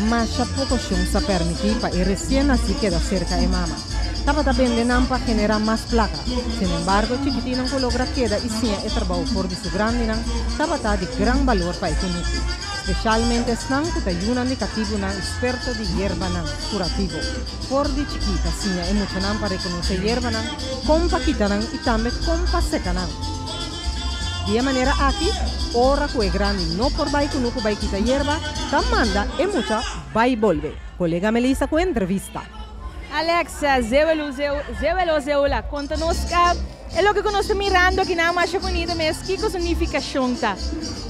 masha poko shon sa permití pa e resien nasí keda serka e mama. Tabata bende nan pa generá mas plaka. Sinembargo, chikitinnan ku logra keda i siña e trabou for di su grandinan tabata di gran balor pa e kunuku. Spesialmente esnan ku ta yunan di katibunan eksperto di yerbanan kurativo. For di chikí ta siña e muchanan pa rekonosé yerbanan, kon pa kita nan i tambe kon pa seka nan. Di e manera aki, ora ku e grandi no por bai kunuku bai kita yerba, ta manda e mucha bai bolbe. Kolega Melissa ku entrevista. Alex, Zewelu Zewelo Zeula, konta nos E loke ku nos ta mirando akinan masha bunita mes, kiko su nifikashon ta?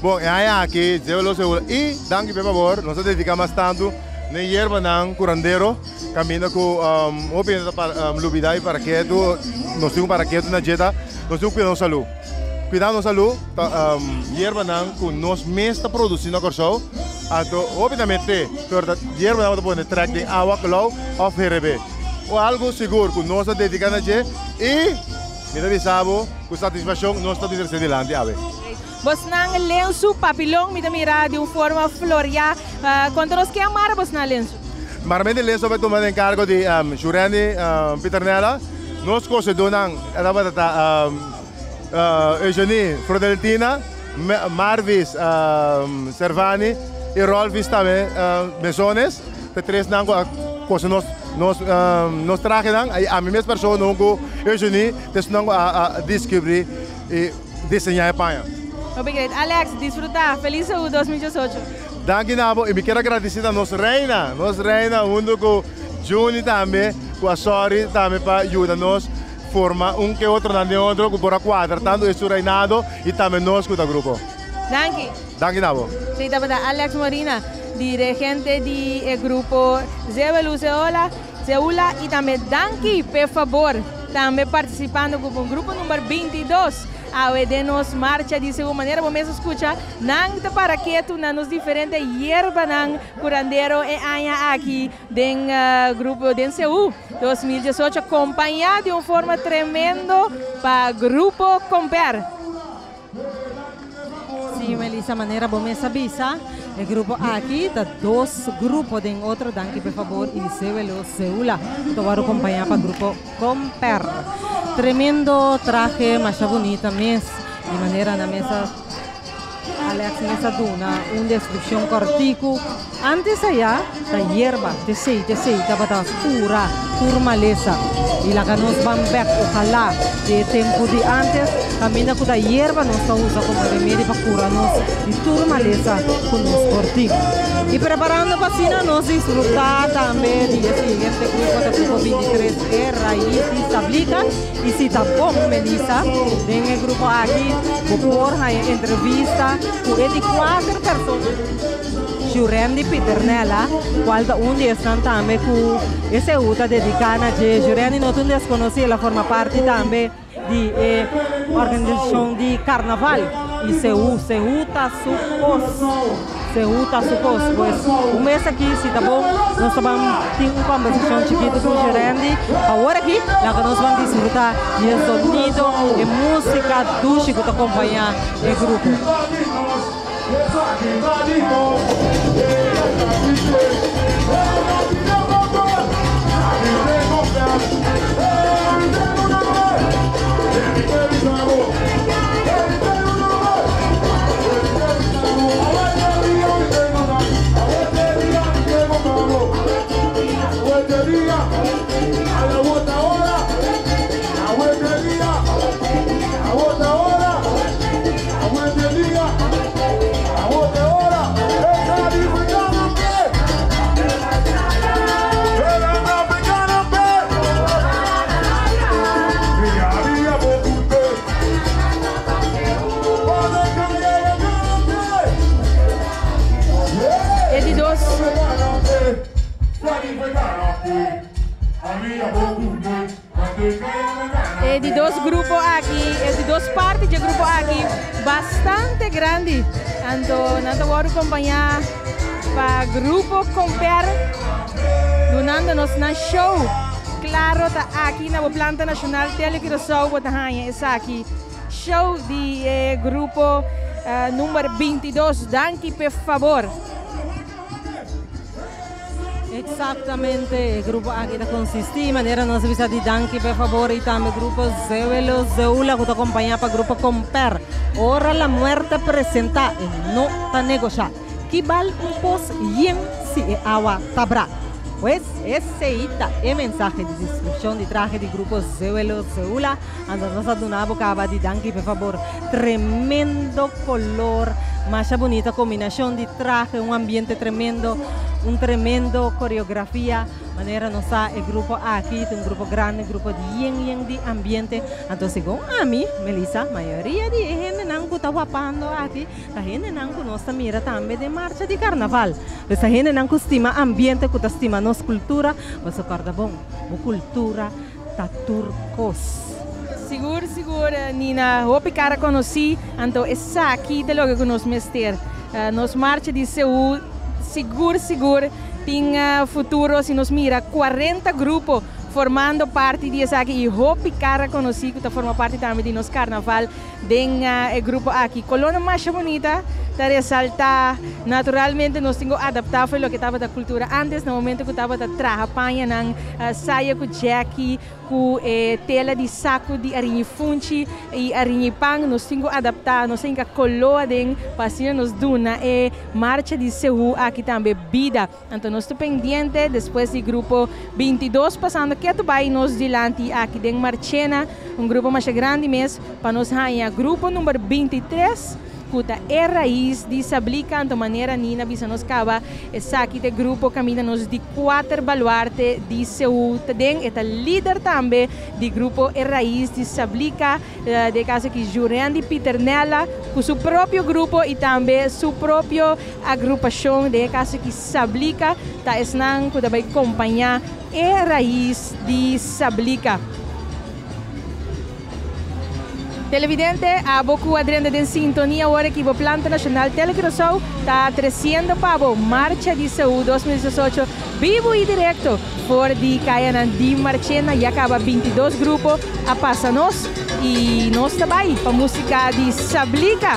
Bon, e aña aki Zewelo lo segura i danki p'e fabor, nos ta dediká mas tantu n'e yerbanan kurandero, kaminda ku hopi hende ta lubidá i paraketu, nos tin ku paraketu na dje ta, nos tin ku kuida nos salú. Kuida nos salú ta yerbanan ku nos mes ta produsí na Kòrsou, anto hopi ta mete, pero ta yerbanan ku ta pone trèk den awa klou òf herebé. Un algu sigur ku nos ta dediká na dje. I mi ta bisa bo ku satisfakshon nos ta bisa esei dilanti awe. Bosnan lensu papilon mi ta mira di un forma floriá. Konta nos ke a mara bosnan lensu? Maramente lensu a bai tuma den kargo di Shurendy Pieternella. Nos kosedónan tabata ta Eugenie Frodeltina, Marvis Servani i Rolvis tambe Mesones. Ta tresnan ku a kose nos. nos nos trahenan i ami mes persona huntu ku Eugenie ta esnan ku a descubri i diseñá e paña. Hopi great. Alex, disfruta. Feliz Seú 2018. Danki na bo i mi kier a gradisi na nos reina, nos reina huntu ku Juni tambe ku a sòri tambe pa yuda nos forma un ke otronan den otro ku por a kuadra tantu e su reinado i tambe nos ku ta grupo. Danki. Danki na bo. Sí, tabata Alex Morina, dirigente di e grupo Zewelu Zeola, Zeula i tambe danki p'e fabor tambe partisipando ku bo grupo number 22 awe den nos marcha di segun manera bo mes a skucha nan ta para ketu na nos diferente yerbanan kurandero e aña aki den grupo den Seú 2018 kompañá di un forma tremendo pa Grupo Comper. Sí, Melissa, manera bo mes a bisa, e grupo aki ta dos grupo den otro, danki p'e fabor i Sewelo Seula, ku ta wòrdu kompañá pa grupo Comper. Tremendo trahe, masha bunita mes, di manera nan mes a Alex mes a duna un deskripshon kòrtiku. Antes aya ta yerba, tesei, tesei tabata kura tur malesa i laga nos ban bek ojalá di e tempu di antes kaminda ku ta yerba nos ta usa komo remedi pa kura nos di tur malesa ku nos por tin. I preparando pa asina nos disfrutá tambe di e siguiente grupo ta grupo 23 e Rais di Sablika i si ta bon Melissa den e grupo aki bo por haña entrevista ku e di kuater persona. Jurendi Pieternella, cual ta un di esnan tambe cu e CU ta dedica na dje. Jurendi no ta un desconoci, el a forma parti tambe di e organisacion di Carnaval y CU. CU ta su cos, CU ta su cos. Pues un mes aki si ta bon nos ta ban tin un conversacion chikito cu Jurendi. Awor aki laga nos ban disfruta di e sonido, e musica dushi cu ta acompaña e grupo. E di dos. E di dos grupo aki, e di dos parti dje grupo aki bastante grandi. Anto nan ta wòrdu kompañá pa Grupo Comper dunando nos nan show. Klaro ta aki na bo Planta Nashonal Tele Curaçao bo ta haña esaki. Show di e grupo number 22. Danki p'e fabor. Exactamente, e grupo aki ta consisti, manera nos a bisa di danki p'e fabor y tambe grupo Zewelo Zeula cu ta acompaña pa grupo Comper. Ora la muerte presenta e no ta negosha. Ki bal un pos yen si e awa ta bra? Pues esey ta e mensahe di descripcion di trahe di grupo Zewelo Zeula. Anto nos a duna bo caba di danki p'e fabor. Tremendo color, masha bunita combinacion di trahe, un ambiente tremendo, un tremendo coreografia. Manera nos sa e grupo aki ta un grupo grandi, un grupo di yen yen di ambiente. Anto segun ami, Melissa, mayoria di e hendenan cu ta wapando aki ta hendenan cu nos ta mira tambe den marcha di carnaval. Pues ta hendenan cu stima ambiente, cu ta stima nos cultura. Boso corda bon, bo cultura ta tur kos. Sigur sigur Nina, hopi kara konosí, anto esaki ta loke ku nos mester. Nos marcha di Seú sigur sigur tin futuro si nos mira 40 grupo formando parti di esaki i hopi kara konosí ku ta forma parti tambe di nos karnaval den e grupo aki. Kolónan masha bunita. ta resaltá. Naturalmente nos tin ku adaptá for loke tabata kultura ántes na momento ku tabata traha pañanan saya ku djèki ku e tela di saku di ariñi funchi i ariñi pan. Nos tin ku adaptá, nos a hinka koló aden pa asina nos duna e marcha di Seú aki tambe bida. Anto nos ta pendiente despues di grupo 22 pasando ketu bai nos dilanti aki den Marchena, un grupo masha grandi mes, pa nos haña grupo number 23 ku ta e rais di Sablika. Anto manera Nina bisa nos kaba, esaki ta e grupo kaminda nos di kuater baluarte di Seú ta den. E ta lider tambe di grupo e rais di Sablika, den e kaso aki Jurendi Pieternella ku su propio grupo i tambe su propio Agrupashon, den e kaso aki Sablika, ta esnan ku ta bai kompañá e rais di Sablika. Televidente, abo ku a drenta den sintonia awor aki bo Planta Nashonal Tele Curaçao ta tresiendo pa bo Marcha di Seú 2018 bibu i direkto for di kayanan di Marchena. Ya kaba 22 grupo a pasa nos i nos ta bai pa músika di Sablika.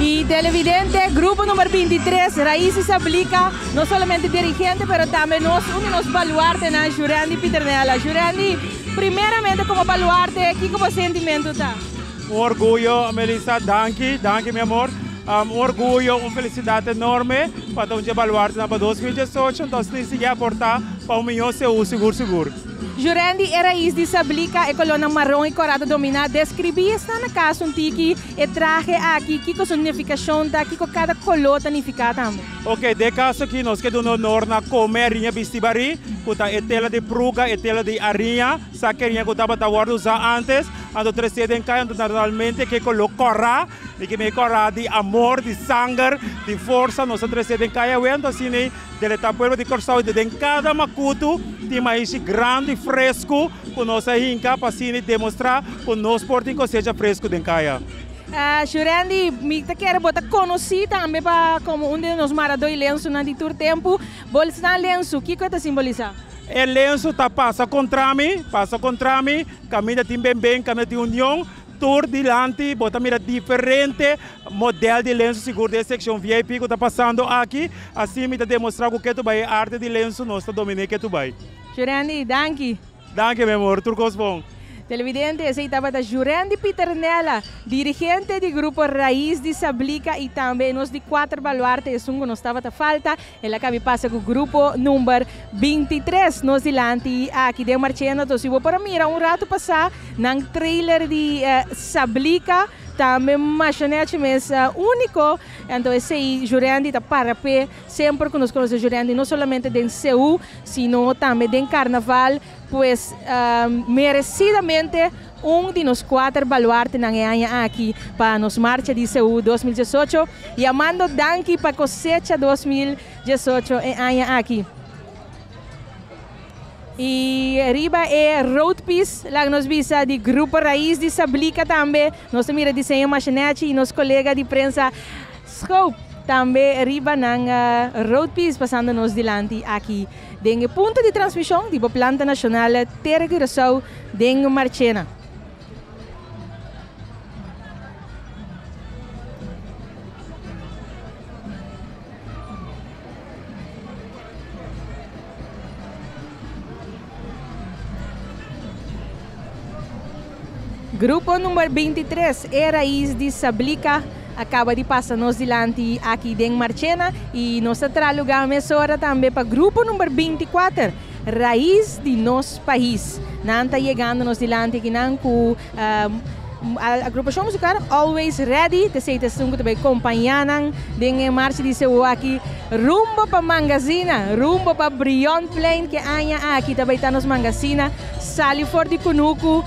Y televidente, grupo number 23, Raíces Ablica, no solamente dirigente, pero tambe nos, un di nos baluartenan, Jurandy Pieternella. Jurandy, primeramente como baluarte, kico bo sentimento ta? Un orguyo, Melissa, danki, danki mi amor. Un orguyo, un felicidad enorme pa ta un dje baluartenan pa 2018, entonces tin sigui aporta pa un mihó Seú sigur sigur. Jurandy, e rais di Sablika, e kolónan maron i kòrá ta dominá. Deskribí esnan na kas un tiki e trahe aki, kiko su nifikashon ta, kiko kada koló ta nifiká tambe. Ok, den e kaso aki nos ke duna honor na kome ariña bisti barí, ku ta e tela di pruga, e tela di ariña, sa ke ariña ku tabata wòrdu usá ántes, anto tresé den kaya, anto naturalmente ke koló kòrá. Mi ke mi kòrá di amor, di sanger, di forsa nos a tresé den kaya awe, anto asina ei deletá pueblo di Kòrsou i den kada makutu tin maishi grandi fresku ku nos a hinka pa asina ei demostrá ku nos por tin kosecha fresku den kaya. Shurendi, mi ta kere bo ta konosí tambe pa komo un di nos maradó i lensunan di tur tempu. Bo snan lensu, kiko e ta simbolisá? E lensu ta pasa kontra mi, pasa kontra mi, kaminda tin benben, kaminda tin union. Tur dilanti bo ta mira diferente model di lensu sigur den e sekshon VIP ku ta pasando aki. Asina mi ta demostrá ku ketu bai e arte di lensu nos ta dominé ketu bai. Jurendi, danki. Danki mi amor, tur kos bon. Televidente, esei tabata Jurendi Pieternella, dirigente di grupo Raiz di Sablika i tambe e nos di kuater baluarte, esun ku nos tabata falta. El a kabi pasa ku grupo number 23 nos dilanti aki den Marchena. Entonces si bo por a mira un ratu pasá nan trailer di Sablika tambe masha nechi mes úniko. Anto esei Jurendi ta para p'e semper ku nos konosé Jurendi no solamente den Seú sino tambe den Karnaval. Pues meresidamente un di nos kuater baluartenan e aña aki pa nos marcha di Seú 2018, yamando danki pa kosecha 2018 e aña aki. I riba e roadpiece, laga nos bisa di Grupo Raiz di Sablika tambe, nos ta mira diseño masha nechi i nos kolega di prensa Schoop tambe riba nan roadpiece pasando nos dilanti aki den e punto di transmishon di bo planta nashonal Tere Curaçao den Marchena. Grupo number 23, E Raiz di Sablika. A kaba di pasa nos dilanti aki den Marchena i nos ta traha lugá mesora tambe pa grupo number 24, Rais di Nos Pais. Nan ta yegando nos dilanti akinan ku agrupashon musikal Always Ready, t'esei ta esun ku ta bai kompañá nan den e marcha di seú aki rumbo pa Mangazina, rumbo pa Brionplein ku e aña aki ta bai ta nos Mangazina. Sali for di kunuku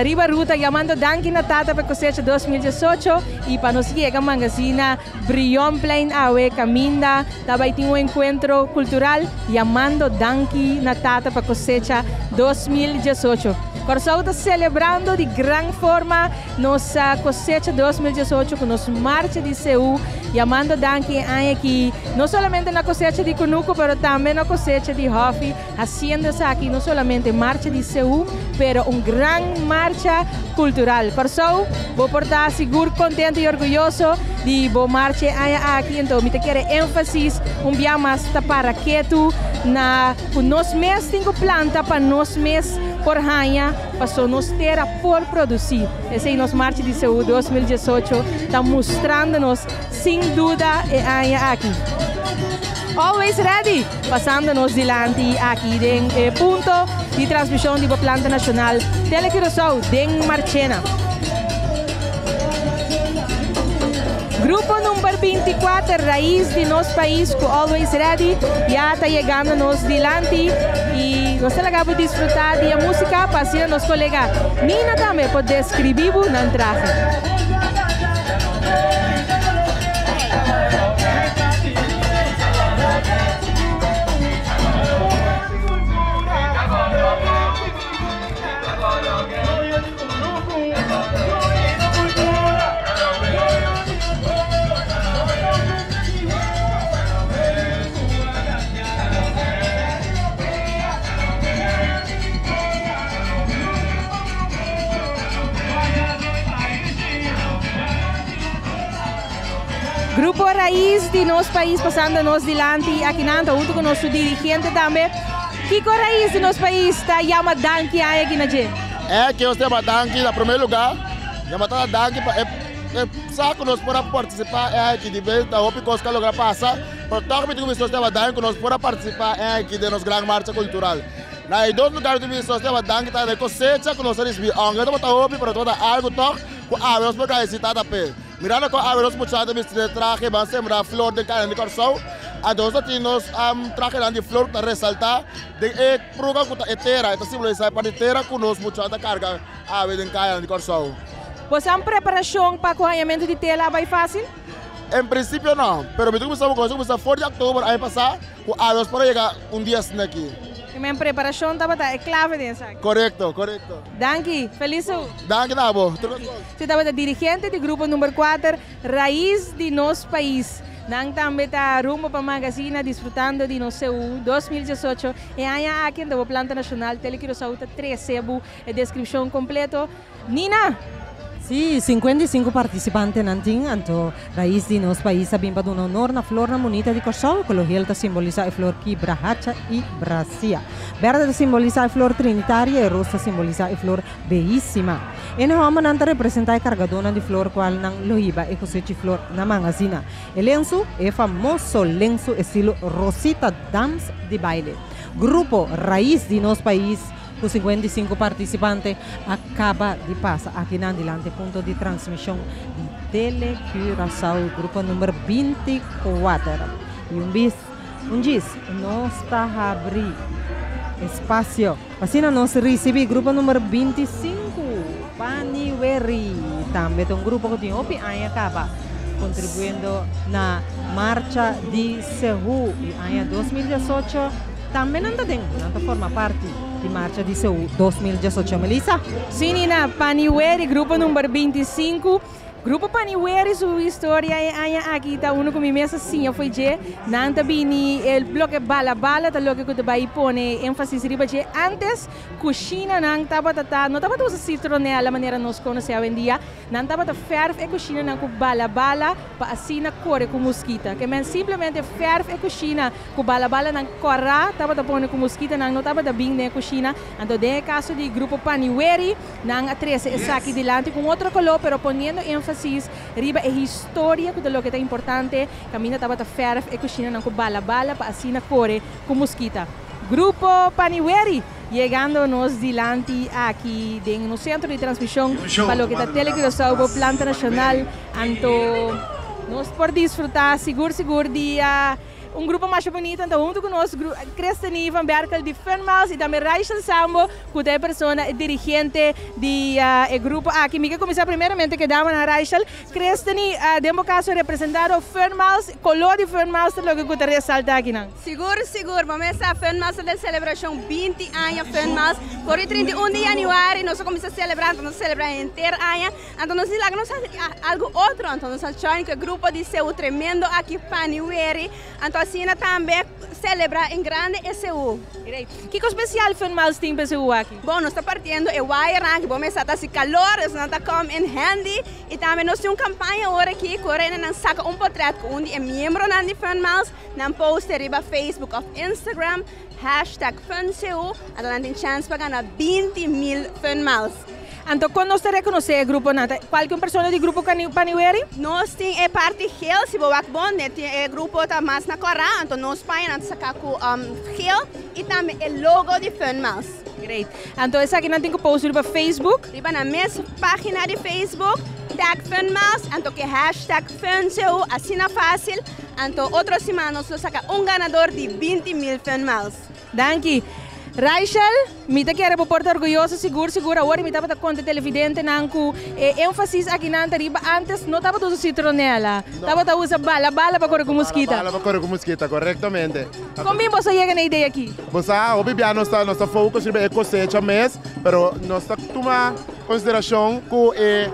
riba ruta yamando danki na Tata pa e kosecha 2018 i pa nos yega Mangazina Brionplein awe kaminda ta bai tin un enkuentro kultural yamando danki na Tata pa kosecha 2018. Kòrsou ta selebrando di gran forma nos kosecha 2018 ku nos marcha di Seú yamando danki e aña aki no solamente na kosecha di kunuku pero tambe na kosecha di hòfi. Haciendo esaki no solamente marcha di Seú, pero un gran marcha cultural. Kòrsou, bo por ta sigur contento y orguyoso di bo marcha e aña aki. Enton mi ta kere énfasis un bia mas ta para ketu na cu nos mes tin cu planta pa nos mes por haña, paso nos tera por produci. Esey nos marcha di Seú 2018 ta mustrando nos sin duda e aña aki. Always ready! Pasando nos dilanti aki den e punto di transmision di bo planta nacional Tele Curaçao den Marchena. Grupo number 24, Raiz di nos pais cu Always Ready ya ta yegando nos dilanti y nos ta laga bo disfruta di e musica pa asina nos colega Nina tambe por describi bo nan trahe. Grupo Raiz di nos pais pasando nos dilanti akinan ta hunto ku nos su dirigente tambe. Kiko Raiz di nos pais ta yama danki aña aki na dje? E ke nos ta yama danki na prome luga, yama tata danki pa e sa ku nos por a partisipa e aña aki di bes ta hopi kos ku a logra pasa, pero tòg mi tin ku bisa nos ta yama danki ku nos por a partisipa e aña aki den nos gran marcha kultural. Na e dos lugar mi tin ku bisa nos ta yama danki ta na e kosecha ku nos a risibí, ounke no tabata hopi pero tabata algu tòg ku awe nos por gradisí tata p'e. Mirando kon awe nos muchanan ta bisti den trahe ban sembra flor den kanan di Kòrsou, anto nos ta tin nos trahenan di flor ku ta resaltá den e pruga ku ta e tera, e ta simbolisá e parti tera ku nos muchanan ta karga awe den kayanan di Kòrsou. Boso preparashon pa ku hañamentu di tela a bai fásil? En prinsipio no, pero mi ta kuminsá ku kuminsá for di òktober aña pasá ku awe nos por a yega un dia asina aki. Men preparashon tabata e klave den esaki. Korekto, korekto. Danki, felis u. Danki na abo. Si tabata dirigente di grupo number 4, Raiz di nos pais. Nan tambe ta rumbo pa Magazina disfrutando di nos CU 2018. E aña aki anto bo Planta Nacional Tele Curaçao ta trece bo e descripcion completo. Nina! Si, 55 participantenan tin, anto Raiz di nos pais a bin pa duna honor na flornan bunita di Kòrsou. Kolo hel ta simbolisá e flor kibrahacha i brasia. Berde ta simbolisá e flor trinitaria i ros ta simbolisá e flor beísima. E hòmbernan ta representá e kargadónan di flor kualnan lo hiba e kosechi flor na Mangazina. E lensu, e famoso lensu estilo Rosita Dams di baile. Grupo Raiz di nos pais ku 55 partisipante a kaba di pasa akinan dilanti punto di transmishon di Tele Curaçao, grupo number 24. I un bis, un djis, nos ta habri espasio pa asina nos risibí grupo number 25, Paniweri. Tambe ta un grupo ku tin hopi aña kaba kontribuyendo na Marcha di Sehu i aña 2018 tambe nan ta den, nan ta forma parti di Marcha di Sehu 2018. Melissa? Sí, Nina, Paniweri, grupo number 25. Grupo Paniweri su historia e aña aki ta uno ku mi mes a siña fo'i dje. Nan ta bini e loke bala bala ta loke ku ta bai pone énfasis riba dje. Antes kushinanan tabata ta no tabata usa citronela manera nos konosé awendia. Nan tabata fèrf e kushinanan ku bala bala pa asina kore ku muskita. Ke men simplemente fèrf e kushina ku bala balanan kòrá tabata pone ku muskitanan no tabata bin den e kushina. Anto den e kaso di Grupo Paniweri nan a trese esaki dilanti ku un otro koló pero poniendo énfasis. énfasis riba e historia ku ta loke ta importante, kaminda tabata fèrf e kushinanan ku bala bala pa asina kore ku muskita. Grupo Paniweri yegando nos dilanti aki den nos sentro di transmishon pa loke ta Tele Curaçao bo planta nashonal anto nos por disfrutá sigur sigur di Un grupo masha bunita anto hunto cu nos Christenie van Berkel di Fun Miles y tambe Rachel Sambo cu ta e persona e dirigente di e grupo aki. Mi ke cuminsa primeramente cu e damanan Rachel. Christenie den bo caso representado Fun Miles, color di Fun Miles ta loke cu ta resalta akinan. Sigur sigur, bo mes sa Fun Miles ta den celebracion binti aña Fun Miles. For di 31 di januari nos a cuminsa celebra anto nos a celebra henter aña. Anto nos di laga nos hasi algu otro, anto nos a join ku e grupo di Seú tremendo aki Fanny Wery, anto asina tambe selebrá en grande e Seú. Great. Kiko spesial Fun Miles tin pa e Seú aki? Bon, nos ta partiendo e wirenan aki, bo mester ta hasi kalor, esnan ta come in handy, i tambe nos tin un kampaña awor aki ku ora nan saka un potret ku un di e miembronan di Fun Miles, nan post e riba Facebook òf Instagram, hashtag FunSeú, anto nan tin chèns pa gana 20,000 Fun Miles. Anto kon nos ta rekonosé e gruponan? Ta kualke un persona di grupo Paniweri? Nos tin e parti geel, si bo wak bon, e tin e grupo ta mas na kòrá, anto nos pañanan ta saka ku geel i tambe e logo di Fun Miles. Great. Anto esakinan tin ku post riba Facebook? Riba nan mes página di Facebook, tag Fun Miles, anto ku e hashtag FunCU, asina fásil. Anto otro siman nos lo saka un ganador di 20,000 Fun Miles. Danki. Raichel, mi ta kere bo por ta orguyoso sigur sigur awor mi tabata konta televidentenan ku e énfasis akinan ta riba antes no tabata usa citronela, tabata usa bala bala pa kore ku muskita. Bala bala pa kore ku muskita, korektamente. Kon bin boso a yega na e idea aki? Bo sa, hopi bia nos ta nos ta focus riba e kosecha mes, pero nos ta tuma konsiderashon ku e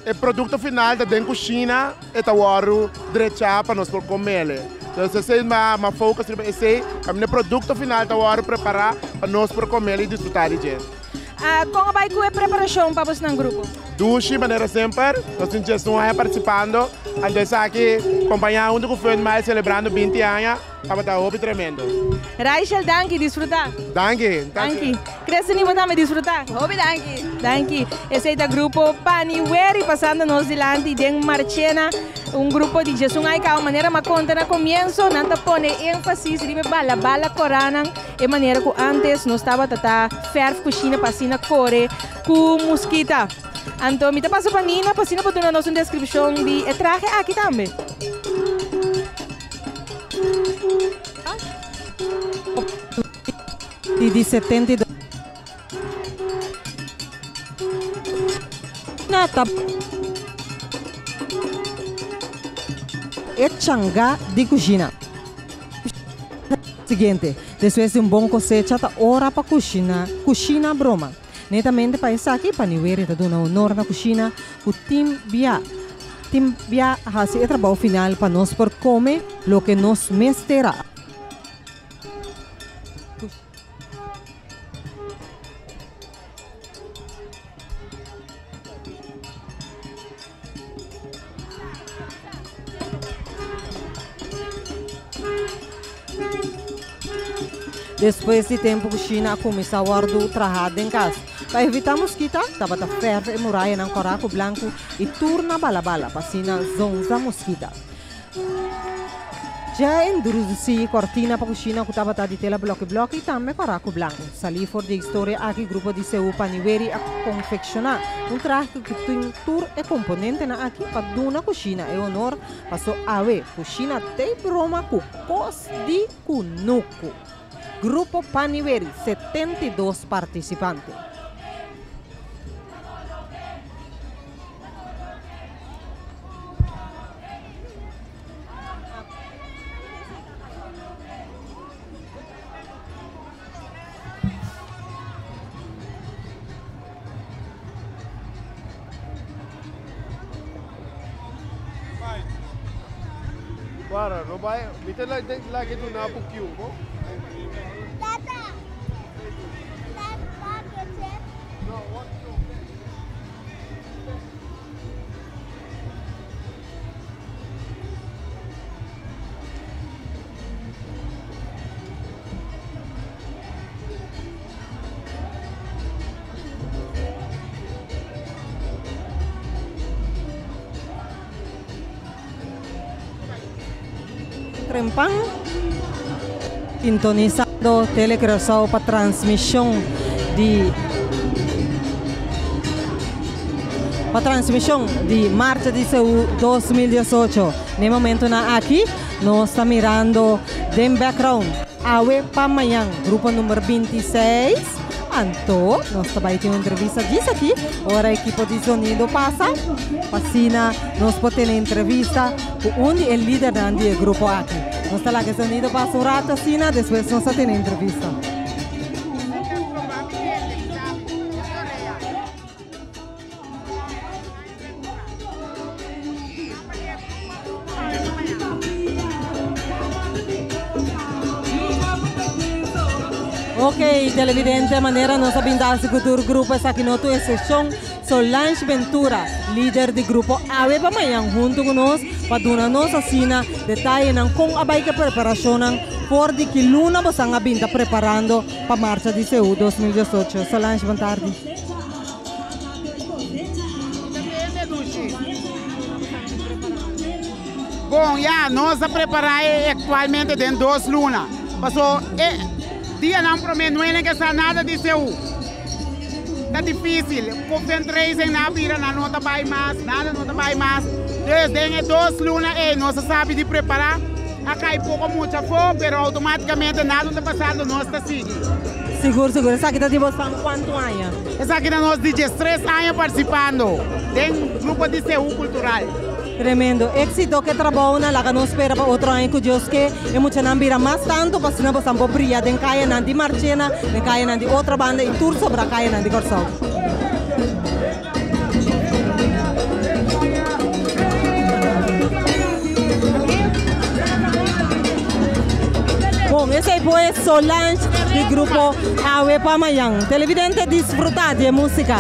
e produkto final ta den kushina. E ta wòrdu drechá pa nos por komele. Entonces esei ma ma focus riba esei, kaminda e produkto final ta wòrdu prepará pa nos por komele i disfrutá di dje. Kon a bai ku e preparashon pa bosnan grupo? Dushi manera semper, nos tin djes un aña partisipando, anto esaki kompañá huntu ku Fun Miles selebrando binti aña tabata hopi tremendo. Raichel danki, disfrutá. Danki. Danki. Christenie bo tambe disfrutá. Hopi danki. Danki. Esei ta grupo Paniweri pasando nos dilanti den Marchena. Un grupo di djesun aika manera m'a konta na komienso nan ta pone énfasis riba e bala bala koranan e manera ku antes nos tabata ta fèrf kushina pa asina kore ku muskita. Anto mi ta pasa pa Nina pa asina por duna nos un deskripshon di e trahe aki tambe. Di di 72 Na ta e changa di kushina. Siguiente, despues di un bon kosecha ta ora pa kushina, kushina broma. Netamente pa esaki Paniweri ta duna honor na kushina ku tin bia tin bia hasi e trabou final pa nos por kome loke nos mester a. Despues di tempu ku Shina a kuminsá wòrdu trahá den kas. Pa evitá muskita, tabata fèrf e murayanan kòrá ku blanku i tur na balabala pa asina zonza muskita. Dja introdusí kòrtina pa kushina ku tabata di tela blòki blòki i tambe kòrá ku blanku. Salí for di e historia aki grupo di Seú Paniweri a konfekshoná un trahe ku tin tur e komponentenan aki pa duna kushina e honor paso awe kushina t'ei broma ku kos di kunuku. Grupo Paniweri, 72 partisipante. Para, no bai, mi te lage duna bo kiu, bo? Tata, Trempan, sintonisando Tele Curaçao pa transmishon di pa transmishon di Marcha di Seú 2018. Na e momentonan aki nos ta mirando den background Awe pa Mañan, grupo number 26. Anto nos ta bai tin un entrevista djis aki ora ekipo di zonido pasa pa asina nos por tene entrevista ku un di e lidernan di e grupo aki. Nos ta laga e zonido pasa un rato asina, despues nos ta tene entrevista. Ok, televidente, manera nos a binda hasi ku tur grupo esaki no tu eksepshon. Solange Ventura, lider di grupo Awe pa Mañan huntu ku nos pa duna nos asina detayenan kon a bai ku e preparashonnan for di ki luna bosan a binta preparando pa marcha di Seú 2018. Solange, bon tardi. Bon, ya, nos a prepará e aktualmente den dos luna. Paso e dianan promé no hende ke sa nada di Seú. Ta difísil. Ku fundraising nan a bira nan no ta bai mas, nada no ta bai mas. Dus den e dos luna ei nos a sabi di prepará. A kai poko mucha afó, pero outomátikamente nada no ta pasando, nos ta sigui. Sigur, sigur. Esaki ta di bos pa kuantu aña? Esaki ta nos di diestres aña partisipando den grupo di Seú Kultural. Tremendo. Éxito ke trabounan. Laga nos spera pa otro aña ku Dios ke e muchanan bira mas tantu pa asina bosan por bria den kayanan di Marchena, den kayanan di Otrabanda i tur sobra kayanan di Kòrsou. Bon, esei pues Solange di grupo Awe pa Mayan. Televidente disfruta di e música.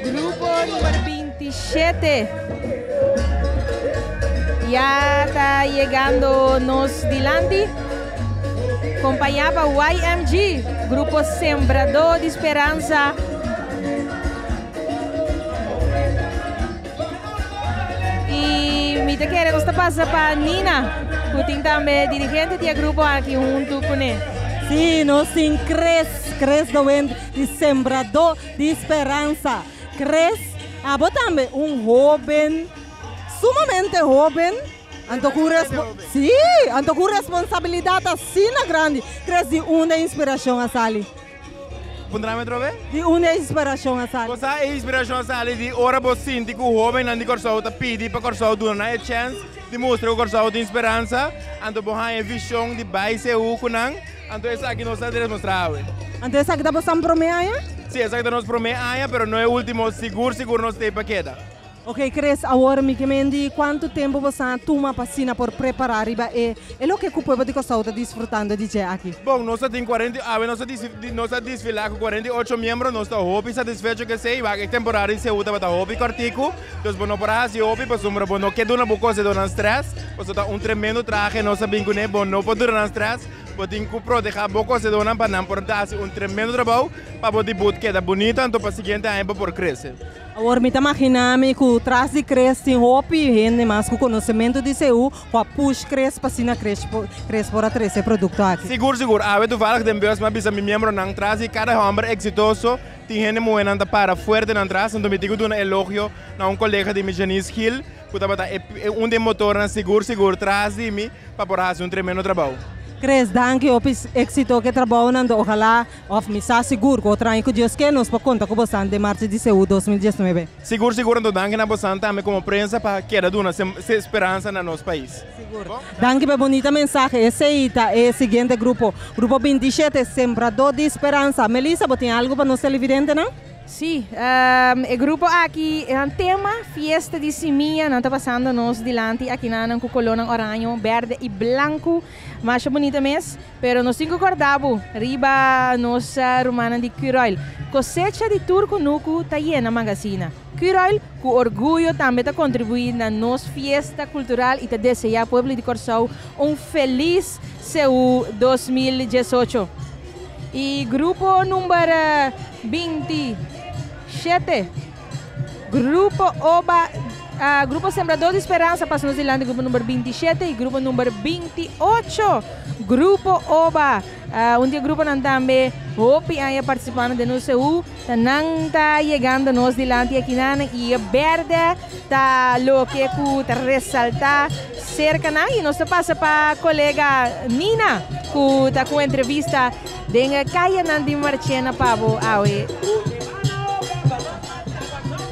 Grupo number 27 ya ta yegando nos dilanti. Compañá pa YMG, Grupo Sembradó di Speransa. Y mi ta kere nos ta pasa pa Nina, cu tin tambe dirigente di e grupo aki hunto cune. Sí, nos tin Chris, Chris de Wind di Sembradó di Speransa. Chris, abo tambe un hoben, sumamente hoben, anto cu respo, sí, anto cu responsabilidad asina grandi. Chris, di unda e inspiracion a sali? Puntra mi atrobe? Di unda e inspiracion a sali? Bo sa e inspiracion a sali di ora bo sinti cu hobennan di Corsou ta pidi pa Corsou duna nan e chens di mustra cu Corsou tin speransa, anto bo haña e vision di bay Seú cu nan, anto esaki nos ta demostra awe. Anto esaki ta bosan prome aña? Si, esaki ta nos prome aña, pero no e ultimo, sigur sigur nos ta ey pa keda. Ok Chris, awor mi ke men di kuantu tempu bo sa tuma pa asina por prepará riba e e loke ku pueblo di Kòrsou ta disfrutando di dje aki? Bon, nos ta tin kuarenta i awe nos a nos a disfilá ku 48 miembro, nos ta hopi satisfecho ku esei, wak e temporada di Seú tabata hopi kòrtiku, dus bo no por a hasi hopi pasobra bo no ke duna bo kosedónan strès, pasobra ta un tremendo trahe nos a bin kuné, bo no por duna nan strès, bo tin ku protehá bo kosedónan pa nan por hasi un tremendo trabou pa bo debut keda bunita anto pa siguiente aña bo por krese. Awor mi ta magina mi ku tras di Chris tin hopi hende mas ku konosementu di Seú ku a push Chris pa asina Chris Chris por a trese e produkto aki. Sigur sigur, awe toevallig den bus mi a bisa mi miembronan tras di kada hòmber eksitoso tin hende muhénan ta para fuerte nan tras, anto mi tin ku duna elogio na un kolega di mi Janice Gil ku tabata e un di e motornan sigur sigur tras di mi pa por hasi un tremendo trabou. Chris, danki hopi eksito ku e trabounan, ojalá Of mi sa sigur ku otro aña ku Dios ke nos por konta ku bosan den Marcha di Seú 2019. Sigur sigur anto danki na bosan tambe komo prensa pa keda duna se speransa na nos pais. Sigur. Danki pa e bonita mensahe. Esei ta e siguiente grupo. Grupo 27, Sembradó di Speransa. Melissa, bo tin algu pa nos televidentenan? Sí, e grupo aki e tema Fiesta di Simia, nan ta pasando nos dilanti akinan ku kolónan oraño, bèrdè i blanku, masha bunita mes, pero nos tin ku kòrda bo riba nos rumannan di Curoil. Kosecha di tur kunuku ta yena magasina. Curoil ku orguyo tambe ta kontribuí na nos fiesta kultural i ta deseá pueblo di Kòrsou un felis Seú 2018. I grupo number 27, Grupo Oba, Grupo Sembrador di Speransa pasa nos dilanti grupo number 27 i grupo number 28, Grupo Oba. Un di e gruponan tambe hopi aña partisipando den nos Seú, ta nan ta yegando nos dilanti akinan i e bèrdè ta loke ku ta resaltá serka nan i nos ta pasa pa kolega Nina ku ta ku entrevista den e kayanan di Marchena pa bo awe.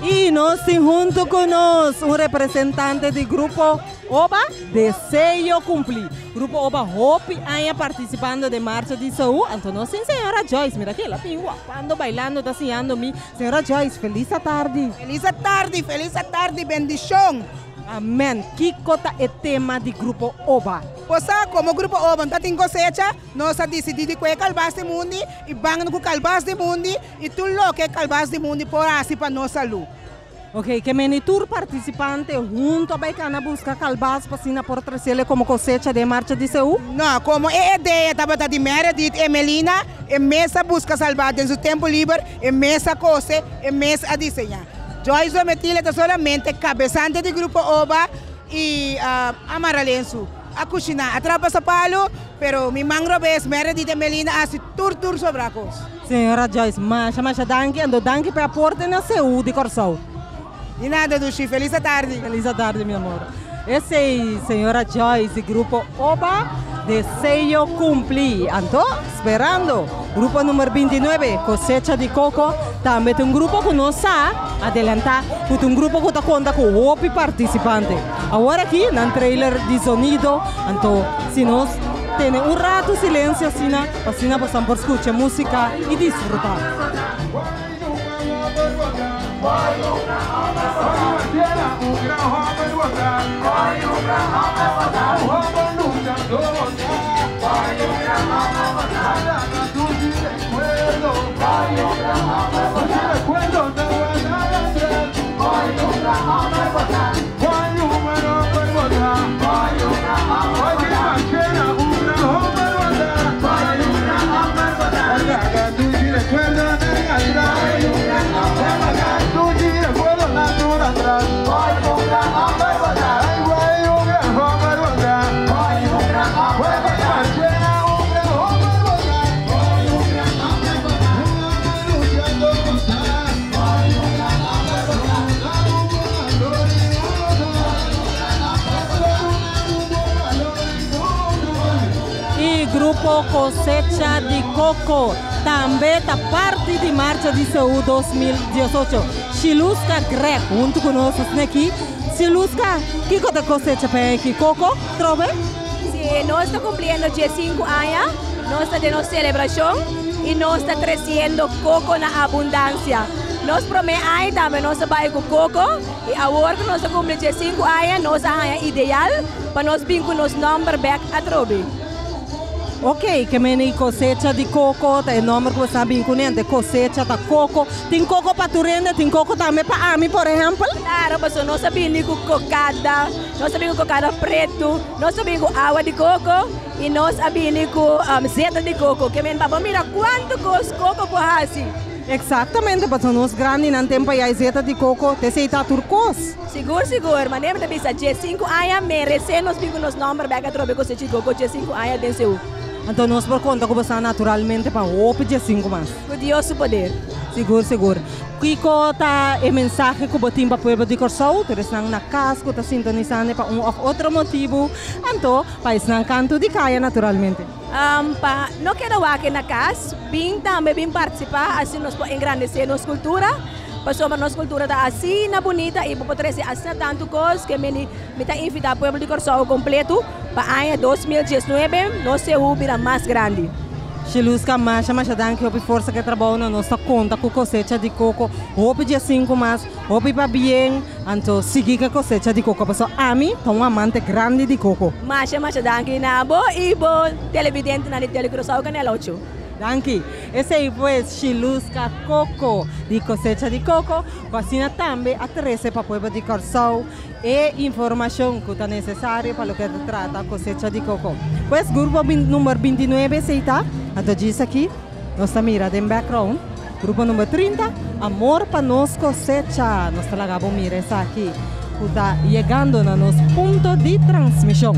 I nos tin huntu ku nos un representante di Grupo Oba Deseo Kumplí. Grupo Oba hopi aña partisipando den Marcha di Seú. Anto nos tin señora Joyce. Mira ki el a bin wapando, bailando, ta siñando mi. Señora Joyce, felis atardi. Felis atardi, felis atardi, bendishon. Amen. Kiko ta e tema di Grupo Oba? Bo sa, komo Grupo Oba no ta tin kosecha, nos a disidí di kue kalbas di mundi i ban ku kalbas di mundi i tur loke kalbas di mundi por hasi pa nos salú. Ok, ke meni tur partisipante huntu a bai kana buska kalbas pa asina por tresele komo kosecha den Marcha di Seú? No, komo e idea tabata di Meredith e Melina, e mes a buska salbas den su tempu liber, e mes a kose, e mes a diseñá. Joyce Domitila ta solamente kabesante di Grupo Oba i Amaralensu. A kushiná, a trapa sa palu, pero mi man robes, Meredith i Melina a hasi tur tur sobrá kos. Señora Joyce, masha masha danki, anto danki pa e aporte na Seú di Kòrsou. Di nada Dushi, felis atardi. Felis atardi mi amor. Esei señora Joyce di Grupo Oba, deseo cumpli. Anto, sperando grupo number 29, Cosecha di Coco, tambe ta un grupo cu nos sa adelanta cu ta un grupo cu ta conta cu hopi participante. Awor aki nan trailer di zonido, anto si nos tene un rato silencio asina, pa asina bosan por scucha musica y disfruta. E grupo Cosecha di Coco tambe ta parti di Marcha di Seú 2018. Shiluska Greg huntu ku nos asina aki. Shiluska, kiko ta kosecha pa aki? Koko trobe? Si, nos ta kumpliendo diesinku aña, nos ta den nos selebrashon i nos ta tresiendo koko na abundansia. Nos promé aña tambe nos a bai ku koko i awor ku nos a kumpli diesinku aña nos a haña ideal pa nos bin ku nos nòmber bèk atrobe. Ok, ke meni kosecha di koko ta e nòmber ku bo sa bin kuné, ante kosecha ta koko. Tin koko pa tur hende, tin koko tambe pa ami, por ehèmpel? Klaro, pasobra nos a bini ku kokada, nos a bini ku kokada pretu, nos a bini ku awa di koko i nos a bini ku zeta di koko. Ke men pa bo mira kuantu kos koko por hasi. Eksaktamente, pasobra nos grandinan tempu ayá e zeta di koko ta esei ta tur kos. Sigur sigur, manera mi ta bisa diesinku aña meresé nos bin ku nos nòmber bèk atrobe kosecha di koko diesinku aña den Seú. Anto nos por konta ku bo sa naturalmente pa hopi diesinku mas. Ku Dios su poder. Sigur sigur. Kiko ta e mensahe ku bo tin pa pueblo di Kòrsou? Tur esnan na kas ku ta sintonisando pa un òf otro motibu, anto pa esnan kantu di kaya naturalmente. Pa no keda wak na kas, bin tambe bin partisipá, asina nos por engrandesé nos kultura. Pasobra nos kultura ta asina bunita i bo por trese asina tantu kos ke mi mi ta invitá pueblo di Kòrsou kompletu pa aña 2019 nos seú bira mas grandi. Sheluska, masha masha danki, hopi forsa ku e trabounan. Nos ta konta ku kosecha di koko hopi dia sinku mas, hopi pabien. Anto sigui ku e kosecha di koko pasobra ami ta un amante grandi di koko. Masha masha danki na bo i bo televidentenan di Tele Curaçao Canal ocho. Danki. Esei pues Shiluska Koko di Kosecha di Koko ku asina tambe a trese pa pueblo di Kòrsou e informashon ku ta nesesario pa loke ta trata kosecha di koko. Pues grupo number bintinuebe esei ta, anto djis aki nos ta mira den background grupo number trinta Amor pa nos kosecha. Nos ta laga bo mira esaki ku ta yegando na nos punto di transmishon.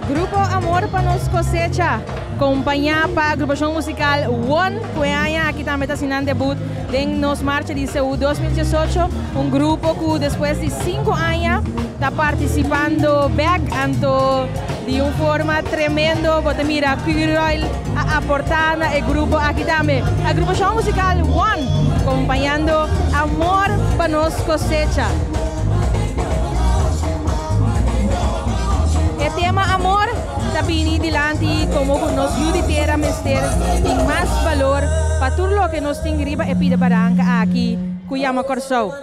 Grupo Amor pa nos Cosecha, compaña pa agrupacion musical One, cu e aña aki tambe ta haci nan debut den nos marcha di CU 2018, un grupo cu despues di cinco aña ta participando bek, anto di un forma tremendo bo ta mira Curoil a aporta na e grupo aki tambe. Agrupacion musical One, compañando Amor pa nos Cosecha. E tema amor ta bini dilanti como cu nos yu di tera mester tin mas balor pa tur loke nos tin riba e pida baranca aki cu yama Corsou.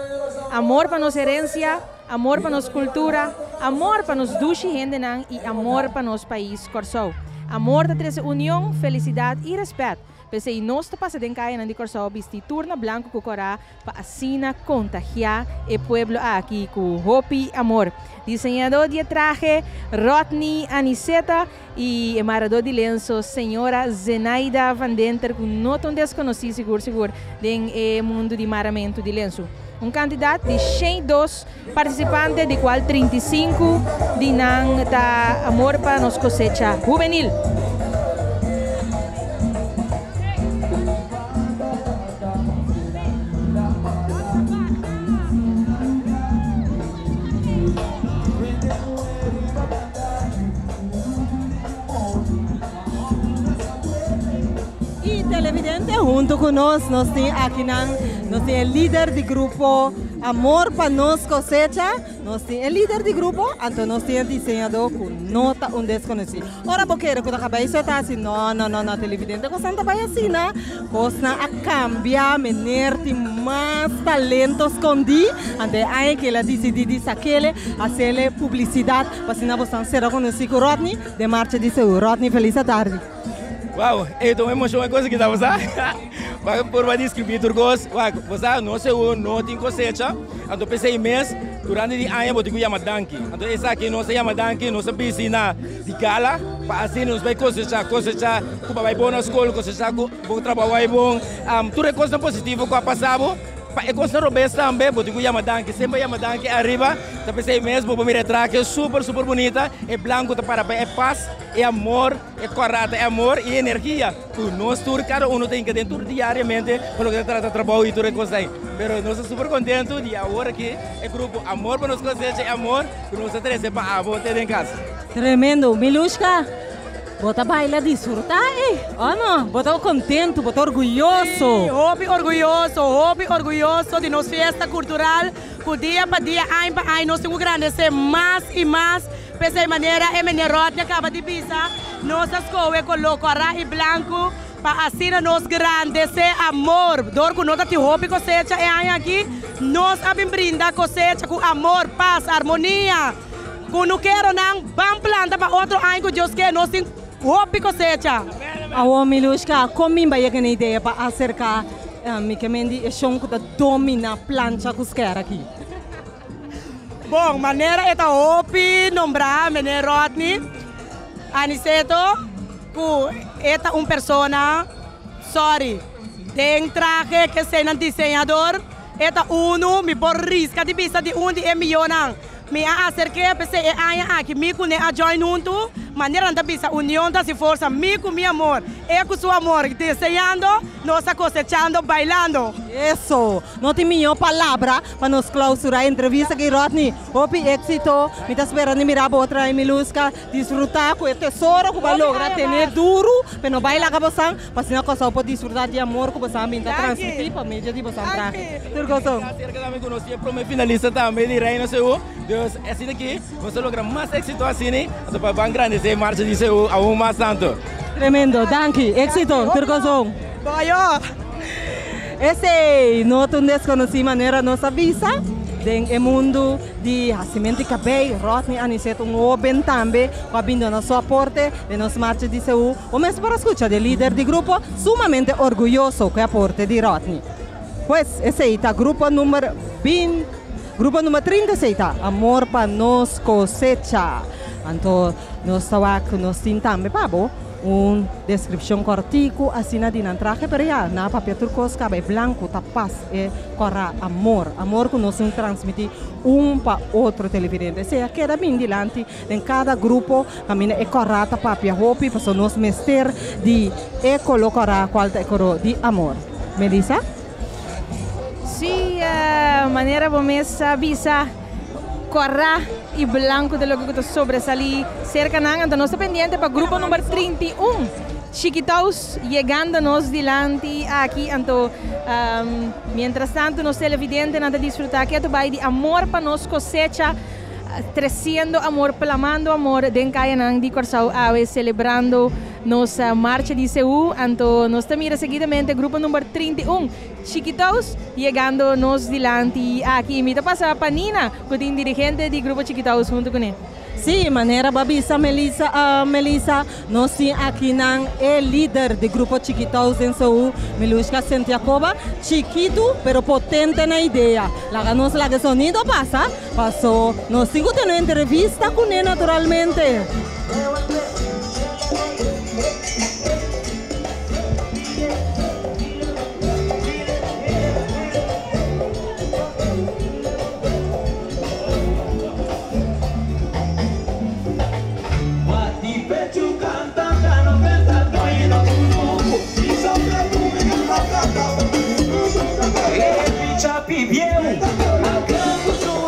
Amor pa nos herencia, amor pa nos cultura, amor pa nos dushi hendenan y amor pa nos pais Corsou. Amor ta trece union, felicidad y respet. P'esei nos ta pasa den kayanan di Kòrsou bisti tur na blanku ku kòrá pa asina kontagiá e pueblo aki ku hopi amor. Diseñadó di e trahe, Rodney Aniceta i e maradó di lenso, señora Zenaida van Denter ku no ta un deskonosí sigur sigur den e mundu di maramentu di lensu. Un kantidat di 102 partisipante di kual 35 di nan ta Amor pa nos Kosecha Hubenil. Y televidente hunto cu nos, nos tin akinan, nos tin e lider di grupo Amor pa Nos Cosecha, nos tin e lider di grupo, anto nos tin e diseñador cu no ta un desconoci. Ora bo kere cu ta cabey so ta haci, no, no, no, no, televidente cosnan ta bay asina, cosnan a cambia, meneer tin mas talento scondi, anto e aña cu el a dicidi di sakele, hacele publicidad, pa asina bosan sera conoci cu Rodney. Den marcha di Seú. Rodney feliz atardi. Wow, ey ta un emocion e cosa ki ta pasa. Wak purba describi tur cos. Wak, bo sa no Seú no tin cosecha, anto p'esey mes durante di aña bo tin cu yama danki. Anto esaki nos ta yama danki, nos ta bisti na di gala pa asina nos bay cosecha, cosecha cu bo a bay bon na scol, cosecha cu bo trabao a bay bon, tur e cosnan positivo cu a pasa bo. Pa e kosnan robes tambe bo tin ku yama danki, semper yama danki ariba, ta p'esei mes bo por mira e trahe super super bunita, e blanku ta para pa e pas, e amor, e kòrá ta e amor i e energia ku nos tur kada uno ta hinka den tur diariamente pa loke ta trata trabou i tur e kos ei. Pero nos ta super kontentu di awor aki e grupo Amor pa nos kosecha e amor ku nos ta trese pa abo te den kas. Tremendo, Milushka! Bo ta baila disfruta ey, o no? Bo ta contento, bo ta orguyoso. Sí, hopi orguyoso, hopi orguyoso di nos fiesta cultural cu dia pa dia, aña pa aña nos tin cu grandece mas y mas. P'esey manera e meneer Rodney a caba di bisa, nos a scohe color cora y blanco pa asina nos grandece amor. Dor cu no ta tin hopi cosecha e aña aki, nos a bin brinda cosecha cu amor, paz, armonia. Kunukeronan ban planta pa otro aña ku Dios ke nos tin hopi kosecha. Awor Milushka, kon mi bai yega na idea pa aserka mi ke men di e shon ku ta domina plancha ku skèr aki? Bon, manera e ta hopi nombrá meneer Rodney Aniceto ku e ta un persona, sorry, den trahe ke eseinan diseñador, e ta unu mi por riska di bisa di un di e miyonan. Mi a aserk'é p'esei e aña aki mi kuné a join huntu Manera nan ta bisa union ta hasi forsa, mi ku mi amor, e ku su amor, deseando, nos ta kosechando, bailando. Eso! No tin mihó palabra pa nos clausura e entrevista aki Rodney. Hopi éxito, mi ta spera di mira bo otro aña Miluska, disfruta ku e tesoro ku bo a logra tene duru, pero no bai laga bosan, pa asina Kòrsou por disfruta di amor ku bosan a bin ta transmití pa medio di bosan trahe. Tur goso. Acerca tambe ku nos tin e prome finalista tambe di Reino Seú, dus asina aki nos a logra mas éxito asina, anto pa ban grandece e marcha di Seú aun mas tanto. Tremendo, danki, éxito, tur goso. Boyo! Esey no ta un desconoci manera nos a bisa den e mundo di hacimento di cabey. Rodney Aniceto un hoben tambe cu a bin duna su aporte den nos marcha di Seú. Bo mes por a scucha di e lider di grupo sumamente orguyoso cu e aporte di Rodney. Pues esey ta grupo number grupo number 30 esey ta Amor pa nos cosecha. Anto nos ta wak cu nos tin tambe pa bo. Un deskripshon kòrtiku asina di nan trahe, pero ya, nan a papia tur kos kaba, e blanku ta pas e kòrá, amor, amor ku nos tin transmití un pa otro televidente. Esei a keda bin dilanti den kada grupo kaminda e kòrá ta papia hopi, pasobra nos mester di e koló kòrá kual ta e koló di amor. Melissa? Sí, manera bo mes a bisa. Kòrá i blanku ta loke ku ta sobresalí serka nan. Anto nos ta pendiente pa grupo number 31, Chiquitous, yegando nos dilanti aki. Anto mientras tanto nos televidentenan ta disfrutá ketu bai di amor pa nos kosecha, tresiendo amor, plamando amor den kayanan di Kòrsou awe, selebrando nos marcha di Seú. Anto nos ta mira seguidamente grupo number 31. Chiquitous yegando nos dilanti aki. Mi ta pasa pa Nina cu tin dirigente di Grupo Chiquitous hunto cune. Sí, manera bo a bisa Melissa, Melissa, nos tin akinan e lider di Grupo Chiquitous den Seú, Milushka Sentiacoba, chikitu pero potente na idea. Laga nos laga e sonido pasa, paso nos tin cu tene un entrevista cune naturalmente.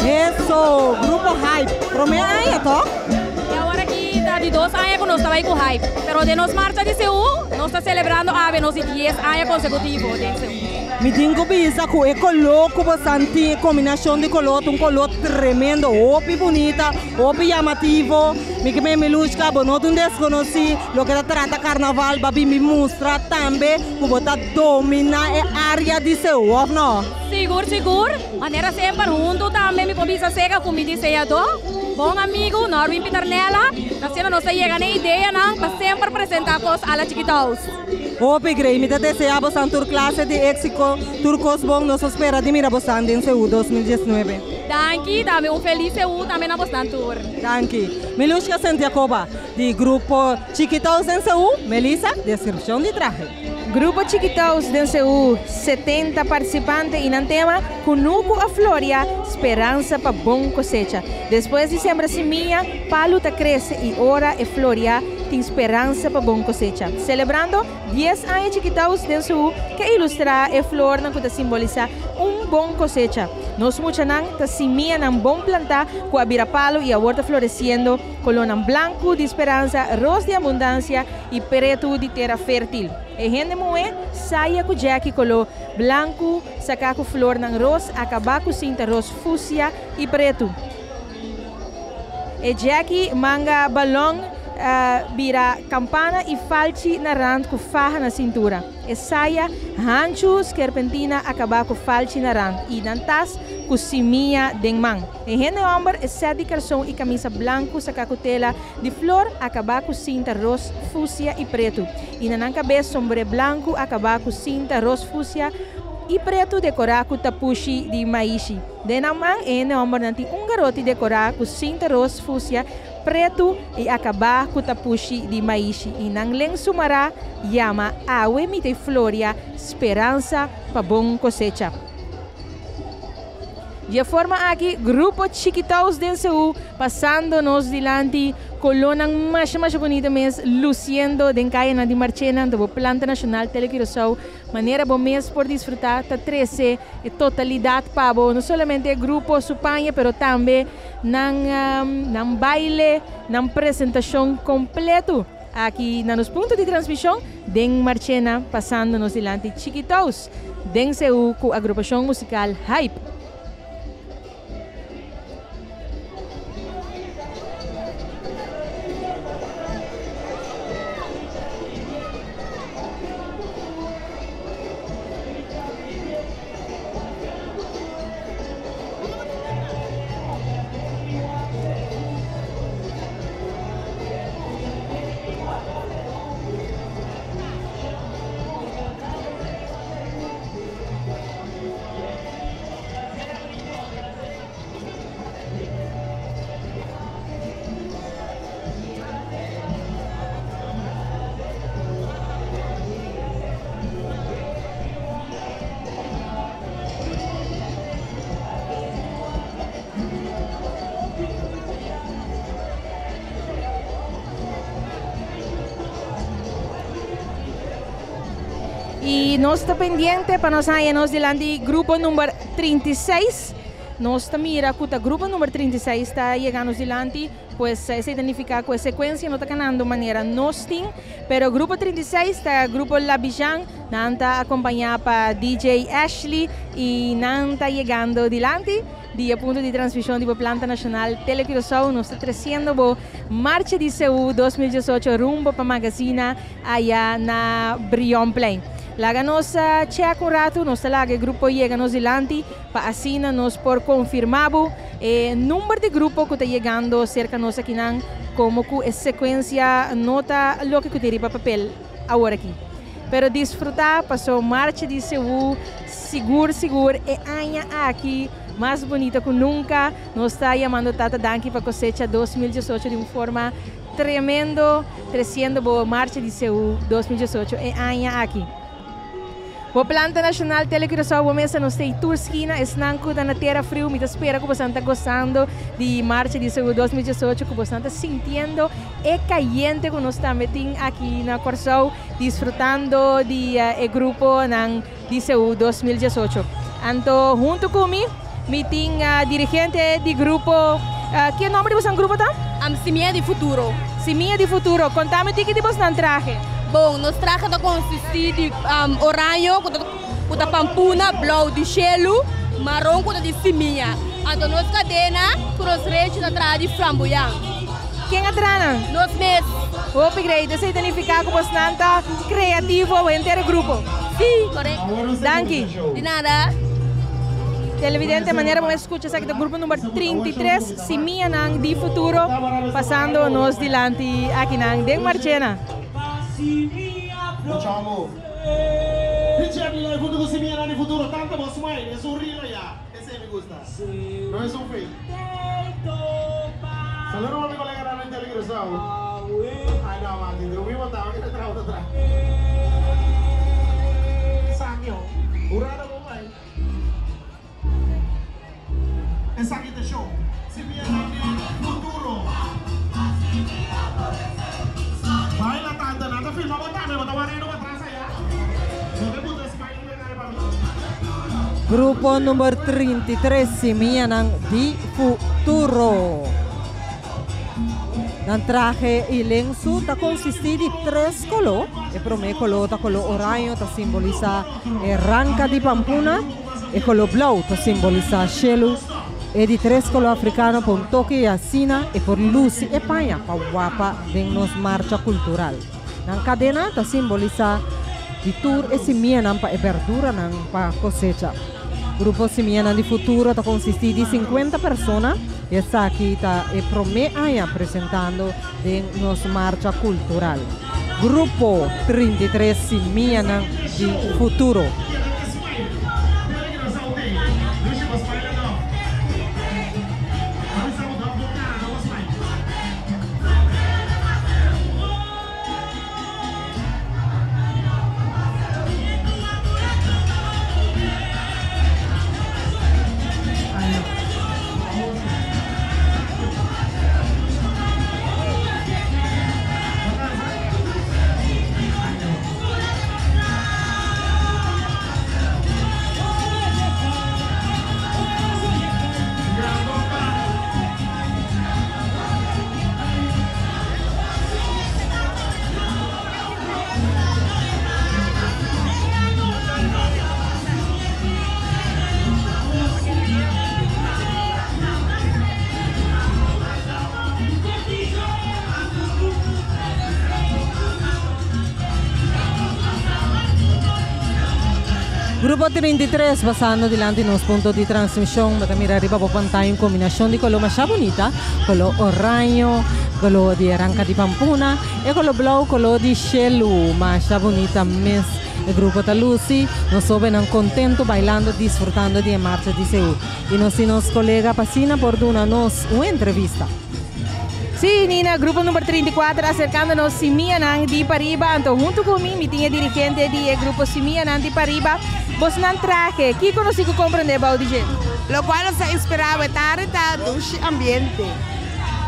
Eso, grupo Hype. Prome aña toch? E awor aki ta di dos aña ku nos ta bai ku Hype. Pero den nos marcha di Seú, Nos ta selebrando awe nos di dies aña konsekutivo den Seú. Mi tin ku bisa ku e koló ku bosan tin, e kombinashon di koló ta un koló tremendo, hopi bunita, hopi yamativo. Mi ke mei Milushka, bo no ta un deskonosí loke ta trata karnaval, bo a bin bin mustra tambe ku bo ta dominá e área di Seú, òf no? Sigur, sigur. Manera semper huntu tambe mi por bisa seka ku mi diseñadó, bon amigu Norwin Piternella, ta siendo nos ta yega na e ideanan pa semper presentá kos a la Chiquitous. Hopi grei, mi ta deseá bosan tur klase di éksiko, tur kos bon, nos ta spera di mira bosan den Seú 2019. Danki, tambe un felis Seú tambe na bosnan tur. Danki. Milushka Sentiakoba, di grupo Chiquitous den Seú, Melissa, deskripshon di trahe. Grupo Chiquitous den Seú, 70 participante y nan tema, Cunucu a floria, speransa pa bon cosecha. Despues di sembra simia, palu ta crece y ora e floria tin speransa pa bon cosecha. Celebrando dies aña Chiquitous den Seú ke ilustra e flornan cu ta simbolisa un bon cosecha. Nos muchanan ta simianan bon plantá cu a bira palu y awor ta floreciendo colornan blancu di speransa, ros di abundancia y pretu di tera fértil. E hende muhé saya ku jèki koló blanku, saká ku flornan ros, akabá ku sinta ros fusia y pretu. E jèki manga balòn bira kampana y falchi na rant ku faha na sintura. E saya hanchu skerpentina akabá ku falchi na rant y nan tas ku simia den man. E hende hòmber e sèt di karson y kamisa blanku saká ku tela Di flor akabá ku sinta ros fusia i pretu, i na nan kabes sombré blanku akabá ku sinta ros fusia i pretu dekorá ku tapushi di maishi. Den nan man e hende hòmbernan tin un garoti dekorá ku sinta ros fusia, pretu i akabá ku tapushi di maishi, i nan lensu mará yama Awe mi ta floria, speransa pa bon kosecha. Di e forma aki Grupo Chiquitous den Seú pasando nos dilanti kolónan masha masha bunita mes lusiendo den kayanan di Marchena anto bo Planta Nashonal Tele Curaçao manera bo mes por disfrutá ta trese e totalidat pa bo no solamente e grupo su paña pero tambe nan nan baile nan presentashon kompleto aki na nos punto di transmishon den Marchena pasando nos dilanti Chiquitous den Seú ku agrupashon musikal Hype. Y nos ta pendiente pa nos haña nos dilanti grupo number 36. Nos ta mira ku ta grupo number 36 ta yega nos dilanti, pues esei ta nifiká ku e sekuensia no ta kanando manera nos tin. Pero grupo 36 ta grupo Labijan, nan ta akompañá pa DJ Ashley y nan ta yegando dilanti di e punto di transmishon di bo Planta Nashonal Tele Curaçao. Nos ta tresiendo bo Marcha di Seú 2018 rumbo pa Magazina aya na Brionplein. Laga nos check un ratu, nos ta laga e grupo yega nos dilanti pa asina nos por konfirmá bo e number di grupo ku ta yegando serka nos akinan komo ku e sekuensia no ta loke ku tin riba papel awor aki. Pero disfrutá paso Marcha di Seú sigur sigur e aña aki mas bunita ku nunka. Nos ta yamando Tata Danki pa kosecha 2018 di un forma Tremendo treciendo bo Marcha di Seú 2018 e aña aki. Bo Planta Nacional Tele Curaçao bo mesa nos tei tur skina esnan cu ta na tera friu mi ta spera cu bosan ta gozando di Marcha di Seú 2018 cu bosan ta sintiendo e cayente cu nos tambe tin aki na Corsou disfrutando di e gruponan di Seú 2018. Anto hunto cu mi Mi tin dirigente di grupo. Ke nomber di bosan grupo ta? Simia di Futuro. Simia di Futuro. Konta mi tiki di bosnan trahe. Bon, nos trahe ta konsistí di oraño ku ta ku ta pampuna, blou di shelu, maron ku ta di simia. Anto nos kadena ku nos rechi ta traha di flamboyan. Ken a traha nan? Nos mes. Hopi great. Esei ta nifiká ku bosnan ta kreativo henter e grupo. Sí, korekto. Danki. Di nada. Televidente, manera bo escucha esaki ta grupo number 33, Simianan di Futuro, pasando nos dilanti akinan den Marchena. Esaki ta show. Simianan di futuro. Baila tanta, nan ta filma bo tambe, bo ta wak reno patras aya. No te buta smile riba e cara pa mi. Grupo number 33 Simianan di Futuro. Nan trahe y lensu ta consisti di tres color. E prome color ta color oraño ta simbolisa e ranca di pampuna. E color blauw ta simbolisa shelu. E di tres color africano pa un toke y asina e por luci e paña pa wapa den nos marcha cultural. Nan cadena ta simbolisa di tur e simianan pa e berduranan pa cosecha. Grupo Simianan di Futuro ta consisti di 50 persona y esaki ta e prome aña presentando den nos marcha cultural. Grupo 33 Simianan di Futuro. Grupo 33 pasando dilanti nos punto di transmishon. Bo ta mira riba bo pantaya un kombinashon di koló masha bunita, koló oraño, koló di ranka di pampuna e koló blou, koló di shelu. Masha bunita mes e grupo ta lusi. Nos hóbennan kontentu bailando, disfrutando di e marcha di Seú. I nos tin nos kolega pa asina por duna nos un entrevista. Sí, Nina, grupo number 34 aserkando nos Simianan di Pariba. Anto huntu ku mi, mi tin e dirigente di e grupo Simianan di Pariba. Bosnan trahe, kiko nos tin ku komprendé bou di dje? Lokual nos ta inspirá awe tardi ta dushi ambiente.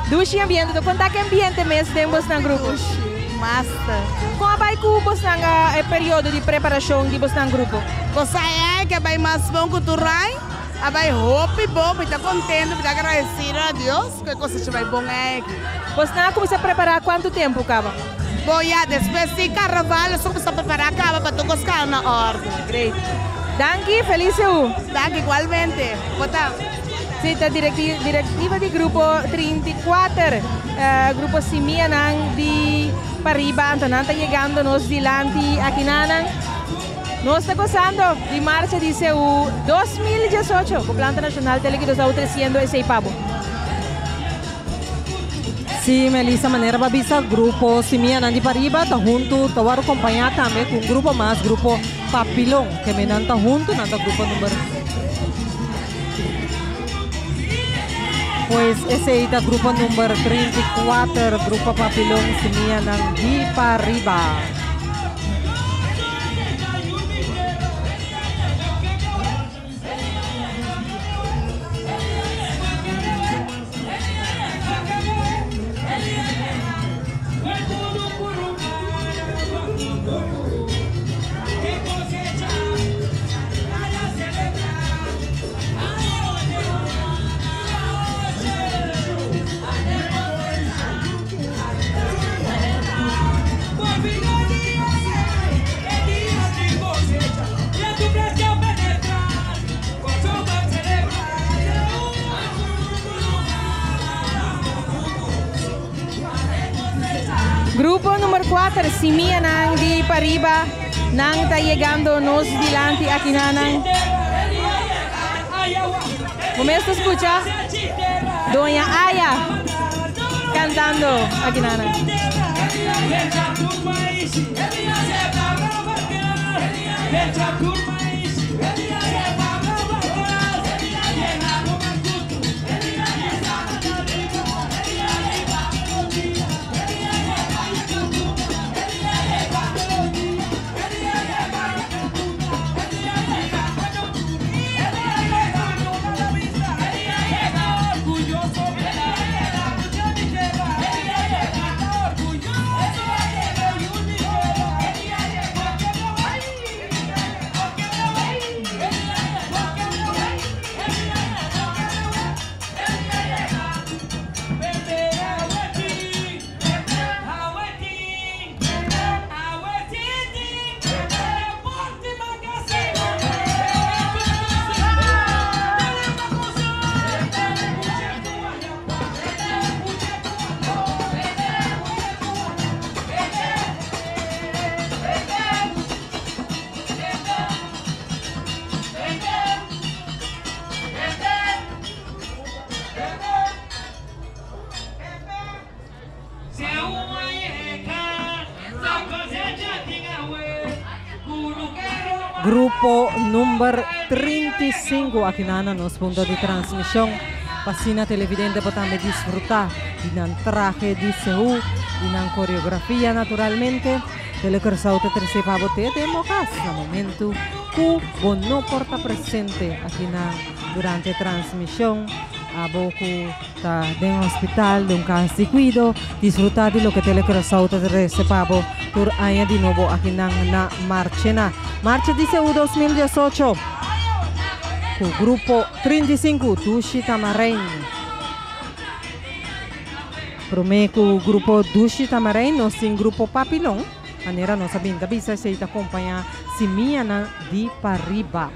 Dushi ambiente, to konta ke ambiente mes den bosnan grupo? Dushi, master. Kon a bai ku bosnan e periodo di preparashon di bosnan grupo? Kosa e ai ke a bai mas bon ku tur ai. A bai hopi bon, mi ta contento, mi ta agradecido na Dios cu e cosecha bai bon aki. Bosnan a cuminsa prepara cuantu tempo caba? Bon ya, despues di carnaval nos a cuminsa prepara caba pa tur cos caba na orde. Great. Danki, feliz eu. Danki, igualmente. Bo ta. Si, ta directiva di grupo 34, grupo Simianan di Pariba, anto nan ta yegando nos dilanti akinanan. Nos ta gozando di marcha di CU 2018 cu Planta Nacional Teleguidosau treciendo esey pa bo. Sí, Melissa, manera bo a bisa, grupo Simianan di Pariba ta huntu, ta wòrdu kompañá tambe ku un grupo mas, grupo Papilon, keme nan ta huntu, nan ta grupo number. Pues esei ta grupo number 34, grupo Papilon Simianan di Pariba. Grupo number 4, simianan di pariba, nan ta yegando nos dilanti akinanan. Bo mes ta scucha Doña Aya cantando aki na nan. Grupo number 35 aki na na nos punto di transmishon. Pa asina televidente por tambe disfruta di nan trahe di Seú, di nan koreografia naturalmente. Tele Curaçao ta trese pa bo te den bo kas na momentu ku bo no por ta presente aki na durante transmishon. Abo ku Ta den hospital, den un kas di kuido, disfrutá di loke Tele Curaçao ta trese pa bo tur aña di nobo akinan na Marchena. Marcha di Seú 2018 ku Grupo 35 Dushi Tamarein. Promé ku Grupo Dushi Tamarein nos tin Grupo Papilon, manera nos a bin ta bisa esei ta kompañá simianan di pariba.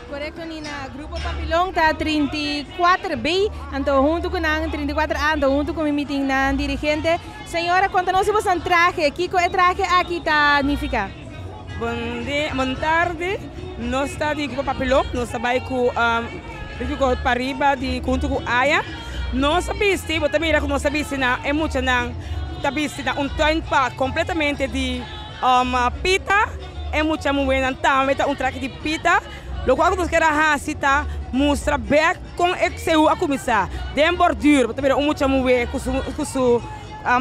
Korekto Nina, Grupo Papilon ta 34 B, anto huntu ku nan 34 A, anto huntu ku mi mi tin nan dirigente. Señora, konta nos si boso nan trahe, kiko e trahe aki ta nifiká? Bon dia, bon tardi. Nos ta di Grupo Papilon, nos ta bai ku Rico Pariba di huntu ku Aya. Nos a bisti, bo ta mira ku nos a bisti na e muchanan ta bisti na un tuinpak kompletamente di pita. E mucha muhénan tambe ta un traki di pita. Lokual ku nos kier a hasi ta mustra bèk kon e seú a kuminsá. Den borduur bo ta mira un mucha muhé ku su ku su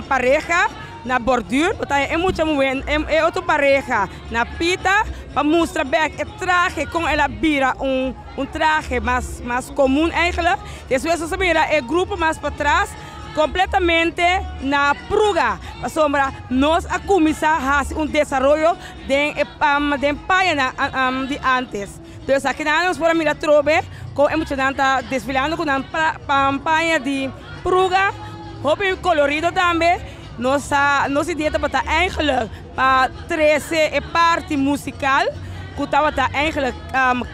pareha na borduur, bo ta haña e mucha muhé e otro pareha na pita pa mustra bèk e trahe kon el a bira un un trahe mas mas komun eigentlik. Despues nos a mira e grupo mas patras kompletamente na pruga pasobra nos a kuminsá hasi un desaroyo den e den pañanan di antes. Dus akinan nos por a mira atrobe kon e muchanan ta desfilando ku nan paña di pruga, hopi kolorido tambe. Nos ta nos idea tabata eigenlijk pa trese e parti musikal ku tabata eigenlijk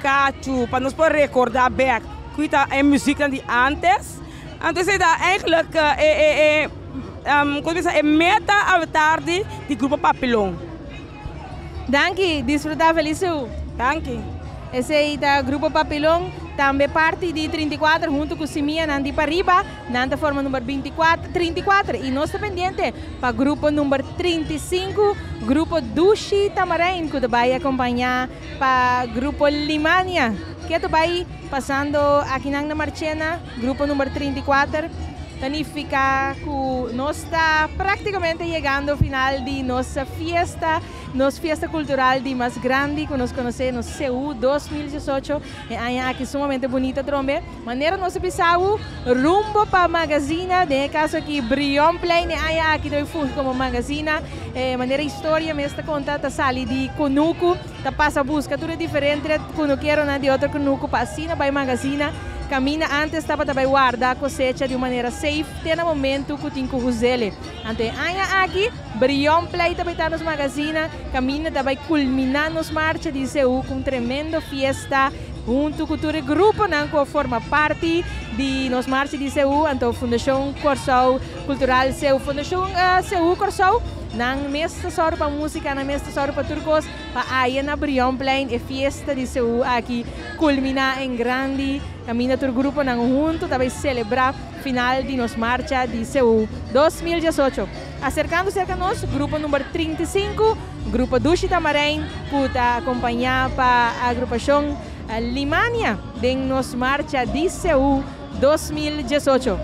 kachu pa nos por rekorda bek ku ta e musiknan di antes. Anto esei ta eigenlijk e komo bisa e meta awe tardi di Grupo Papilon. Danki, disfruta felis su. Danki. Esei ta Grupo Papilon, tambe parti di 34 hunto ku simianan di pariba, nan ta forma number 24, 34 i nos ta pendiente pa grupo number 35, Grupo Dushi Tamarijn ku ta bai akompañá pa Grupo Limania. Ke ta bai pasando akinan na Marchena, grupo number 34. Ta nifica cu nos ta practicamente yegando final di nos fiesta, nos fiesta cultural di mas grandi cu nos conoce, nos CU 2018. E aña aki sumamente bunita trombe. Manera nos a bisa awo, rumbo pa Magazina, den e caso aki Brionplein e aña aki ta bay fungi como Magazina. E manera historia mes ta conta ta sali di Cunucu, ta pasa busca tur e diferente cunukeronan di otro cunucu pa asina bay Magazina. Caminda antes tabata bay warda cosecha di un manera safe te na momento cu tin cu huzele. Anto e aña aki, Brionplei ta bay ta nos magazina, caminda ta bay culmina nos marcha di CU cu un tremendo fiesta hunto cu tur e gruponan cu a forma parti di nos marcha di CU, anto Fundacion Corsou Cultural CU, Fundacion CU Corsou, nan mes ta sòru pa musica, nan mes ta sòru pa tur cos. Pa aya na Brionplein e fiesta di Seú aki kulminá en grandi kaminda tur gruponan huntu ta bai selebrá final di nos marcha di Seú 2018. Aserkando serka nos grupo number 35, Grupo Dushi Tamarijn ku ta akompañá pa agrupashon Limania den nos marcha di Seú 2018.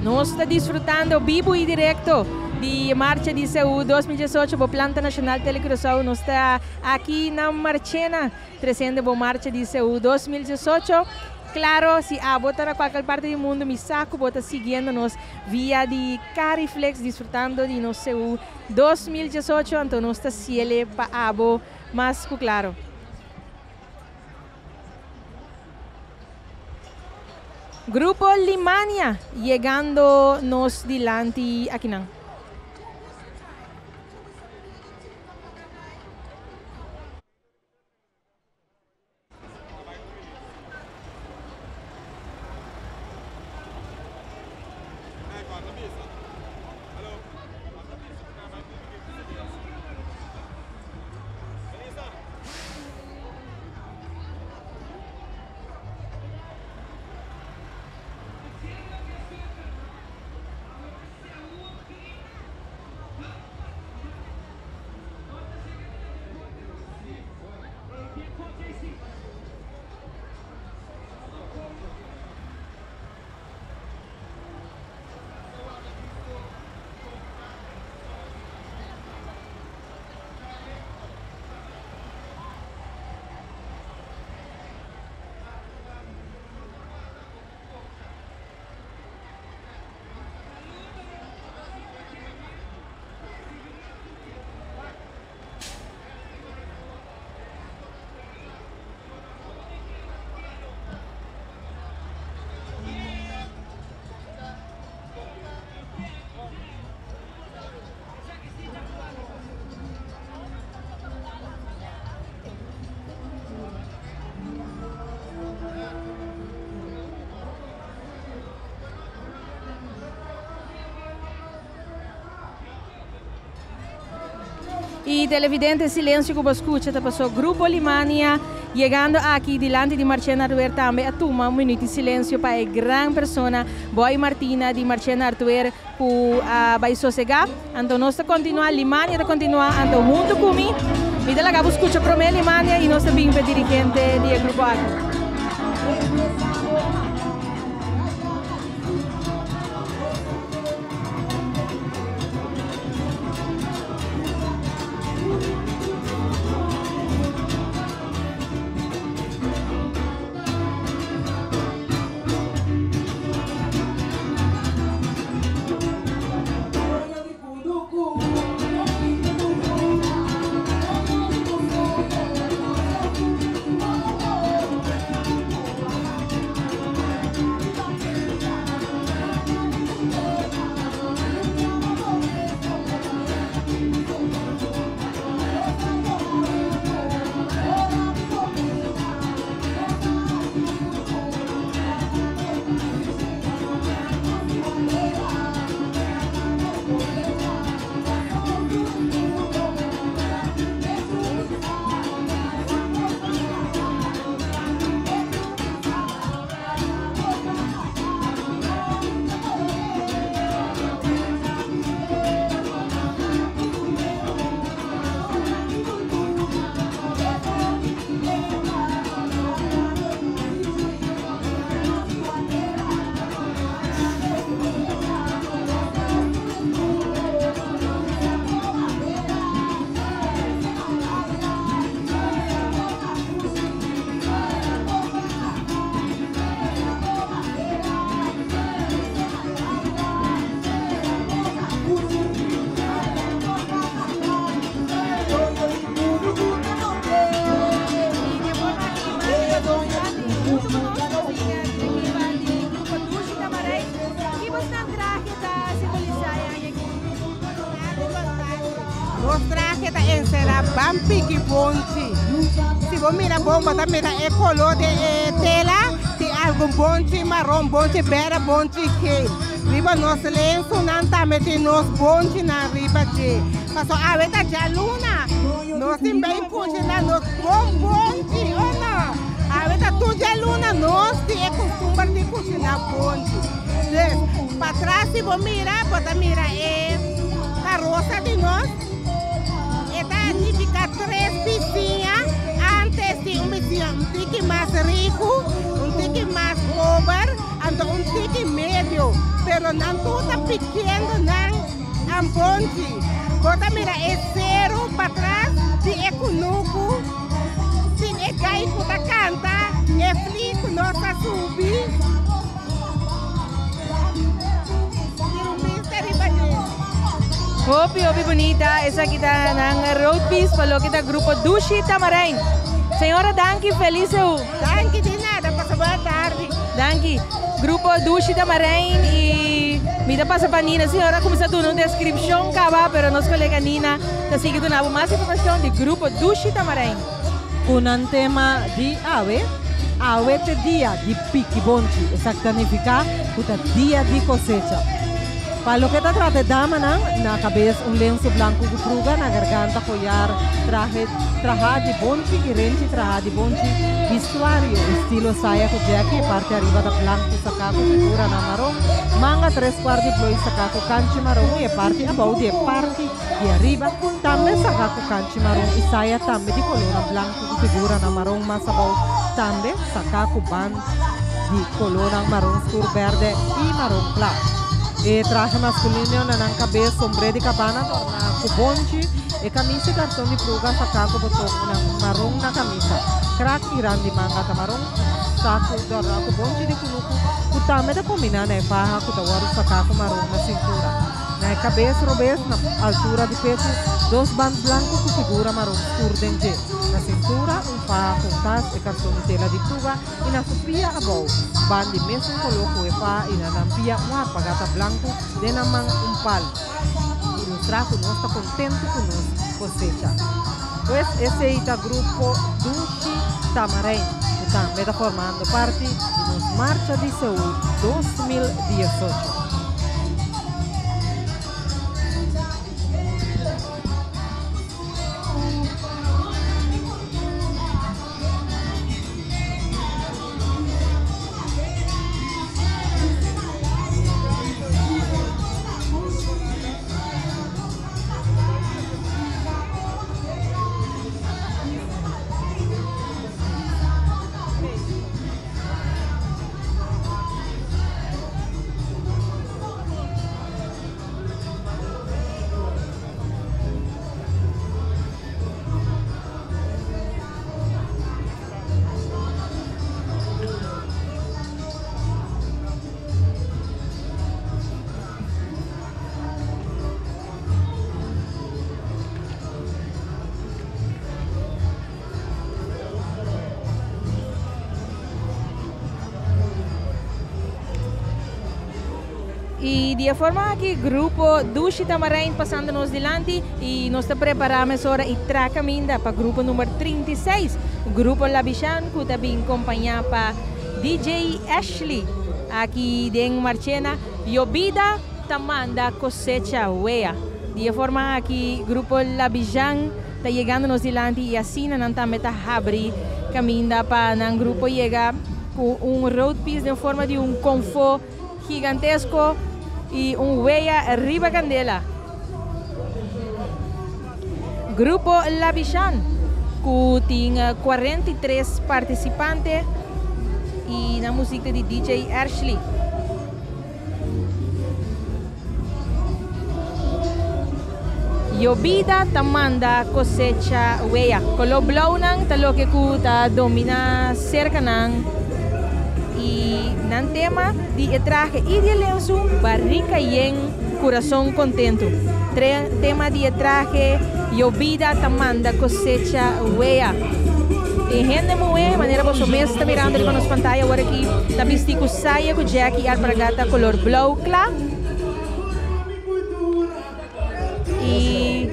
Nos ta disfrutando bibu y directo di Marcha di Seú 2018 bo Planta Nacional Tele Curaçao. Nos ta aki na Marchena treciendo bo Marcha di Seú 2018. Claro, si abo ta na cualkier parte di mundo, mi sa cu bo ta siguiendo nos via di Cariflex disfrutando di nos Seú 2018, anto nos ta ciele pa abo mas cu claro. Grupo Limania yegando nos dilanti akinan. Y televidente silencio cu bo scucha ta paso Grupo Limania yegando aki dilanti di Marchena Artuer tambe a tuma un minuut di silencio pa e gran persona Boy Martina di Marchena Artuer cu a bay sosega. Anto nos ta continua, Limania ta continua anto hunto cu mi. Mi ta laga bo scucha prome Limania y nos ta bin pa e dirigente di e grupo aki. Nos trahe ta enserá ban piki bonchi. Si bo mira bon bo ta mira e koló di e tela tin algun bonchi maron, bonchi bèrdè, bonchi geel. Riba nos lensunan tambe tin nos bonchinan riba dje. Pasobra awe ta djaluna, nos tin bai kushina nos bon bonchi, o no? Awe ta tur djaluna nos tin e kustumber di kushina bonchi. Dus, patras si bo mira, bo ta mira e karosa di nos. E ta nifiká tres bisiña. Ántes tin un bisiña un tiki mas riku, un tiki mas pober, anto un tiki medio. Pero nan tur ta pikiendo nan ambonchi. Bo ta mira e seru patras di e kunuku, tin e gai ku ta kanta, e fli ku nos ta subi. Hopi hopi bunita esaki ta nan road piece pa loke ta grupo Dushi Tamarijn. Señora danki feliz eu. Danki di nada pasa buena tardi. Danki. Grupo Dushi Tamarijn y mi ta pasa pa Nina. Señora a cuminsa duna un descripcion caba pero nos colega Nina ta sigui duna bo mas informacion di grupo Dushi Tamarijn. Ku nan tema di awe, Awe t'e dia di piki bonchi, esaki ta nifiká ku ta dia di kosecha. Pa loke ta trata e damanan, na kabes un lenso blanku ku pruga, na garganta koyar trahe trahá di bonchi i renchi trahá di bonchi, bistuario estilo saya ku jèki, e parti ariba ta blanku saká ku figuranan maron, manga tres kuart di ploi saká ku kanchi maron i e parti abou di e parti Di ariba, tambe saga ku kanchi maron i saya tambe di kolornan blanku ku figuranan maron mas abou, tambe saka ku band di kolornan maron skur bèrdè i maron kla. E trahe maskulino na nan kabes, sombré di kabana dòrná ku bonchi, e kamisa i karson di pruga saka ku botonnan maron na kamisa, krak i ran di manga ta maron, saku dòrná ku bonchi di kunuku ku tambe ta kombiná na e faha ku ta wòrdu saka ku maron na sintura. Na e kabes robes, na altura di pechu, dos band blanku ku figura maron skur den dje. Na sintura, un faha ku un tas, e karson di tela di pruga, i na su pia abou, band di mesun koló ku e faha i na nan pia un harpagata blanku, den nan man un pal. Ilustrá ku nos ta kontentu ku nos kosecha. Pues esei ta Grupo Dushi Tamarijn, ku tambe ta formando parti di nos Marcha di Seú 2018. Y di e forma aki grupo Dushi Tamarijn pasando nos dilanti y nos ta prepara mesora y tra caminda pa grupo number 36, Grupo Labishan cu ta bin compaña pa DJ Ashley aki den Marchena. Yobida ta manda cosecha wea. Di e forma aki Grupo Labishan ta yegando nos dilanti y asina nan tambe ta habri caminda pa nan grupo yega cu un road piece den forma di un confo Gigantesko y un weya riba candela. Grupo Labishan cu tin 43 participante y nan muziek ta di DJ Ashley. Yobida ta manda cosecha weya. Color blauwnan ta loke cu ta domina cerca nan y nan tema di e trahe y di e lensu, Barrica yen, curason contento. Tre tema di e trahe, Yobida ta manda cosecha weya. E hende muhe, manera boso mes ta mirando riba nos pantaya awor aki, ta bisti cu saya cu jack y alpargata color blauw cla. Y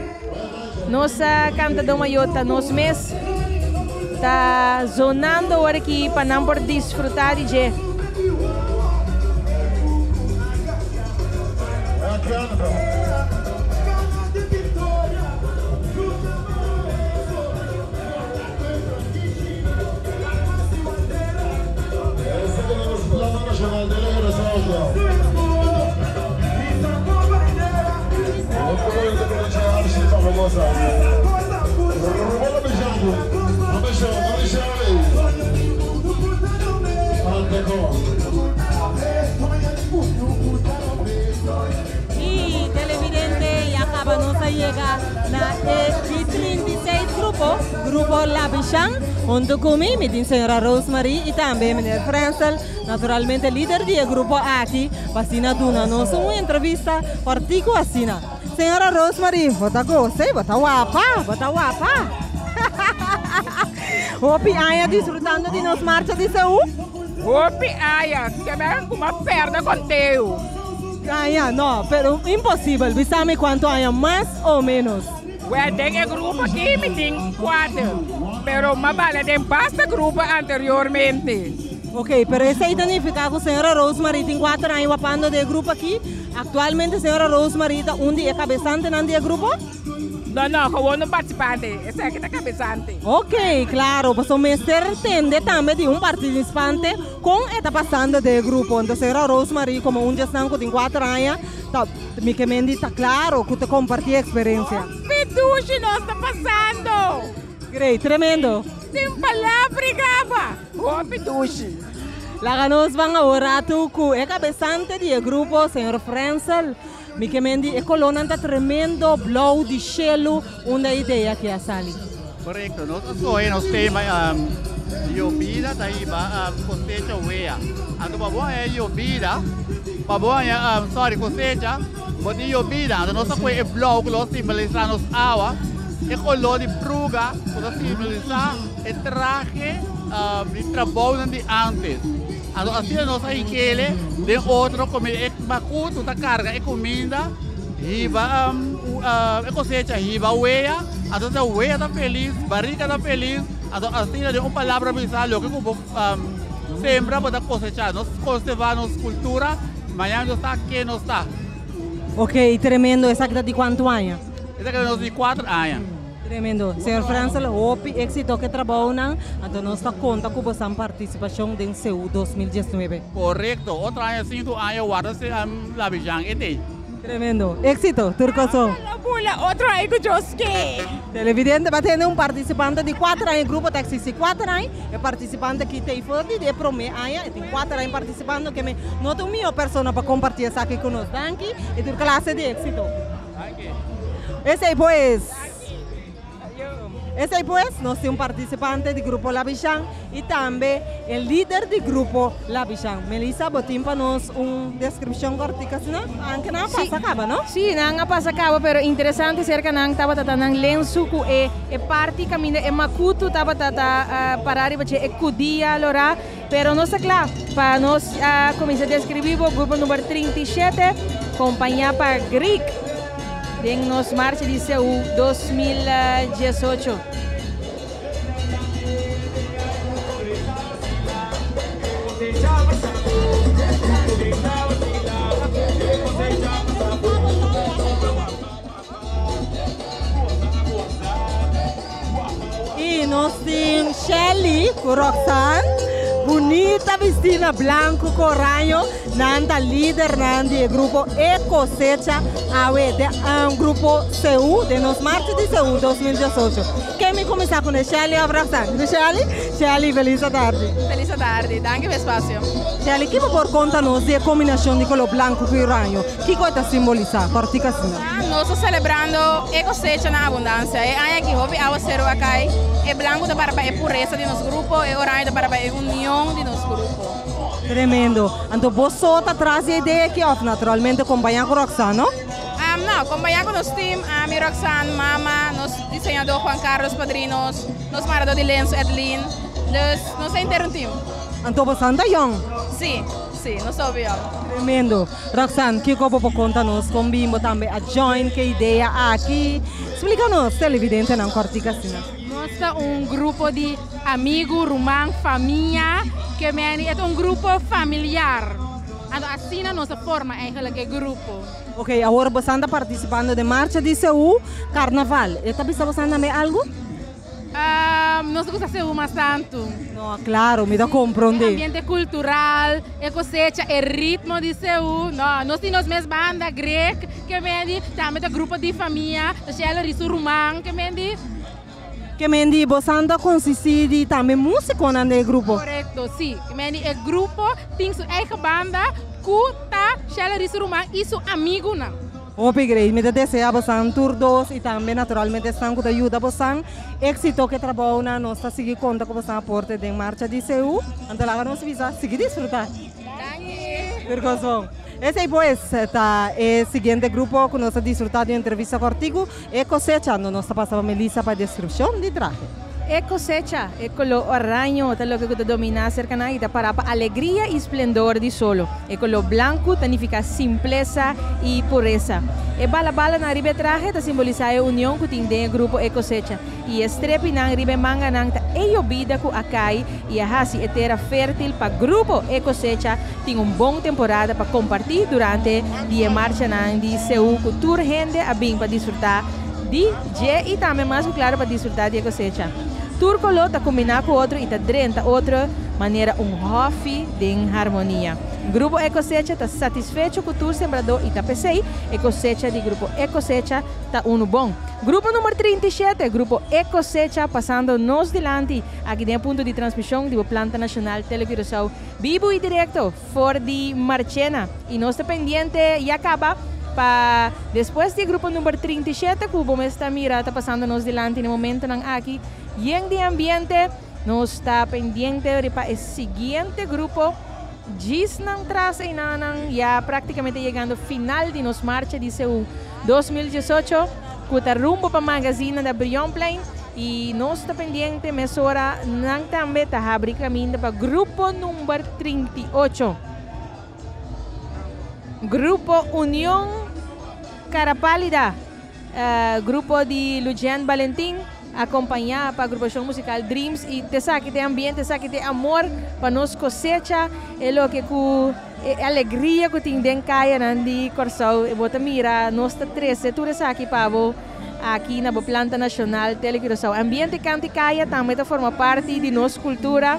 nos cantador mayor ta nos mes ta zonando awor aki pa nan por disfruta di dje. Y televidente ya caba nos a yega na e di 36 grupo, Grupo Labishan. Hunto cu mi, mi tin señora Rosemarie y tambe meneer Frensel, naturalmente lider di e grupo aki, pa asina duna nos un entrevista cortico asina. Señora Rosemarie, bo ta goza, bo ta wapa, bo ta wapa. Hopi aña disfrutando di nos marcha di Seú? Hopi aña, ke men ku m'a perde konteo. Aña, no, pero imposibel. Bisa mi kuantu aña mas o menos. Wel, den e grupo aki mi tin kuater, pero m'a bala den basta grupo anteriormente. Ok, pero esei ta nifiká ku señora Rosemarie tin kuater aña wapando den e grupo aki. Aktualmente señora Rosemarie ta un di e kabesantenan di e grupo? No, no, gewoon un participante. Esaki ta cabezante. Ok, claro, pasobra mester tende tambe di un participante con e ta pasando den e grupo. Entonces señora Rosemarie como un di esnan cu tin cuater aña ta mi ke men di ta claro cu ta comparti e experiencia. Hopi dushi nos ta pasando! Great, tremendo. Sin palabra gaba! Hopi dushi. Laga nos ban awor ratu cu e cabezante di e grupo, señor Frensel. Mi ke men di e kolónan ta tremendo, blou di shelu, unda e idea aki a sali? Korekto, nos a skohe nos tema Yobida ta hiba kosecha wea. Anto pa bo haña yobida, pa bo haña, sorry, kosecha, bo tin yobida. Anto nos a kohe e blou ku lo simbolisá nos awa, e koló di pruga ku ta simbolisá e trahe di trabounan di ántes. Anto asina nos a hinkele den otro comida. E makutu ta carga e cuminda hiba e cosecha hiba wea. Anto ta wea ta feliz, barrica ta feliz. Anto asina den un palabra bisa loke cu bo sembra bo ta cosecha. Nos conserva nos cultura, mañana nos sa ken nos ta. Ok, tremendo. Esaki ta di cuanto aña? Esaki ta nos di cuatro aña. Tremendo. Señor Frensel, hopi éxito ku e trabounan, anto nos ta konta ku bosan partisipashon den CU 2019. Korekto. Otro aña sinku aña warda si Labijan e tei. Tremendo. Éxito, tur koson. Lo bula otro aña ku Dios ke. Televidente ba tene un partisipante di kuater aña, e grupo ta eksistí kuater aña, e partisipante aki ta for di e promé aña, e tin kuater aña partisipando, ke me no ta un mihó persona pa kompartí esaki ku nos. Danki i tur klase di éxito. Esei pues. Esei pues, nos tin un participante di Grupo La Bishan y tambe e lider di Grupo La Bishan. Melissa, bo tin pa nos un descripcion cortico asina? Aunke nan a pasa caba, no? Sí, nan a pasa caba, pero interesante cerca nan tabata ta nan lensu cu e e parti caminda e macutu tabata ta para riba dje e cudia lora. Pero nos ta kla pa nos a kuminsá deskribí bo grupo number 37, kompañá pa Greek den nos marcha di CU 2018. Y nos tin Shelly cu Roxanne, bunita bisti na blanco cu oraño, nan ta lidernan di e grupo E Cosecha awe den grupo CU den nos marcha di CU 2018. Ken mi cuminsa cu ne Shelly of Roxanne? Cu Shelly? Shelly, feliz atardi. Feliz atardi, danki pa e espacio. Shelly, ki bo por conta nos di e combinacion di color blanco cu oraño? Kiko e ta simbolisá? Kòrtika asina. Nos ta selebrando e kosecha na abundansia. E aña aki hopi awaseru a kai. E blanku ta para pa e puresa di nos grupo, e oraño ta para pa e union di nos grupo. Tremendo. Anto bo so ta tras di e idea aki òf naturalmente kompañá ku Roxanne, no? No, kompañá ku nos team, ami, Roxanne, mama, nos diseñadó Juan Carlos Padrinos, nos maradó di lensu Edlin. Dus nos ta henter un team. Anto bo san ta yòn? Sí, sí, nos ta hopi yòn. Tremendo. Roxanne, kiko bo por konta nos kon bin bo tambe a join ke idea aki? Splika nos televidentenan kòrtik asina. Nos ta un grupo di amigu, ruman, famia, ke meni e ta un grupo familiar. Anto asina nos a forma eigenlijk e grupo. Ok, awor bosan ta partisipando den marcha di Seú Karnaval. E ta bisa bosan tambe algu? Nos gusta Seú mas tantu. No, claro, mi ta comprende. E ambiente cultural, e cosecha, e ritmo di Seú. No, nos tin nos mes banda, Greg, ke mendi, tambe ta grupo di famia, ta Shellery su ruman, ke mendi. Ke mendi, bosan ta consisti di tambe musiconan den e grupo? Correcto, si. Ke mendi, e grupo tin su eigen banda cu ta Shellery su ruman y su amigunan. Hopi great, mi ta desea bosan tur dos y tambe naturalmente esnan cu ta yuda bosan exito cu e trabounan, nos ta sigui conta cu bosan aporte den marcha di CU, anto laga nos bisa sigui disfruta. Danki. Tur cos bon. Esey pues ta e siguiente grupo cu nos ta disfruta di un entrevista cortico, E Cosecha, ando nos ta pasa pa Melissa pa descripcion di trahe. E cosecha, e color oraño ta loke cu ta domina cerca nan y ta para pa alegria y splendor di solo. E color blanco ta nifica simplesa y puresa. E bala balanan riba e trahe ta simbolisa e union cu tin den e grupo E Cosecha y e strepinan riba e manganan ta e yobida cu a cay y a haci e tera fertil pa grupo E Cosecha tin un bon temporada pa comparti durante di e marchanan di Seú cu tur hende a bin pa disfruta di dje i tambe mas ku klaro pa disfrutá di e kosecha. Tur koló ta kombiná ku otro i ta drenta otro manera un hòfi den harmonia. Grupo E Kosecha ta satisfecho ku tur sembradó i ta p'esei e kosecha di Grupo E Kosecha ta unu bon. Grupo number 37, Grupo E Kosecha pasando nos dilanti aki den e punto di transmishon di bo Planta Nashonal Tele Curaçao bibu i direkto. For di Marchena y nos ta pendiente ya caba pa despues di e grupo number 37 cu bo mes ta mira ta pasando nos dilanti na e momentonan aki yen di ambiente. Nos ta pendiente riba e siguiente grupo djisnan tras einanan ya practicamente yegando final di nos marcha di CU 2018 cu ta rumbo pa Magazine na Brionplein y nos ta pendiente mesora nan tambe ta habri caminda pa grupo number 38. Grupo Union Carapalida, grupo di Lucian Balentin acompaña pa agrupacion musical Dreams y t'esaki t'e ambiente, esaki t'e amor pa nos cosecha e loke cu e alegria cu tin den cayanan di Corsou. Bo ta mira nos ta trece tur esaki pa bo. Aki na bo planta nashonal Tele Curaçao. Ambiente kant i kaya tambe ta forma parti di nos kultura.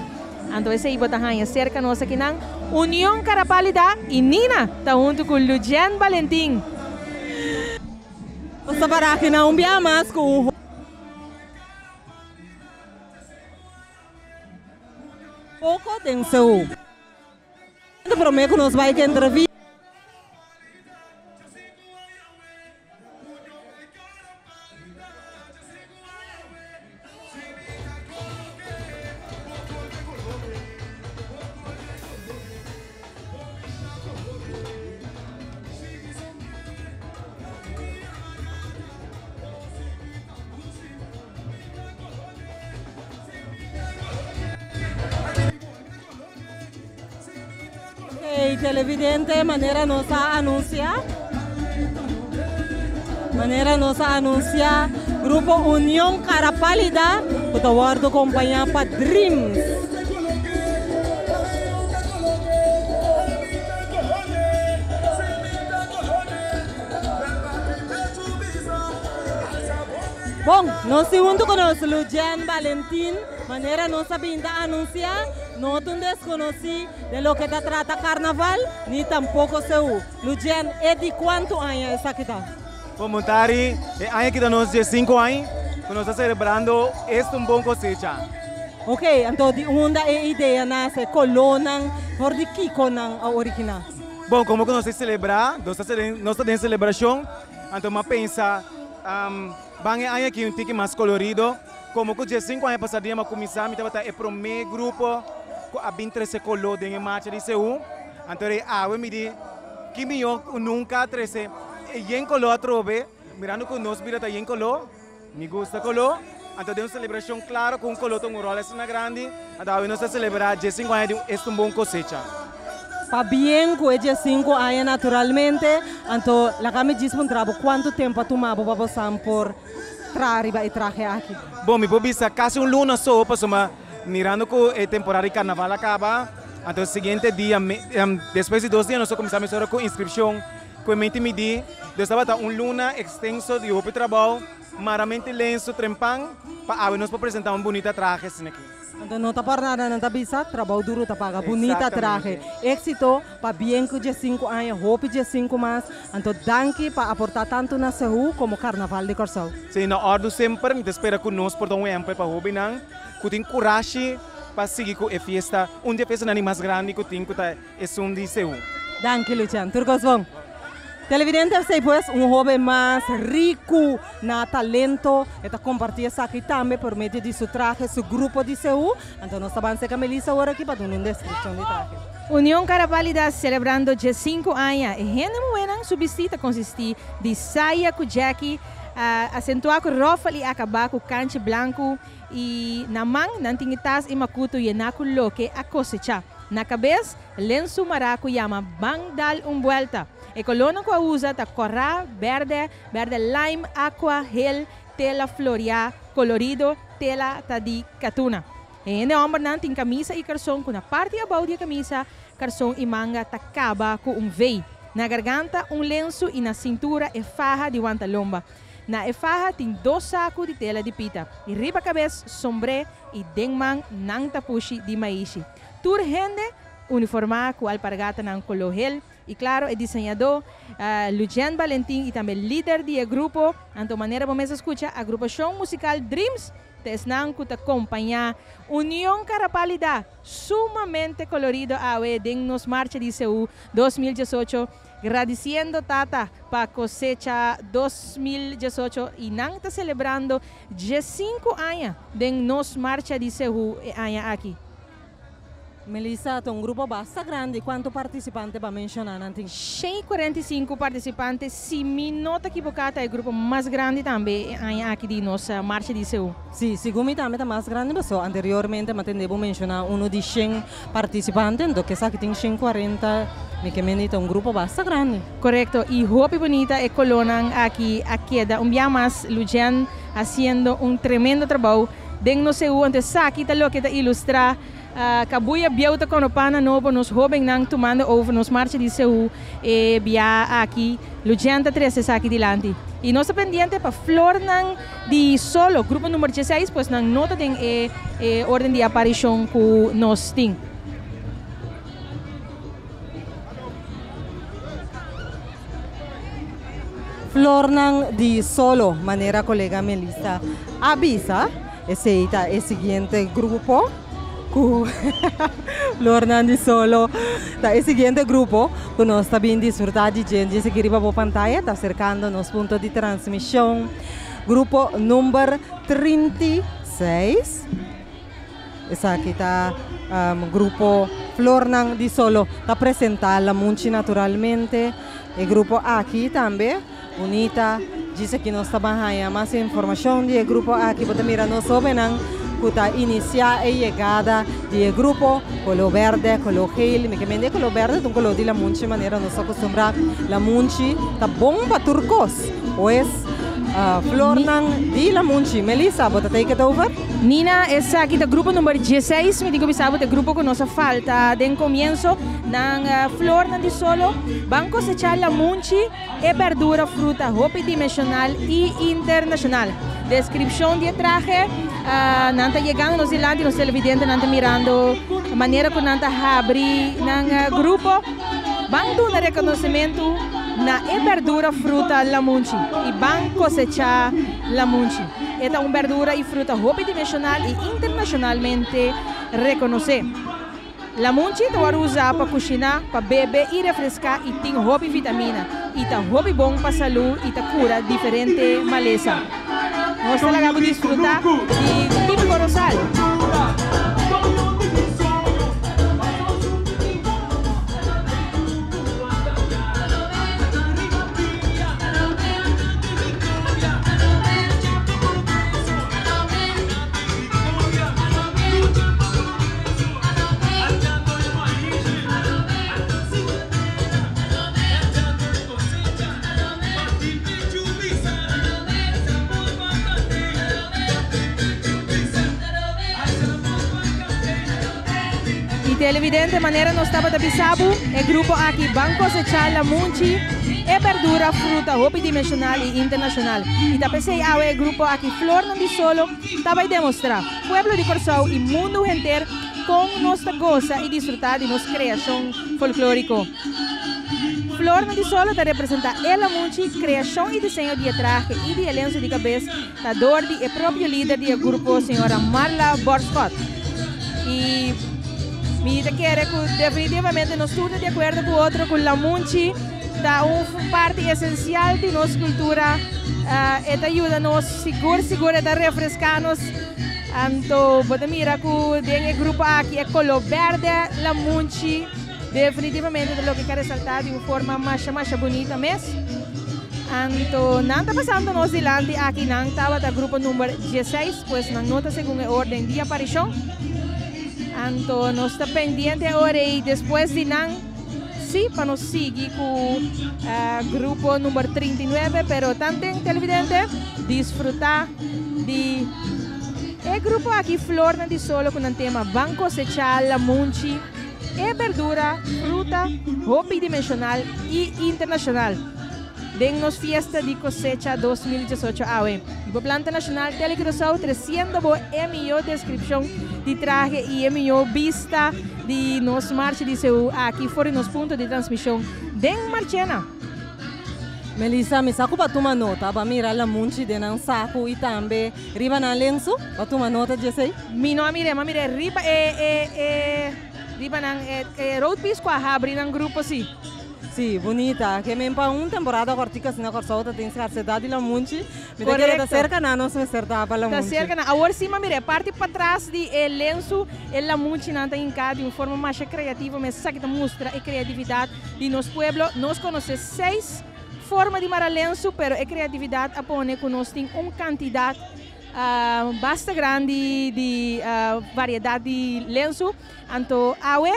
Anto esei bo ta haña serka nos akinan. Union Karapalida i Nina ta huntu ku Lujen Balentin. Nos ta para akinan un bia mas ku un. Poko den Seú. Promé ku nos bai ku entrevista. televidente, manera nos a anuncia. Manera nos a anuncia, Grupo Union Cara Pálida, cu ta wordo compaña pa Dreams. Bon, nos tin hunto cu nos Lujen Valentin, manera nos a bin ta anuncia, no ta un desconoci den loke ta trata carnaval, ni tampoco Seú. Lujen, e di cuanto aña esaki ta? Bon Montari, e aña aki ta nos diescinco aña cu nos ta celebrando Esta un Bon Cosecha. Ok, anto di unda e idea nace? Colornan for di kico nan a origina? Bon, como cu nos ta celebra, nos ta nos ta den celebracion, anto mi a pensa ban e aña aki un tiki mas colorido, como cu diescinco aña pasa dia mi a cuminsa, mi tabata e prome grupo cu a bin trece color den e marcha di Seú. Anto rei awe mi di, Ki mihó ku nunka trese e yen koló atrobe, mirando ku nos bida ta yen koló, mi gusta koló, anto den un selebrashon klaro ku un koló ta un ròl asina grandi, anto awe nos ta selebrá diesinku aña di un Esta un Bon Kosecha. Pabien ku e diesinku aña naturalmente, anto laga mi djis puntra bo kuantu tempu a tuma bo pa bo san por traha riba e trahe aki? Bon, mi por bisa kasi un luna so, pasobra Mirando cu e temporada di carnaval a caba, anto e siguiente dia, despues di dos dia nos a cuminsa mesora cu inscripcion cu e mente midi. Dus tabata un luna extenso di hopi trabao, maramente lenso trempan pa awe nos por presenta un bunita trahe asina aki. Anto no ta por nada nan ta bisa, trabao duro ta paga. Bunita trahe. Exito, pabien cu diescinco aña, hopi diescinco mas. Anto danki pa aporta tanto na Sehu como Carnaval di Corsou. Si, na ordu semper mi ta spera cu nos por ta un ehempel pa hobennan. Ku tin kurashi pa sigui ku e fiesta, un di e fiestanan di mas grandi ku tin ku ta esun di Seú. Danki Lucian, tur kos bon. Televidente esei pues un hoben mas riku na talento, e ta komparti esaki tambe por medio di su trahe, su grupo di Seú. Anto nos ta ban seka Melissa awor aki pa duna un deskripshon di trahe. Union Carapalida selebrando diesinku aña. E hende muhénan su bistí ta konsistí di saya ku jèki, asentuá ku ròfel i akabá ku kanchi blanku. I na man nan tin e tas i makutu yená ku loke a kosechá. Na kabes, lensu mará ku yama Ban Dal un Buelta. E kolónan ku a usa ta kòrá, bèrdè, bèrdè lime, akua, hel, tela floriá, kolorido, tela ta di katuna. E hende hòmbernan tin kamisa i karson ku na parti abou di e kamisa, karson i manga ta kaba ku un vei. Na garganta un lensu i na sintura e faha di wantalomba. Na e faha tin dos saku di tela di pita, i riba kabes sombré i den man nan tapushi di maishi. Tur hende uniformá ku alpargatanan koló hel i klaro e diseñadó Lujen Balentin i tambe lider di e grupo, anto manera bo mes a skucha, agrupashon musikal Dreams ta esnan ku ta kompañá Union Karapalida sumamente kolorido awe den nos marcha di Seú 2018. Gradiciendo Tata pa cosecha 2018 y nan ta celebrando diescinco aña den nos marcha di Sehu e aña aki. Melissa, ta un grupo basta grandi, cuanto participante ba menciona nan tin? 145 participante, si mi no ta equivoca ta e grupo mas grandi tambe e aña aki di nos marcha di Sehu. Si, segun mi tambe ta mas grandi paso anteriormente mi a tende bo menciona uno di shen Participante, anto esaki tin 140, mi ke mende ta un grupo basta grandi. Korekto, i hopi bunita e kolónan aki a keda. Un bia mas Lujen hasiendo un tremendo trabou den nos seú, anto esaki ta loke ta ilustrá kabuya bieu ta kono pana nobo, nos hóbennan tumando over nos marcha di seú e bia aki. Lujen ta trese esaki dilanti. I nos ta pendiente pa flornan di solo, grupo number dieseis, pues nan no ta den e orden di aparishon ku nos tin. Flornan di solo, manera kolega Melissa a bisa, esei ta e siguiente grupo ku Flornan di solo ta e siguiente grupo ku nos ta bin disfrutá di dje. Dje aki riba bo pantaya ta aserkando nos punto di transmishon. Grupo number 36. Esaki ta grupo Flornan di Solo ta presentá Lamunchi naturalmente. E grupo aki tambe bunita. Djis aki nos ta ban haña mas informashon di e grupo aki. Bo ta mira nos hóbennan ku ta inisiá e yegada di e grupo, koló bèrdè, koló geel, mi ke mende e koló bèrdè ta un koló di lamunchi manera nos a kustumbrá, lamunchi ta bon pa tur kos, pues flornan di lamunchi. Melissa, bo ta take it over? Nina, esaki ta grupo number dieseis, mi tin ku bisa bo ta e grupo ku nos a falta den komienso, nan flornan di solo, ban kosechá lamunchi. E berdura fruta hopi dimensional i internashonal. Deskripshon di e trahe, Nan ta yegando nos dilanti, nos televidentenan ta mirando manera ku nan ta habri nan grupo. Ban duna rekonosementu na e berdura fruta lamunchi i ban kosechá lamunchi. E ta un berdura i fruta hopi dimensional i internashonalmente rekonosé. Lamunchi ta wòrdu usá pa kushiná, pa bebe i refreská i tin hopi vitamina i ta hopi bon pa salú i ta kura diferente malesa. Nos ta laga bo disfrutá di Típiko Rosal. Y televidente, manera nos tabata bisa bo, e grupo aki ban cosecha lamunchi, e berdura, fruta hopi dimensional y internacional. Y ta pesey awe e grupo aki Flornan di Solo ta bai demostrá pueblo di Kòrsou i mundu henter kon nos ta gosa i disfrutá di nos kreashon folklóriko. Flornan di Solo ta representá e lamunchi, kreashon i diseño di e trahe i di e lensu di kabes ta dor di e propio lider di e grupo señora Marla Borschot. I mi ta kere ku definitivamente nos tur ta di akuerdo ku otro ku lamunchi ta un parti esensial di nos kultura. E ta yuda nos sigur sigur e ta refreská nos. Anto bo ta mira ku den e grupo aki e koló bèrdè lamunchi definitivamente ta loke ka resaltá di un forma masha masha bunita mes. Anto nan ta pasando nos dilanti aki nan tabata grupo number dieseis pues nan no ta segun e orden di aparishon. Anto nos ta pendiente awor ei despues di nan. Sí, pa nos sigui ku grupo number 39, pero tanten televidente disfruta di e grupo aki Flornan di Solo ku nan tema Ban Kosechá Lamunchi, e berdura, fruta hopi dimensional i internashonal. Den nos fiesta di kosecha 2018 awe, bo Planta Nashonal Tele Curaçao tresiendo bo e mihó deskripshon di trahe i e mihó bista di nos marcha di Seú aki for di nos punto di transmishon den Marchena. Melissa, mi sa ku bo a tuma nota, bo a mira lamunchi den nan saku i tambe riba nan lensu? Bo a tuma nota di esei? Mi no a mir'é, mi a mir'é riba e e e riba nan e e roadpiece ku a habri nan grupo si. Sí, bunita. Ke men pa un temporada kòrtiku asina Kòrsou ta tin skarsedat di lamunchi. Mi ta kere ta serka nan nos mester ta pa lamunchi. Ta serka nan. Awor sí, ma mira, e parti patras di e lensu, e lamunchinan ta hinká di un forma masha kreativo. Mi esaki ta mustra e kreatividat di nos pueblo. Nos konosé seis forma di mara lensu, pero e kreatividat a pone ku nos tin un kantidat basta grandi di variedat di lensu. Anto awe.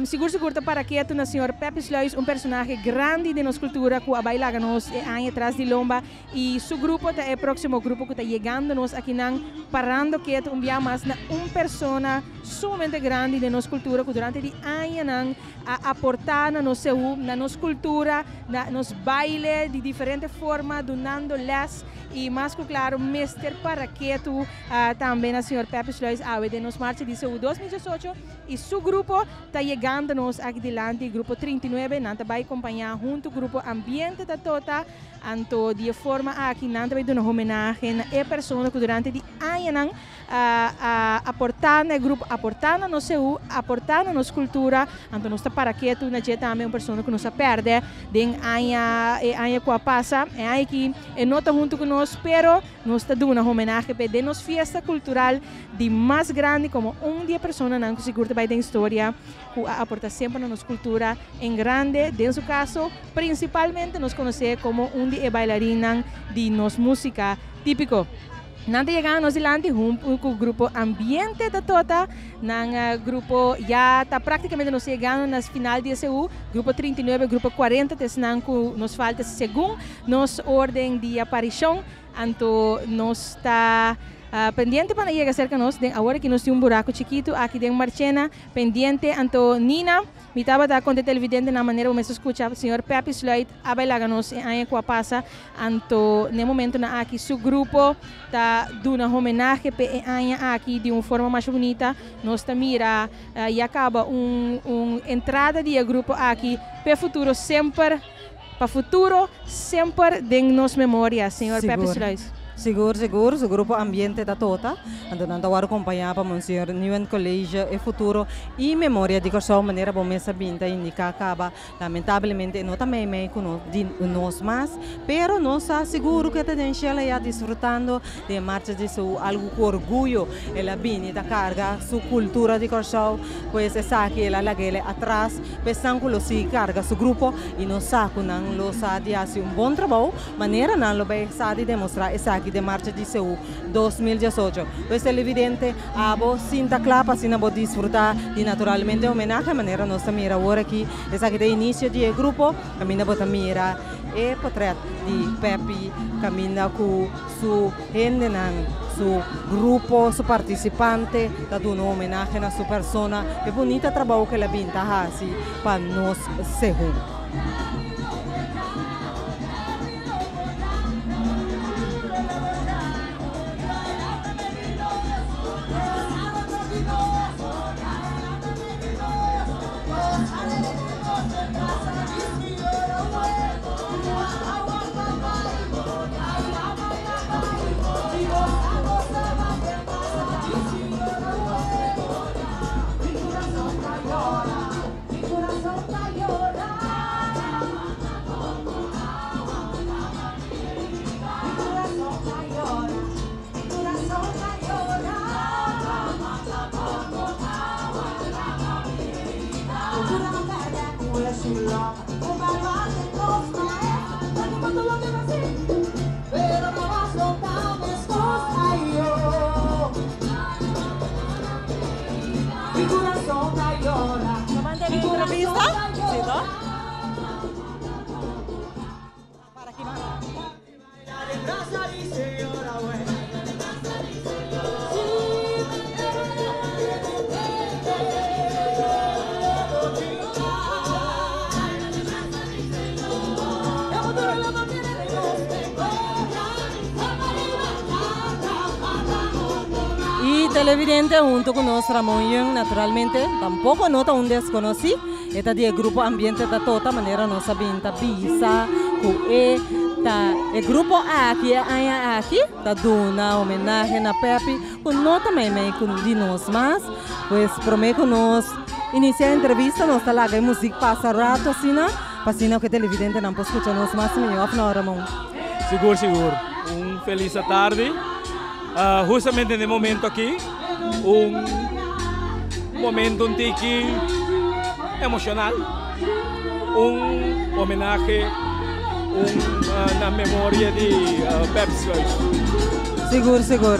Sigur sigur ta para ketu na señor Pepe Sluis, un personahe grandi den nos cultura cu a bay laga nos e aña tras di lomba y su grupo ta e proximo grupo cu ta yegando nos akinan parando ketu un bia mas na un persona sumamente grandi den nos cultura cu durante di añanan a aporta na nos sehu, na nos cultura, na nos baile di diferente forma dunando les y mas cu claro mester para ketu tambe na señor Pepe Sluis awe den nos marcha di sehu 2018. Y su grupo ta yegando nos aki dilanti, grupo 39, nan ta bay compaña hunto grupo Ambiente ta Tota, anto di e forma aki nan ta bay duna homenahe na e persona cu durante di añanan a a aporta na e grupo, aporta na nos seú, aporta na nos cultura, anto nos ta para ketu na dje tambe un persona cu nos a perde den aña e aña cu a pasa, e aña aki e no ta hunto cu nos pero nos ta duna homenahe p'e den nos fiesta cultural. Di mas grandi komo un di e personanan ku sigur ta bai den historia ku a aporta semper na nos kultura en grande, den su kaso prinsipalmente nos konosé komo un di e bailarinnan di nos músika típiko. Nan ta yegando nos dilanti hunto cu grupo Ambiente ta tota. Nan grupo ya ta practicamente nos ta yegando na final di e CU. Grupo 39, grupo 40 ta esnan cu nos falta segun nos orden di aparicion. Anto nos ta pendiente pa nan yega cerca nos. Den awor aki nos tin un buraco chikito aki den Marchena pendiente. Anto Nina. Mi tabata konta e televidente na manera bo mester skucha señor Peppy Sluit a bai laga nos e aña ku a pasa, anto n'e momentonan aki su grupo ta duna homenahe p'e e aña aki di un forma masha bunita. Nos ta mira ya kaba un un entrada di e grupo aki p'e futuro semper pa futuro semper den nos memoria, señor Peppy Sluis. Sigur, sigur, su grupo Ambiente ta tota, anto nan ta wòrdu kompañá pa Monseñor Nieuwen College e futuro i memoria di Kòrsou manera bo mes a bin ta indiká kaba. Lamentablemente e no ta meimei ku nos di nos mas, pero nos sa sigur ku e ta den shel ayá disfrutando di e marcha di su algu ku orguyo el a bini ta karga su kultura di Kòrsou, pues esaki el a lag'el atras pa esnan ku lo sigui karga su grupo i nos sa ku nan lo sa di hasi un bon trabou. Manera nan lo bay sa di demostra esaki den marcha di Seú 2018. Pues televidente, abo sinta cla pa asina bo disfruta di naturalmente homenahe manera nos ta mira awor aki. Esaki ta inicio di e grupo caminda bo ta mira e potret di Peppy caminda cu su hendenan, su grupo, su participante ta duna homenahe na su persona. E bunita trabou cu el a bin ta haci pa nos Seú. Y televidente hunto cu nos Ramon Young naturalmente tampoco no ta un desconoci e ta di e grupo Ambiente ta Tota manera nos a bin ta bisa cu e ta e grupo aki e aña aki ta duna homenahe na Peppy cu no ta meimei cu di nos mas pues prome cu nos inicia e entrevista nos ta laga e muziek pasa rato asina pa asina cu e televidentenan por scucha nos mas miho of no Ramon? Sigur sigur un feliz atardi. Hustamente den e momento aki un momento un tiki emocional, un homenahe un na memoria di Pep Sluis. Sigur sigur.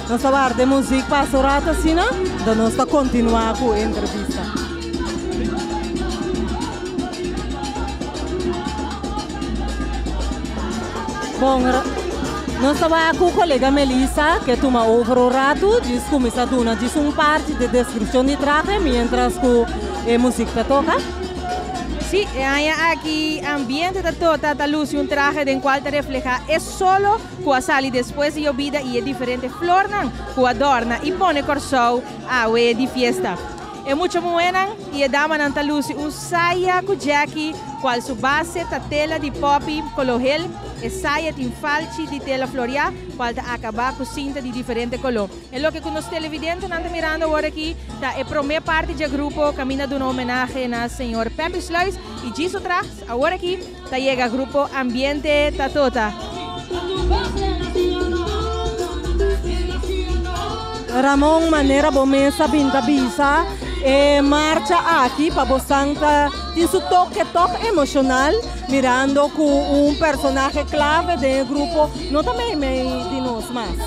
Nos ta warda e muziek pasa un rato asina, dan nos ta continua cu e entrevista. Bon, nos ta wak ku kolega Melissa ke tuma over un ratu djis kuminsá duna djis un parti di deskripshon di trahe miéntras ku e muzik ta toka. Sí, e aña aki ambiente ta tota ta lusi un trahe den kual ta reflehá e solo ku a sali despues di yobida i e diferente flornan ku a dòrna i pone Kòrsou awe di fiesta. E mucha muhénan i e damanan ta lusi un saya ku djèki, kual su base ta tela di pòpi koló hel. E saya tin falchi di tela floriá, kual ta akabá ku sinta di diferente koló. E loke ku nos televidentenan ta mirando awor aki ta e promé parti dje grupo kaminda duna homenahe na señor Peppy Sluis i djis otras awor aki ta yega grupo Ambiente ta Tota. Ramon, manera bo mes a bin ta bisa, e marcha aki pa bo santa tin su toke tog emocional, mirando cu un personahe clave den e grupo no ta meimei di nos mas.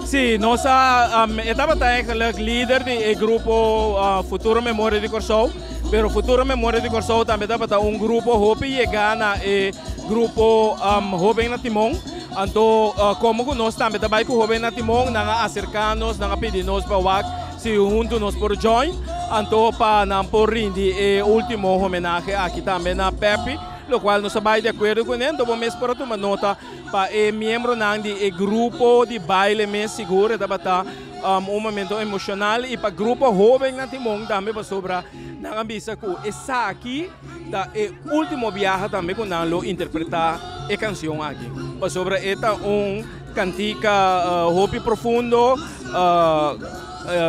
Sí, nos a, um, e tabata eigenlijk lider di e grupo Futuro Memoria di Kòrsou, pero Futuro Memoria di Kòrsou tambe tabata un grupo hopi yegá na e grupo um, Hoben na Timon. Anto, komo ku nos tambe ta bai ku Hoben na Timon, nan a aserká nos, nan a pidi nos pa wak si huntu nos por join, anto pa nan por rindi e último homenahe aki tambe na Peppy, lokual nos a bai di akuerdo kuné. Anto bo mes por a tuma nota Pa e miembronan di e grupo di baile mes sigur e tabata un momento emocional y pa grupo hoben na Timon tambe pasobra nan a bisa cu esaki ta e ultimo biaha tambe cu nan lo interpreta e cancion aki pasobra e ta un cantica hopi profundo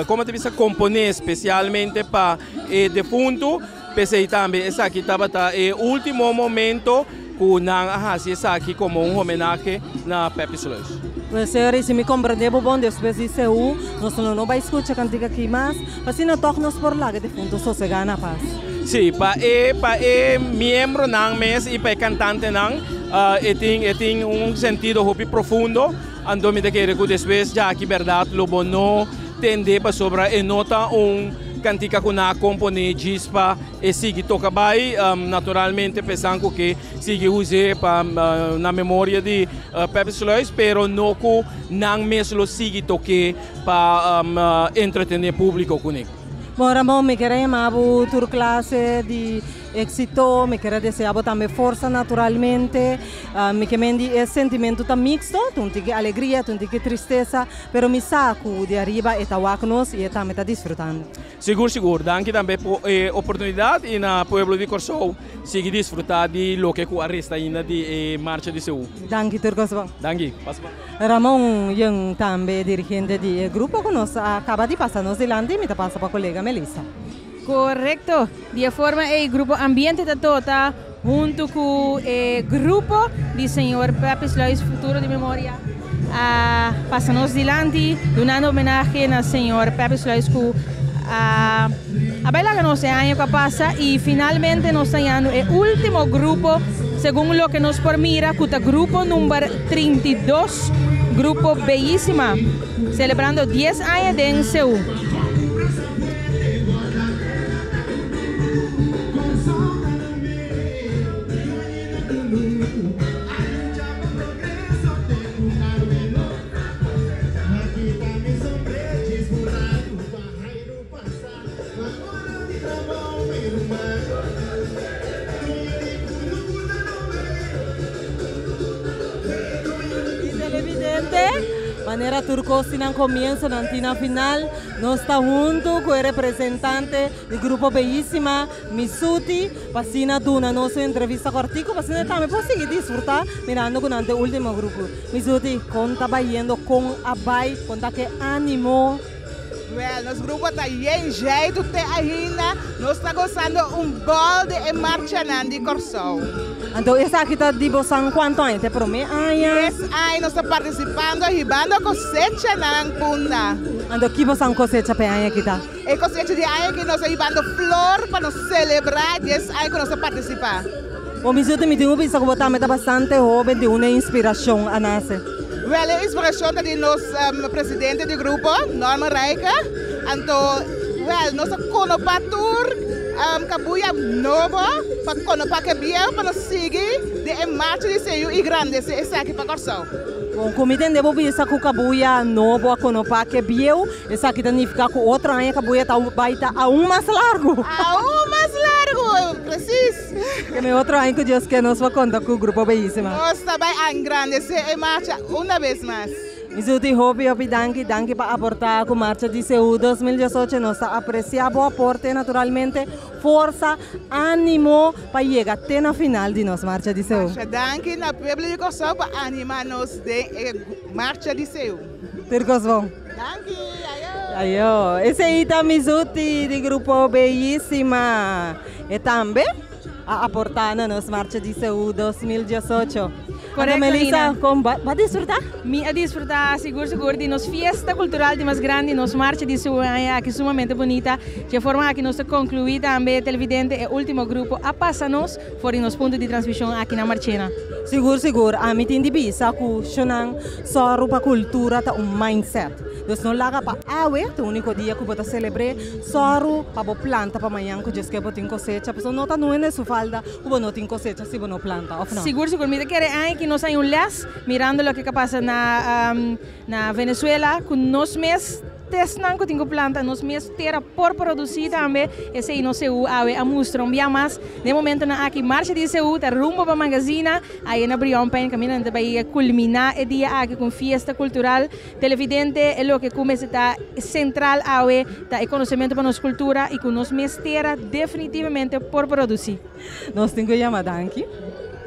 como ta bisa compone specialmente pa e defunto. P'esei tambe esaki tabata e ultimo momento ku nan a hasi esaki komo un homenahe na Pepi Sluis. Pues señor, si mi comprende bo bon, despues di Seú nos lo no bai scucha cantica aki mas, pa asina toch nos por laga e defunto sosega na paz. Sí, pa e pa e miembronan mes i pa e cantantenan e tin e tin un sentido hopi profundo, anto mi ta kere ku despues djaki berdad lo bo no tende pasobra e no ta un. Kantika ku nan a komponé djis pa e sigui toka bai, naturalmente pensan ku ke sigui us'é pa na memoria di Pepe Sluis, pero no ku nan mes lo sigui tok'é pa entretené públiko kuné. Bon Ramon, mi kier a yama bo tur klase di Éxito, mi kier a desea bo tambe forsa naturalmente. Mi ke men di e sentimentu ta mixto, ta un tiki alegria, ta un tiki tristesa, pero mi sa ku di ariba e ta wak nos i e tambe ta disfrutando. Sigur sigur, danki tambe pa e oportunidat i na pueblo di Kòrsou sigui disfrutá di loke ku a resta ainda di e marcha di Seú. Danki tur kos bon. Danki, pasa bon. Ramon Young tambe dirigente di e grupo ku nos a kaba di pasa nos dilanti, mi ta pasa pa kolega Melissa. Korekto. Di e forma ei Grupo Ambiente ta tota huntu ku e grupo di señor Pepe Sluis Futuro di Memoria a pasa nos dilanti dunando homenahe na señor Pepe Sluis ku a a bai laga nos e aña ku a pasa i finalmente nos ta yando e ultimo grupo segun loke nos por mira ku ta grupo number 32 Grupo Beyisima selebrando dies aña den Seú. Televidente, manera tur cos tin nan comienzo nan tin nan final. Nos ta huntu ku e representante di Grupo Beyísima, Misuti, pa asina duna nos un entrevista kòrtiku pa asina e tambe por sigui disfrutá mirando ku nan ta e último grupo. Misuti, kon ta bayendo? Kon a bai? Kon ta ku e ánimo? Wèl, nos grupo ta yen jeitu te ainda. Nos ta gosando un bòl di e marchanan di Kòrsou. Anto esaki ta di bosan kuantu aña? Ta e promé aña? Dies aña nos ta partisipando hibando kosechanan Punda. Anto ki bosan kosecha pa e aña aki ta? E kosecha di e aña aki nos ta hibando flor pa nos selebrá dies aña ku nos ta partisipá. Bo mi mi tin ku bisa ku bo tambe ta bastante hoben di unda e inspirashon a nase? Wèl e inspirashon ta di nos presidente di grupo, Norman Rijke. Anto wèl nos a konopá tur kabuya nobo pa konopá ke bieu pa nos sigui den e marcha di Señor i grandesé esaki pa Kòrsou. Bon, ku mi tende bo bisa ku kabuya nobo a konopá ke bieu, esaki ta nifiká ku otro aña kabuya ta bai ta aun mas largu. Aun mas largu, presis. Ke mi otro aña ku Dios ke nos por konta ku Grupo Beyísima. Nos ta bai engrandesé e marcha una bes mas. Mi Zuti, hopi hopi danki, danki pa aportá ku marcha di Seú 2018. Nos ta apresiá bo aporte naturalmente. Forsa, ánimo pa yega te na final di nos marcha di Seú. Masha danki na pueblo di Kòrsou pa animá nos den e marcha di Seú. Tur kos bon. Danki, ayo. Ayo. Esei ta mi Zuti di Grupo Beyísima. E tambe a aportá na nos marcha di Seú 2018. Correcto, Melissa, Nina. kon bo a disfrutá? Mi a disfrutá sigur sigur di nos fiesta kultural di mas grandi, nos marcha di Seú aña aki sumamente bunita. Dje forma aki nos ta konkluí tambe, televidente, e último grupo a pasa nos for di nos punto di transmishon aki na Marchena. Sigur sigur, ami tin di bisa ku shonnan sòru pa kultura ta un mindset. Dus no laga pa awe ta úniko dia ku bo ta selebr'é, sòru pa bo planta pa mañan ku djes ke bo tin kosecha, pasobra no ta nuende su falda ku bo no tin kosecha si bo no planta, òf no? Sigur sigur, mi ta kere aña ki nos haña un lès mirando loke ka pasa na na Venezuela ku nos mes Tesnan ku tin ku planta nos mes tera por produsí tambe. Esei nos Seú awe a mustra un bia mas. Den momentonan aki Marcha di Seú ta rumbo pa Mangazina, aye na Brionplein kaminda nan ta bai kulminá e dia aki ku un fiesta kultural. Televidente, e loke ku mester ta sentral awe ta e konosementu pa nos kultura i ku nos mes tera definitivamente por produsí. Nos tin ku yama danki.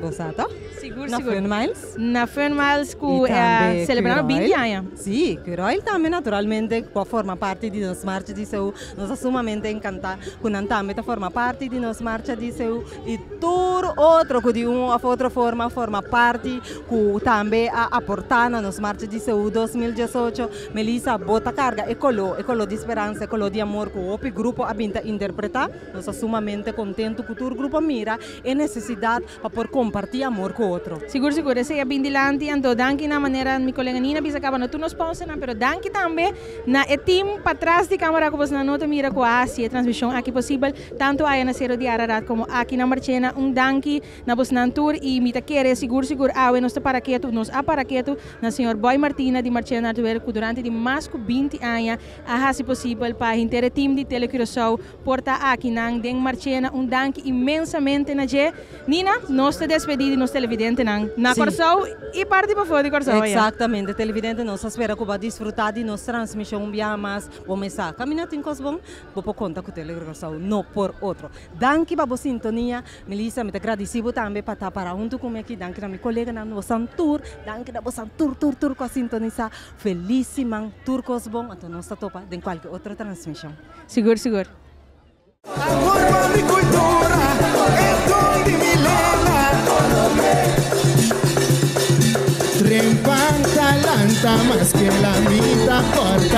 Bo sa to? Sigur, Na sigur. Fun Miles. Na Fun Miles ku I tambe selebrando Curoil. binti aña. Sí, Curoil tambe naturalmente ku a forma parti di nos marcha di Seú. Nos ta sumamente enkantá ku nan tambe ta forma parti di nos marcha di Seú i tur otro ku di un òf otro forma forma parti ku tambe a aportá na nos marcha di Seú 2018. Melissa, bo ta karga e koló, e koló di speransa, e koló di amor ku hopi grupo a bin ta interpretá. Nos ta sumamente kontentu ku tur grupo a mira e nesesidat pa por kompartí amor ku otro. Sigur sigur, esei a bin dilanti, anto danki na manera mi kolega Nina bisa kaba no tur nos sponsornan, pero danki tambe na e team patras di kamera ku bosnan no ta mira ku a hasi e transmishon aki posibel, tantu aya na Sero di Ararat komo aki na Marchena. Un danki na bosnan tur i mi ta kere sigur sigur awe nos ta para ketu, nos a para ketu na señor Boy Martina di Marchena Hardware ku durante di mas ku 20 aña a hasi posibel pa henter e team di Tele Curaçao por ta akinan den Marchena. Un danki inmensamente na dje. Nina, nos ta despedí di nos televidentenan na Kòrsou i parti pafó di Kòrsou aya. Eksaktamente, televidente, nos ta spera ku bo a disfrutá di nos transmishon un biaha mas. Bo mes sa, kaminda tin kos bon, bo por konta ku Tele Curaçao, no por otro. Danki pa bo sintonia. Melissa, mi ta gradisí bo tambe pa ta para huntu ku mi aki. Danki na mi koleganan, bosan tur. Danki na bosan tur, tur, tur ku a sintonisá. Feliz siman, tur kos bon, anto nos ta topa den kualke otro transmishon. Sigur sigur. Amor pa mi cultura, e don di mi lenga. Trempan ta lanta maske la mi ta corda.